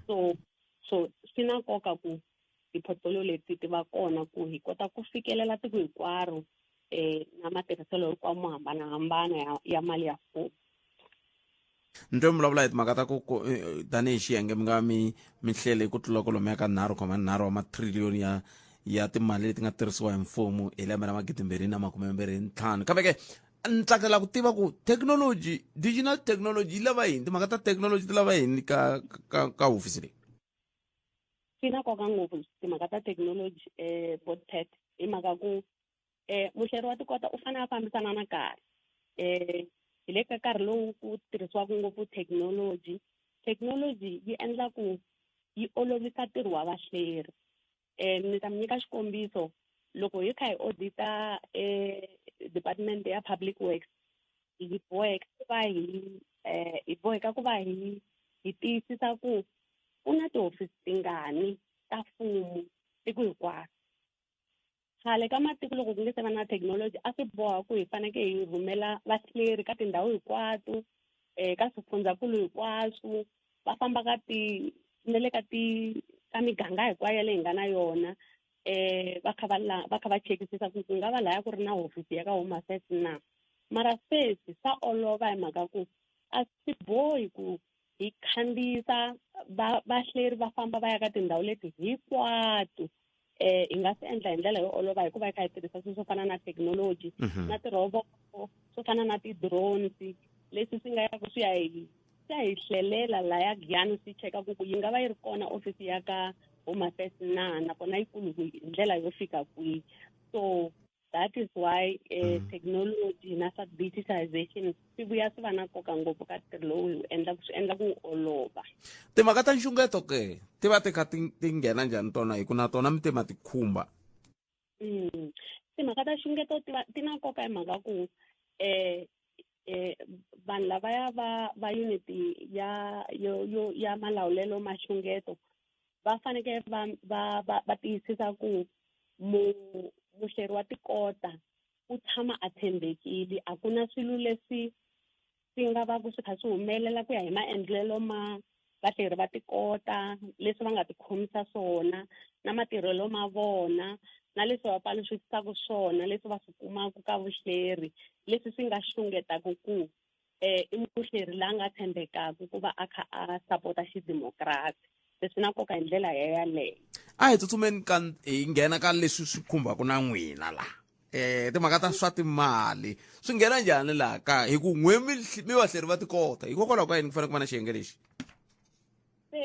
J: So swi na nkoka ku ti-portfolio leti ti va kona ku hi kota ku fikelela tiko hinkwaro Na matirhiselo hinkwawo mo hambanahambana ya mali ya mfumo.
A: Ni twe mi vulavula hi timhaka ta ku tanihi xiyenge mi nga mi mi hlele ku tlula kwalomuya ka 3.3 wa matriliyoni ya timali leti nga tirhisiwa hi mfumo hi lembe ra 2025. Kambe ke ni tsakela ku tiva ku thekinoloji, digital technology yi lava yini, timhaka ta thekinoloji ti lava yini ka hofisi leyi?
J: Swi na nkoka ngopfu timhaka ta thekinoloji, botpet, hi mhaka ku muhleri wa tikota u fanele a fambisana na nkarhi. Hi le ka nkarhi lowu ku tirhisiwaka ngopfu thekinoloji. Thekinoloji yi endla ku yi olovisa ntirho wa vahleri. Ni ta mi nyika xikombiso, loko hi kha hi audita department ya public works, hi boheka ku va hi boheka ku va hi tiyisisa ku ku na tihofisi tingani ta mfumo tiko hinkwaro. Khale ka matiko loko ku nge se va na thekinoloji a swi boha ku hi fanekele hi rhumela vahleri ka tindhawu hinkwato, ka swifundzankulu hinkwaswo, va famba ka ti na le ka ti ka miganga hinkwayo leyi hi nga na yona, va kha va la va kha va chekisisa ku ku nga va laya ku ri na hofisi ya ka Home Affairs na. Mara sweswi swa olova hi mhaka ku a swi bohi ku hi khandziyisa vahleri va famba va ya ka tindhawu leti hinkwato. Hi nga swi endla hi ndlela yo olova hikuva hi kha hi tirhisa swilo swo fana na thekinoloji, na tirhoboto, swo fana na ti-drones, leswi swi nga ya ku swi ya hi hlelela laya Giyani, swi cheka ku yi nga va yi ri kona ofisi ya ka Home Affairs na, nakona yikulu hi ndlela yo fika kwihi. So that is why technology na swa digitization swi vuya swi va na nkoka ngopfu ka ntirho lowu hi wu endlaku, swi endla ku olova.
A: Timhaka ta nxungeto ke ti va ti kha ti nghena njhani tona, hi ku na tona mi te ma ti khumba?
J: Timhaka ta nxungeto ti na nkoka hi mhaka ku vanhu lavaya va unit ya yo yo ya malawulelo ma nxungeto va fanekele va tiyisisa ku muhleri wa tikota u tshama a tshembekile, a ku na swilo leswi swi nga va ku swi kha swi humelela ku ya hi maendlelo ma vahleri va tikota, leswi va nga tikhomisa swona na matirhelo ma vona na leswi va paluxisaka swona, leswi va swi kumaka ka vuhleri, leswi swi nga xungetaka ku i muhleri la nga tshembekaka ku va a kha a sapota xidemokirasi. Leswi na nkoka hi ndlela yaleyo.
A: A hi tsutsumeni ka hi nghena ka leswi swi khumbaka na n'wina la. Timhaka ta swa timali swi nghena njhani laha ka hi ku n'we mi vahleri va tikota, hikokwalaho ka yini ku fanele ku va na xiyenge lexi?
J: Se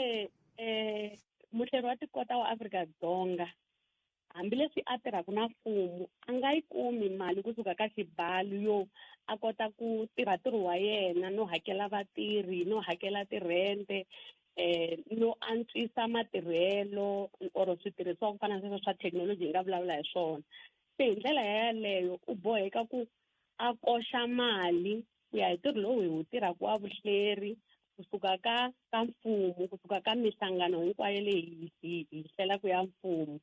J: muhleri wa tikota wa Afrika-Dzonga hambileswi a tirhaka na mfumo a nga yi kumi mali kusuka ka xibalo yo a kota ku tirha ntirho wa yena no hakela vatirhi, no hakela tirhente, no antswisa matirhelo or switirhisiwa ku fana na sweswo swa thekinoloji hi nga vulavula hi swona. Se hi ndlela yaleyo u boheka ku a koxa mali ku ya hi ntirho lowu hi wu tirhaka wa vuhleri kusuka ka mfumo, kusuka ka mihlangano hinkwayo leyi hi hlelaka ya mfumo.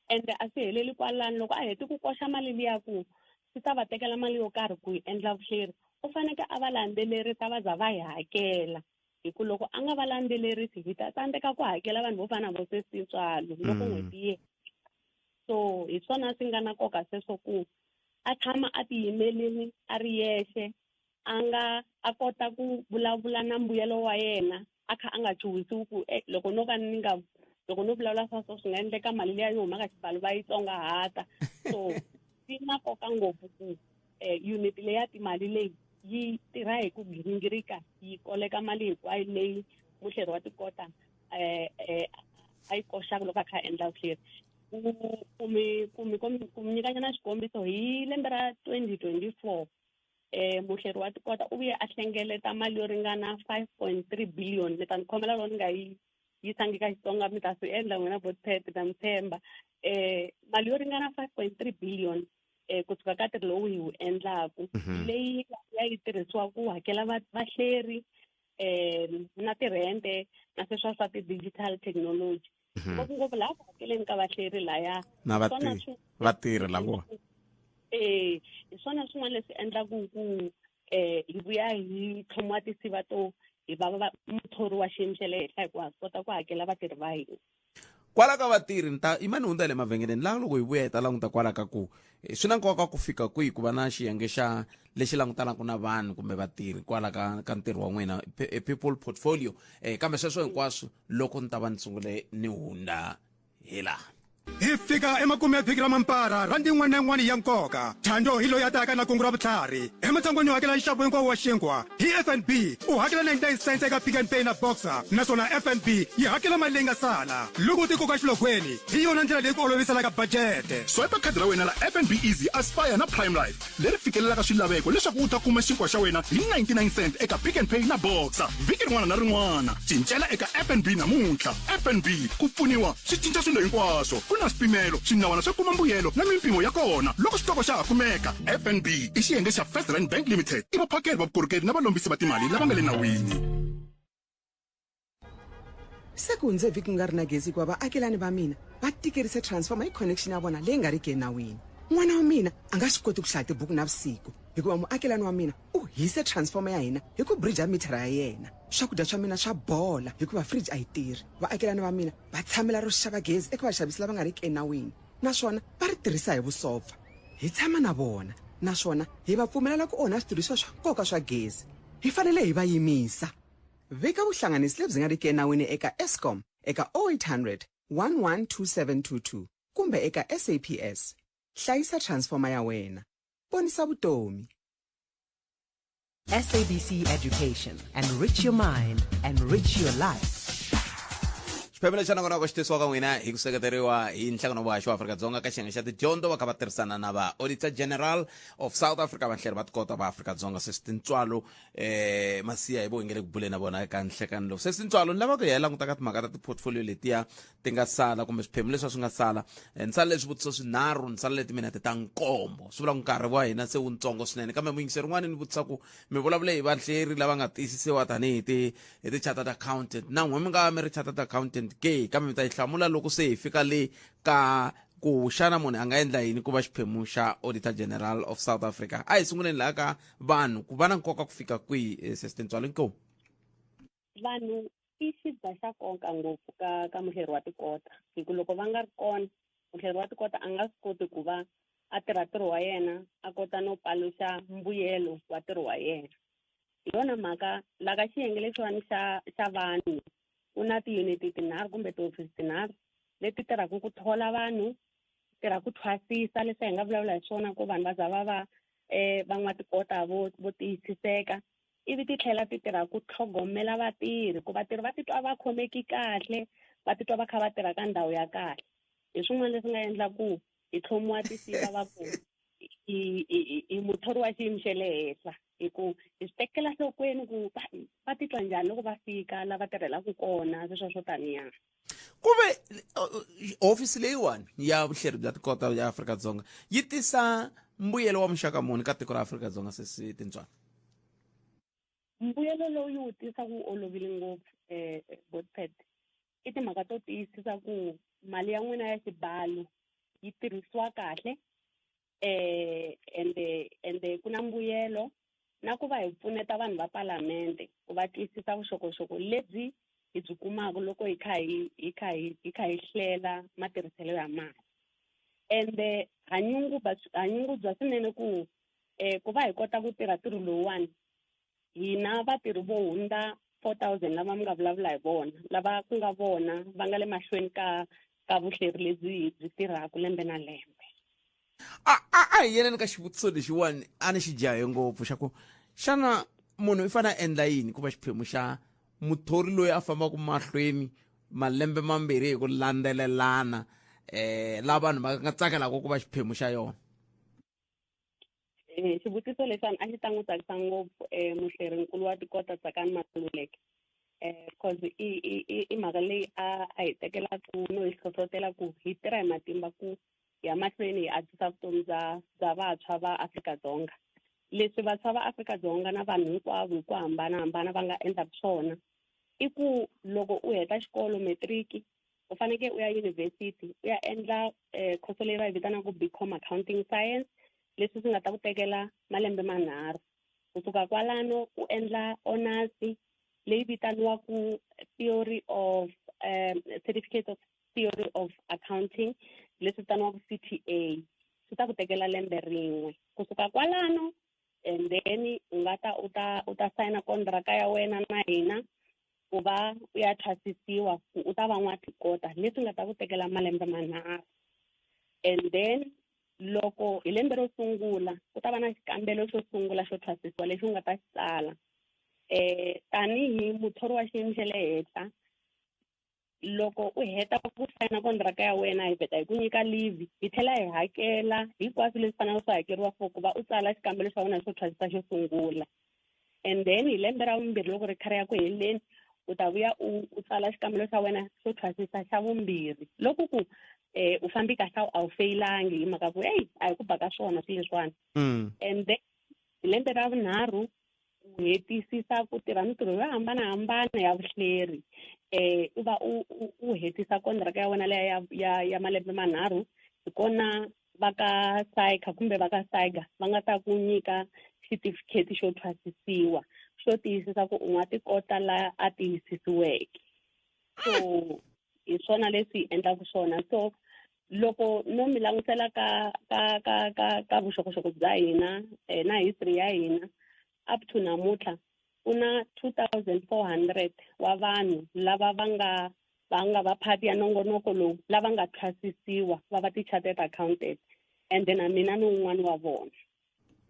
J: Ende a swi heleli kwalano, loko a hete ku koxa mali liya ku swi ta va tekela mali yo karhi ku yi endla vuhleri, u fanekele a va landzelerisa va za va yi hakela. Hi ku loko a nga va landzelerisi hi ta tsandzeka ku hakela vanhu vo fana na vo Sesi Tintswalo loko n'hweti yi hela. So hi swona swi nga na nkoka sweswo ku a tshama a tiyimelini a ri yexe, a nga a kota ku vulavula na mbuyelo wa yena a kha a nga chuhisiwi ku loko no ka ni nga, loko no vulavula swa so swi nga endleka mali liya yo huma ka xibalo va yi tsongahata. So swi na nkoka ngopfu ku unit leyi ya timali leyi yi tirha hi ku gingirika, yi koleka mali hinkwayo leyi muhleri wa tikota a yi koxaka loko a kha a endla vuhleri. Ku mi nyikanyana xikombiso, hi lembe ra 2024, muhleri wa tikota u vuye a hlengeleta mali yo ringana 5.3 billion. Ni ta ni khomela loko ni nga yi yisangi ka Xitsonga, mi ta swi endla n'wina Botpet, ta mi tshemba. Mali yo ringana 5.3 billion kusuka ka ntirho lowu hi wu endlaku, leyi ya yi tirhisiwa ku hakela vahleri, na tirhente na sweswo swa ti-digital technology. Ngopfungopfu laha ku hakeleni ka vahleri laya
A: na vatirhi lavo.
J: Hi swona swin'wana leswi endlaku ku hi vuya hi tlhomiwa tinsiva to hi va muthori wa xiyimo xa le henhla, hikuva ha swi kota ku hakela vatirhi va hina.
A: Kwala ka vatirhi ni ta yimani hundza le mavhengeleni laha loko hi vuya hi ta languta kwala ka ku eh, swi na nkoka ku fika kwihi ku va na xiyenge xa lexi langutanaka na vanhu kumbe vatirhi kwala ka ka ntirho wa n'wina eh, people portfolio eh, kambe sweswo hinkwaswo loko ni ta va ni sungule ni hundza hi laha
Z: Hi fika emakumu ya vhiki ra mampara rhandi yin'wana na yin'wana ya nkoka. Thando hi loyi a taka na kungu ra vutlhari. Ematshan'weni yo hakela nxavo hinkwawo wa xinkwa, hi FNB u hakela 99 cents eka Pick n Pay na Boxer, naswona FNB yi hakela mali leyi nga sala. Loko u tikoka xilogweni, hi yona ndlela leyi ku oloviselaka bajete.
L: Swipe khadi ra wena ra FNB Easy, Aspire na Prime Life leri fikelelaka swilaveko leswaku u ta kuma xinkwa xa wena hi 99 cent eka Pick n Pay na Boxer vhiki rin'wana na rin'wana. Cincela eka FNB namuntlha. FNB, ku pfuniwa swi cinca swilo hinkwaswo. Ku na swipimelo, swinawana swo kuma mbuyelo na mimpimo ya kona loko xitoko xa ha kumeka. FNB i xiyenge xa First Rand Bank Limited, i vaphakeri va vukorhokeri na valombisi va timali lava nga le nawini.
Y: Se ku hundze vhiki ku nga ri na gezi hikuva vaakelani va mina va tikerise transformer hi connection ya vona leyi nga riki enawini. N'wana wa mina a nga swi koti ku hlaya tibuku navusiku hikuva muakelani wa mina u hise transformer ya hina hi ku brija mithara ya yena. Swakudya swa mina swa bola hikuva fridge a yi tirhi. Vaakelani va mina va tshamela ro xava gezi eka vaxavisi lava nga riki enawini naswona va ri tirhisa hi vusopfa. Hi tshama na vona naswona hi va pfumelela ku onha switirhisiwa swa nkoka swa gezi. Hi fanele hi va yimisa. Vika vuhlanganisi lebyi nga riki enawini eka Eskom eka 0800 112722 kumbe eka SAPS. Hlayisa transformer ya wena. Ponisa vutomi.
I: SABC Education. Enrich your mind, enrich your life.
A: Xiphemu lexi xa nongonoko xi tisiwa ka n'wina hi ku seketeriwa hi nhlangano wa haxi wa Afrika-Dzonga ka xiyenge xa tidyondzo va kha va tirhisana na va Auditor General of South Africa vahleri va tikota va Afrika-Dzonga sesi Tintswalo eh Masiya hi vo hi nge le ku buleni na vona eka nhlekani lowu. Sesi Tintswalo ni lava ku ya hi languta ka timhaka ta ti-portfolio letiya ti nga sala kumbe swiphemu leswi a swi nga sala. Ni sale swivutiso swinharhu ni sale timinete ta nkombo swi vula ku nkarhi wa hina se wuntsongo swinene kambe muyingiseri un'wana ni vutisa ku mi vulavule hi vahleri lava nga tiyisisiwa tanihi ti hi ti-chartered accountant na n'we mi nga mi ri chartered accountant ke kambe mi ta yi hlamula loko se hi fika le ka ku xana munhu a nga endla yini ku va xiphemu xa Auditor General of South Africa. A hi sunguleni laha ka vanhu ku va na nkoka ku fika kwihi eh, sesi Tintswalo inkomu.
J: Vanhu i xibya xa nkoka ngopfu ka ka muhleri wa tikota hi ku loko va nga ri kona muhleri wa tikota a nga swi koti ku va a tirha ntirho wa yena a kota no paluxa mbuyelo wa ntirho wa yena. Hi yona mhaka la ka xiyenge lexiwani xa xa vanhu ku na tiyuniti tinharhu kumbe tihofisi tinharhu leti tirhaka ku thola vanhu, tirha ku thwasisa leswi hi nga vulavula hi swona ku vanhu va za va va um van'watikota vo vo tiyisiseka ivi ti tlhela ti tirha ku tlhogomela vatirhi ku vatirhi va titwa va khomeki kahle va titwa va kha va tirha ka ndhawu ya kahle hi swin'wana leswi nga endla ku hi tlhomiwa tisiva va ku hi muthori wa xiyimo xa le henhla hi ku hi swi tekela nhlokweni ku va titwa njhani loko va fika la va tirhelaka kona sweswo swo taniya.
A: Ku ve hofisi leyiwani ya vuhleri bya tikota ya Afrika-Dzonga yi tisa mbuyelo wa muxaka muni ka tiko ra Afrika-Dzonga sesi Tintswalo?
J: Mbuyelo lowu yi wu tisaka wu olovile ngopfu um Godfred i timhaka to tiyisisa ku mali ya n'wina ya xibalo yi tirhisiwa kahle eh ende ende ku na mbuyelo na ku va hi pfuneta vanhu va palamende ku va twisisa vuxokoxoko lebyi hi byi kumaka loko hi kha hi hi kha hi hi kha hi hlela matirhiselo ya mali ende ha nyunguba ha nyungubya swinene ku eh ku va hi kota ku tirha ntirho lowuwani hina vatirhi vo hundza 4000 lava mi nga vulavula hi vona lava ku nga vona va nga le mahlweni ka ka vuhleri lebyi hi byi tirhaka lembe na lembe.
A: A a a hi yeleni ka xivutiso lexiwani a ni xi jahe ngopfu xa ku xana munhu i fanele a endla yini ku va xiphemu xa muthori loyi a fambaka mahlweni malembe mambirhi hi ku landzelelana eh la vanhu va nga tsakelaka ku va xiphemu xa yona?
J: Eh, xivutiso lexiwani a xi ta n'wi tsakisa ngopfu um muhlerinkulu wa tikota Tsakani Maluleke um cause i i i i mhaka leyi a a hi tekelaka no hi hlohlotela ku hi tirha hi matimba ku hi ya mahlweni hi antswisa vutomi bya bya vantshwa va Afrika-Dzonga. Leswi vantshwa va Afrika-Dzonga na vanhu hinkwavo hi ku hambanahambana va nga endlaka swona i ku loko u heta xikolo matric u fanekele u ya yunivhesiti u ya endla um khoso leyi va yi vitanaka BCom Accounting Science leswi swi nga ta ku tekela malembe manharhu kusuka kwalano u endla honors leyi vitaniwaku theory of um certificate of Theory of Accounting leswi vitaniwaka CTA swi ta ku tekela lembe rin'we kusuka kwalano and then u nga ta u ta u ta sayina kontraka ya wena na hina ku va u ya thwasisiwa ku u ta va n'watikota leswi nga ta ku tekela malembe manharhu and then loko hi lembe ro sungula ku ta va na xikambelo xo sungula xo thwasisiwa lexi u nga ta xi tsala um tanihi muthori wa xiyimo xa le henhla loko u heta ku sayina kontraka ya wena hi vheta hi ku nyika leave hi tlhela hi hakela hinkwaswo leswi faneleke swi hakeriwa for ku va u tsala xikambelo xa wena xo thwasisa xo sungula and then hi lembe ra vumbirhi loko ri kha ri ya ku heleni u ta vuya u u tsala xikambelo xa wena xo thwasisa xa vumbirhi loko ku um u fambi kahle a wu feyilangi hi mhaka ku eyi a hi ku ba ka swona swilo leswiwani and then hi lembe ra vunharhu u hetisisa ku tirha mintirho yo hambanahambana ya vuhleri eh u va u u hetisa kontraka ya wena leya ya ya ya malembe manharhu hi kona va ka SAICA kumbe va ka SAIGA va nga ta ku nyika xitifiketi xo thwasisiwa xo tiyisisa ku u nga tikota la a tiyisisiweke so hi swona leswi hi endlaka swona so loko no mi langutisela ka ka ka ka ka vuxokoxoko bya hina eh, na history ya hina up to namuntlha ku na 2400 wa vanhu lava va nga va nga va part ya nongonoko lowu lava nga thwasisiwa va va ti-chartered accountant and then na mina ni wun'wana wa vona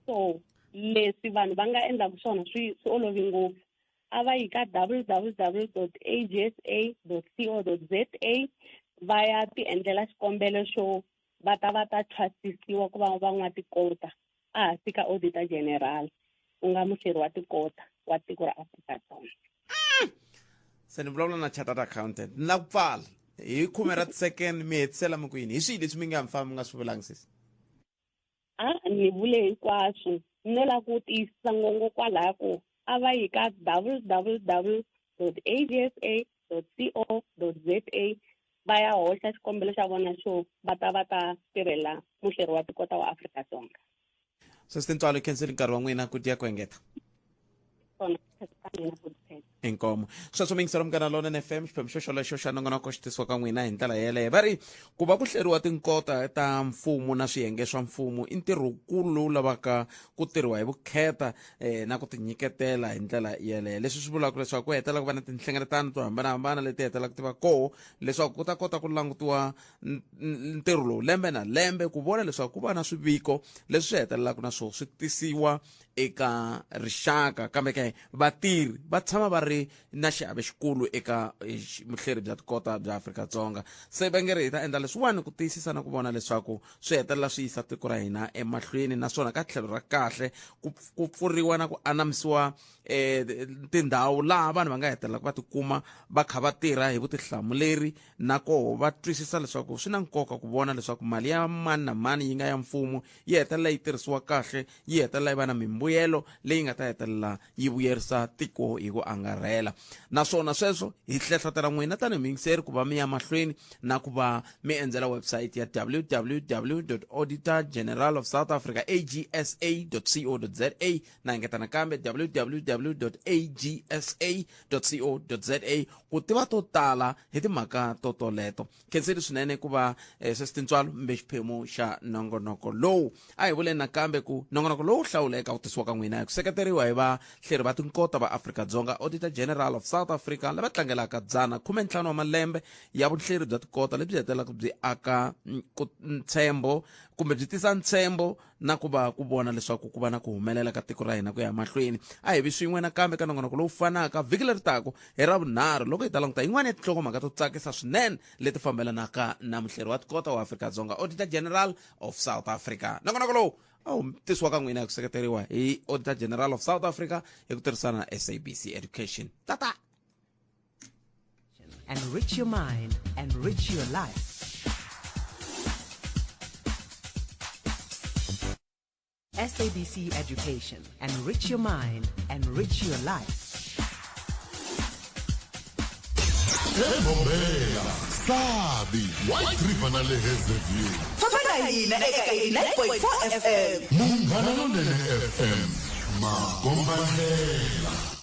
J: so leswi vanhu va nga endlaka swona swi swi olovi ngopfu a va yi ka www agsa co za va ya ti endlela xikombelo xo va ta va ta thwasisiwa ku va van'watikota a hansi ka auditor general ku nga muhleri wa tikota wa tiko ra Afrika-Dzonga.
A: Se ni vulavula na chartered accountant ni la ku pfala hi khume ra ti-second mi hetisela mi ku yini hi swihi leswi mi nga mi famba mi nga swi vulangi sesi
J: A ni vule hinkwaswo no la ku tiyisisa ngongo kwalaya ku a va yi ka www agsa co za va ya hoxa xikombelo xa vona xo va ta va ta tirhela muhleri wa tikota wa Afrika-Dzonga.
A: Sesi Tintswalo, khenseli nkarhi wa n'wina ku tiya ku engeta.
J: Swona ka mina Good
A: Inkomo. Sweswo mi yingisela Munghana Lonene FM, xiphemu xo xolexo xa nongonoko xi tisiwa ka n'wina hi ndlela yeleyo. Va ri ku va ku hleriwa tinkota ta mfumo na swiyenge swa mfumo i ntirho wukulu lowu lavaka ku tirhiwa hi vukheta eh, na ku tinyiketela hi ndlela yeleyo. Leswi swi vulaka leswaku ku hetelela ku va na tinhlengeletano to hambanahambana leti hetelelaka ti va koho leswaku ku ta kota ku langutiwa ntirho lowu lembe na lembe ku vona leswaku ku va na swiviko leswi swi hetelelaka na swona swi tisiwa eka rixaka kambe ke vatirhi va tshama va ri na xiave xikulu eka eh, vuhleri bya tikota bya Afrika-Dzonga se va nge ri hi ta endla leswiwani ku tiyisisa na ku vona leswaku swi hetelela swi yisa tiko ra hina emahlweni naswona ka tlhelo ra kahle ku ku pfuriwa na ku anamisiwa eh, tindhawu laha vanhu va nga hetelelaka va tikuma va kha va tirha hi vutihlamuleri na koho va twisisa leswaku swi na nkoka ku vona leswaku mali ya mani na mani yi nga ya mfumo yi hetelela yi tirhisiwa kahle yi hetelela yi va na mimbuyelo leyi nga ta hetelela yi vuyerisa tiko hi ku angarhela naswona sweswo hi hlehlotela n'wina tanihi muyingiseri ku va mi ya mahlweni na ku va mi endzela website ya www auditor general of south africa agsa co za na engeta nakambe www agsa co za ku tiva to tala hi timhaka to toleto khenseli swinene ku va eh, sweswi tintswalo mbe xiphemu xa nongonoko lowu a hi vuleni nakambe ku nongonoko lowu hlawuleka ku tisiwa ka n'wina hi ku seketeriwa hi vahleri va tinkota va Afrika-Dzonga Auditor General of South Africa lava tlangelaka dzana khumentlhanu wa malembe ya vuhleri bya tikota lebyi hetelelaka byi aka mm, ntshembo kumbe byi tisa ntshembo na ku va ku vona leswaku ku va na ku humelela ka tiko ra hina ku ya mahlweni a hi vi swin'we nakambe ka nongonoko lowu fanaka vhiki leri taka hi ravunharhu loko hi ta languta yin'wana ya tinhlokomhaka to tsakisa swinene leti fambelanaka na muhleri wa tikota wa Afrika-Dzonga Auditor General of South Africa nongonoko lowu a wu tisiwa ka n'wina hi ku seketeriwa hi Auditor General of South Africa hi ku tirhisana na SABC Education tata
I: Enrich your mind, enrich your life. SABC Education. Enrich your mind, enrich your life.
B: Ebombela, Sabi, White River na le Hazyview.
F: Famba na hina eka 89.4 FM.
B: Munghana Lonene FM, makombandlela.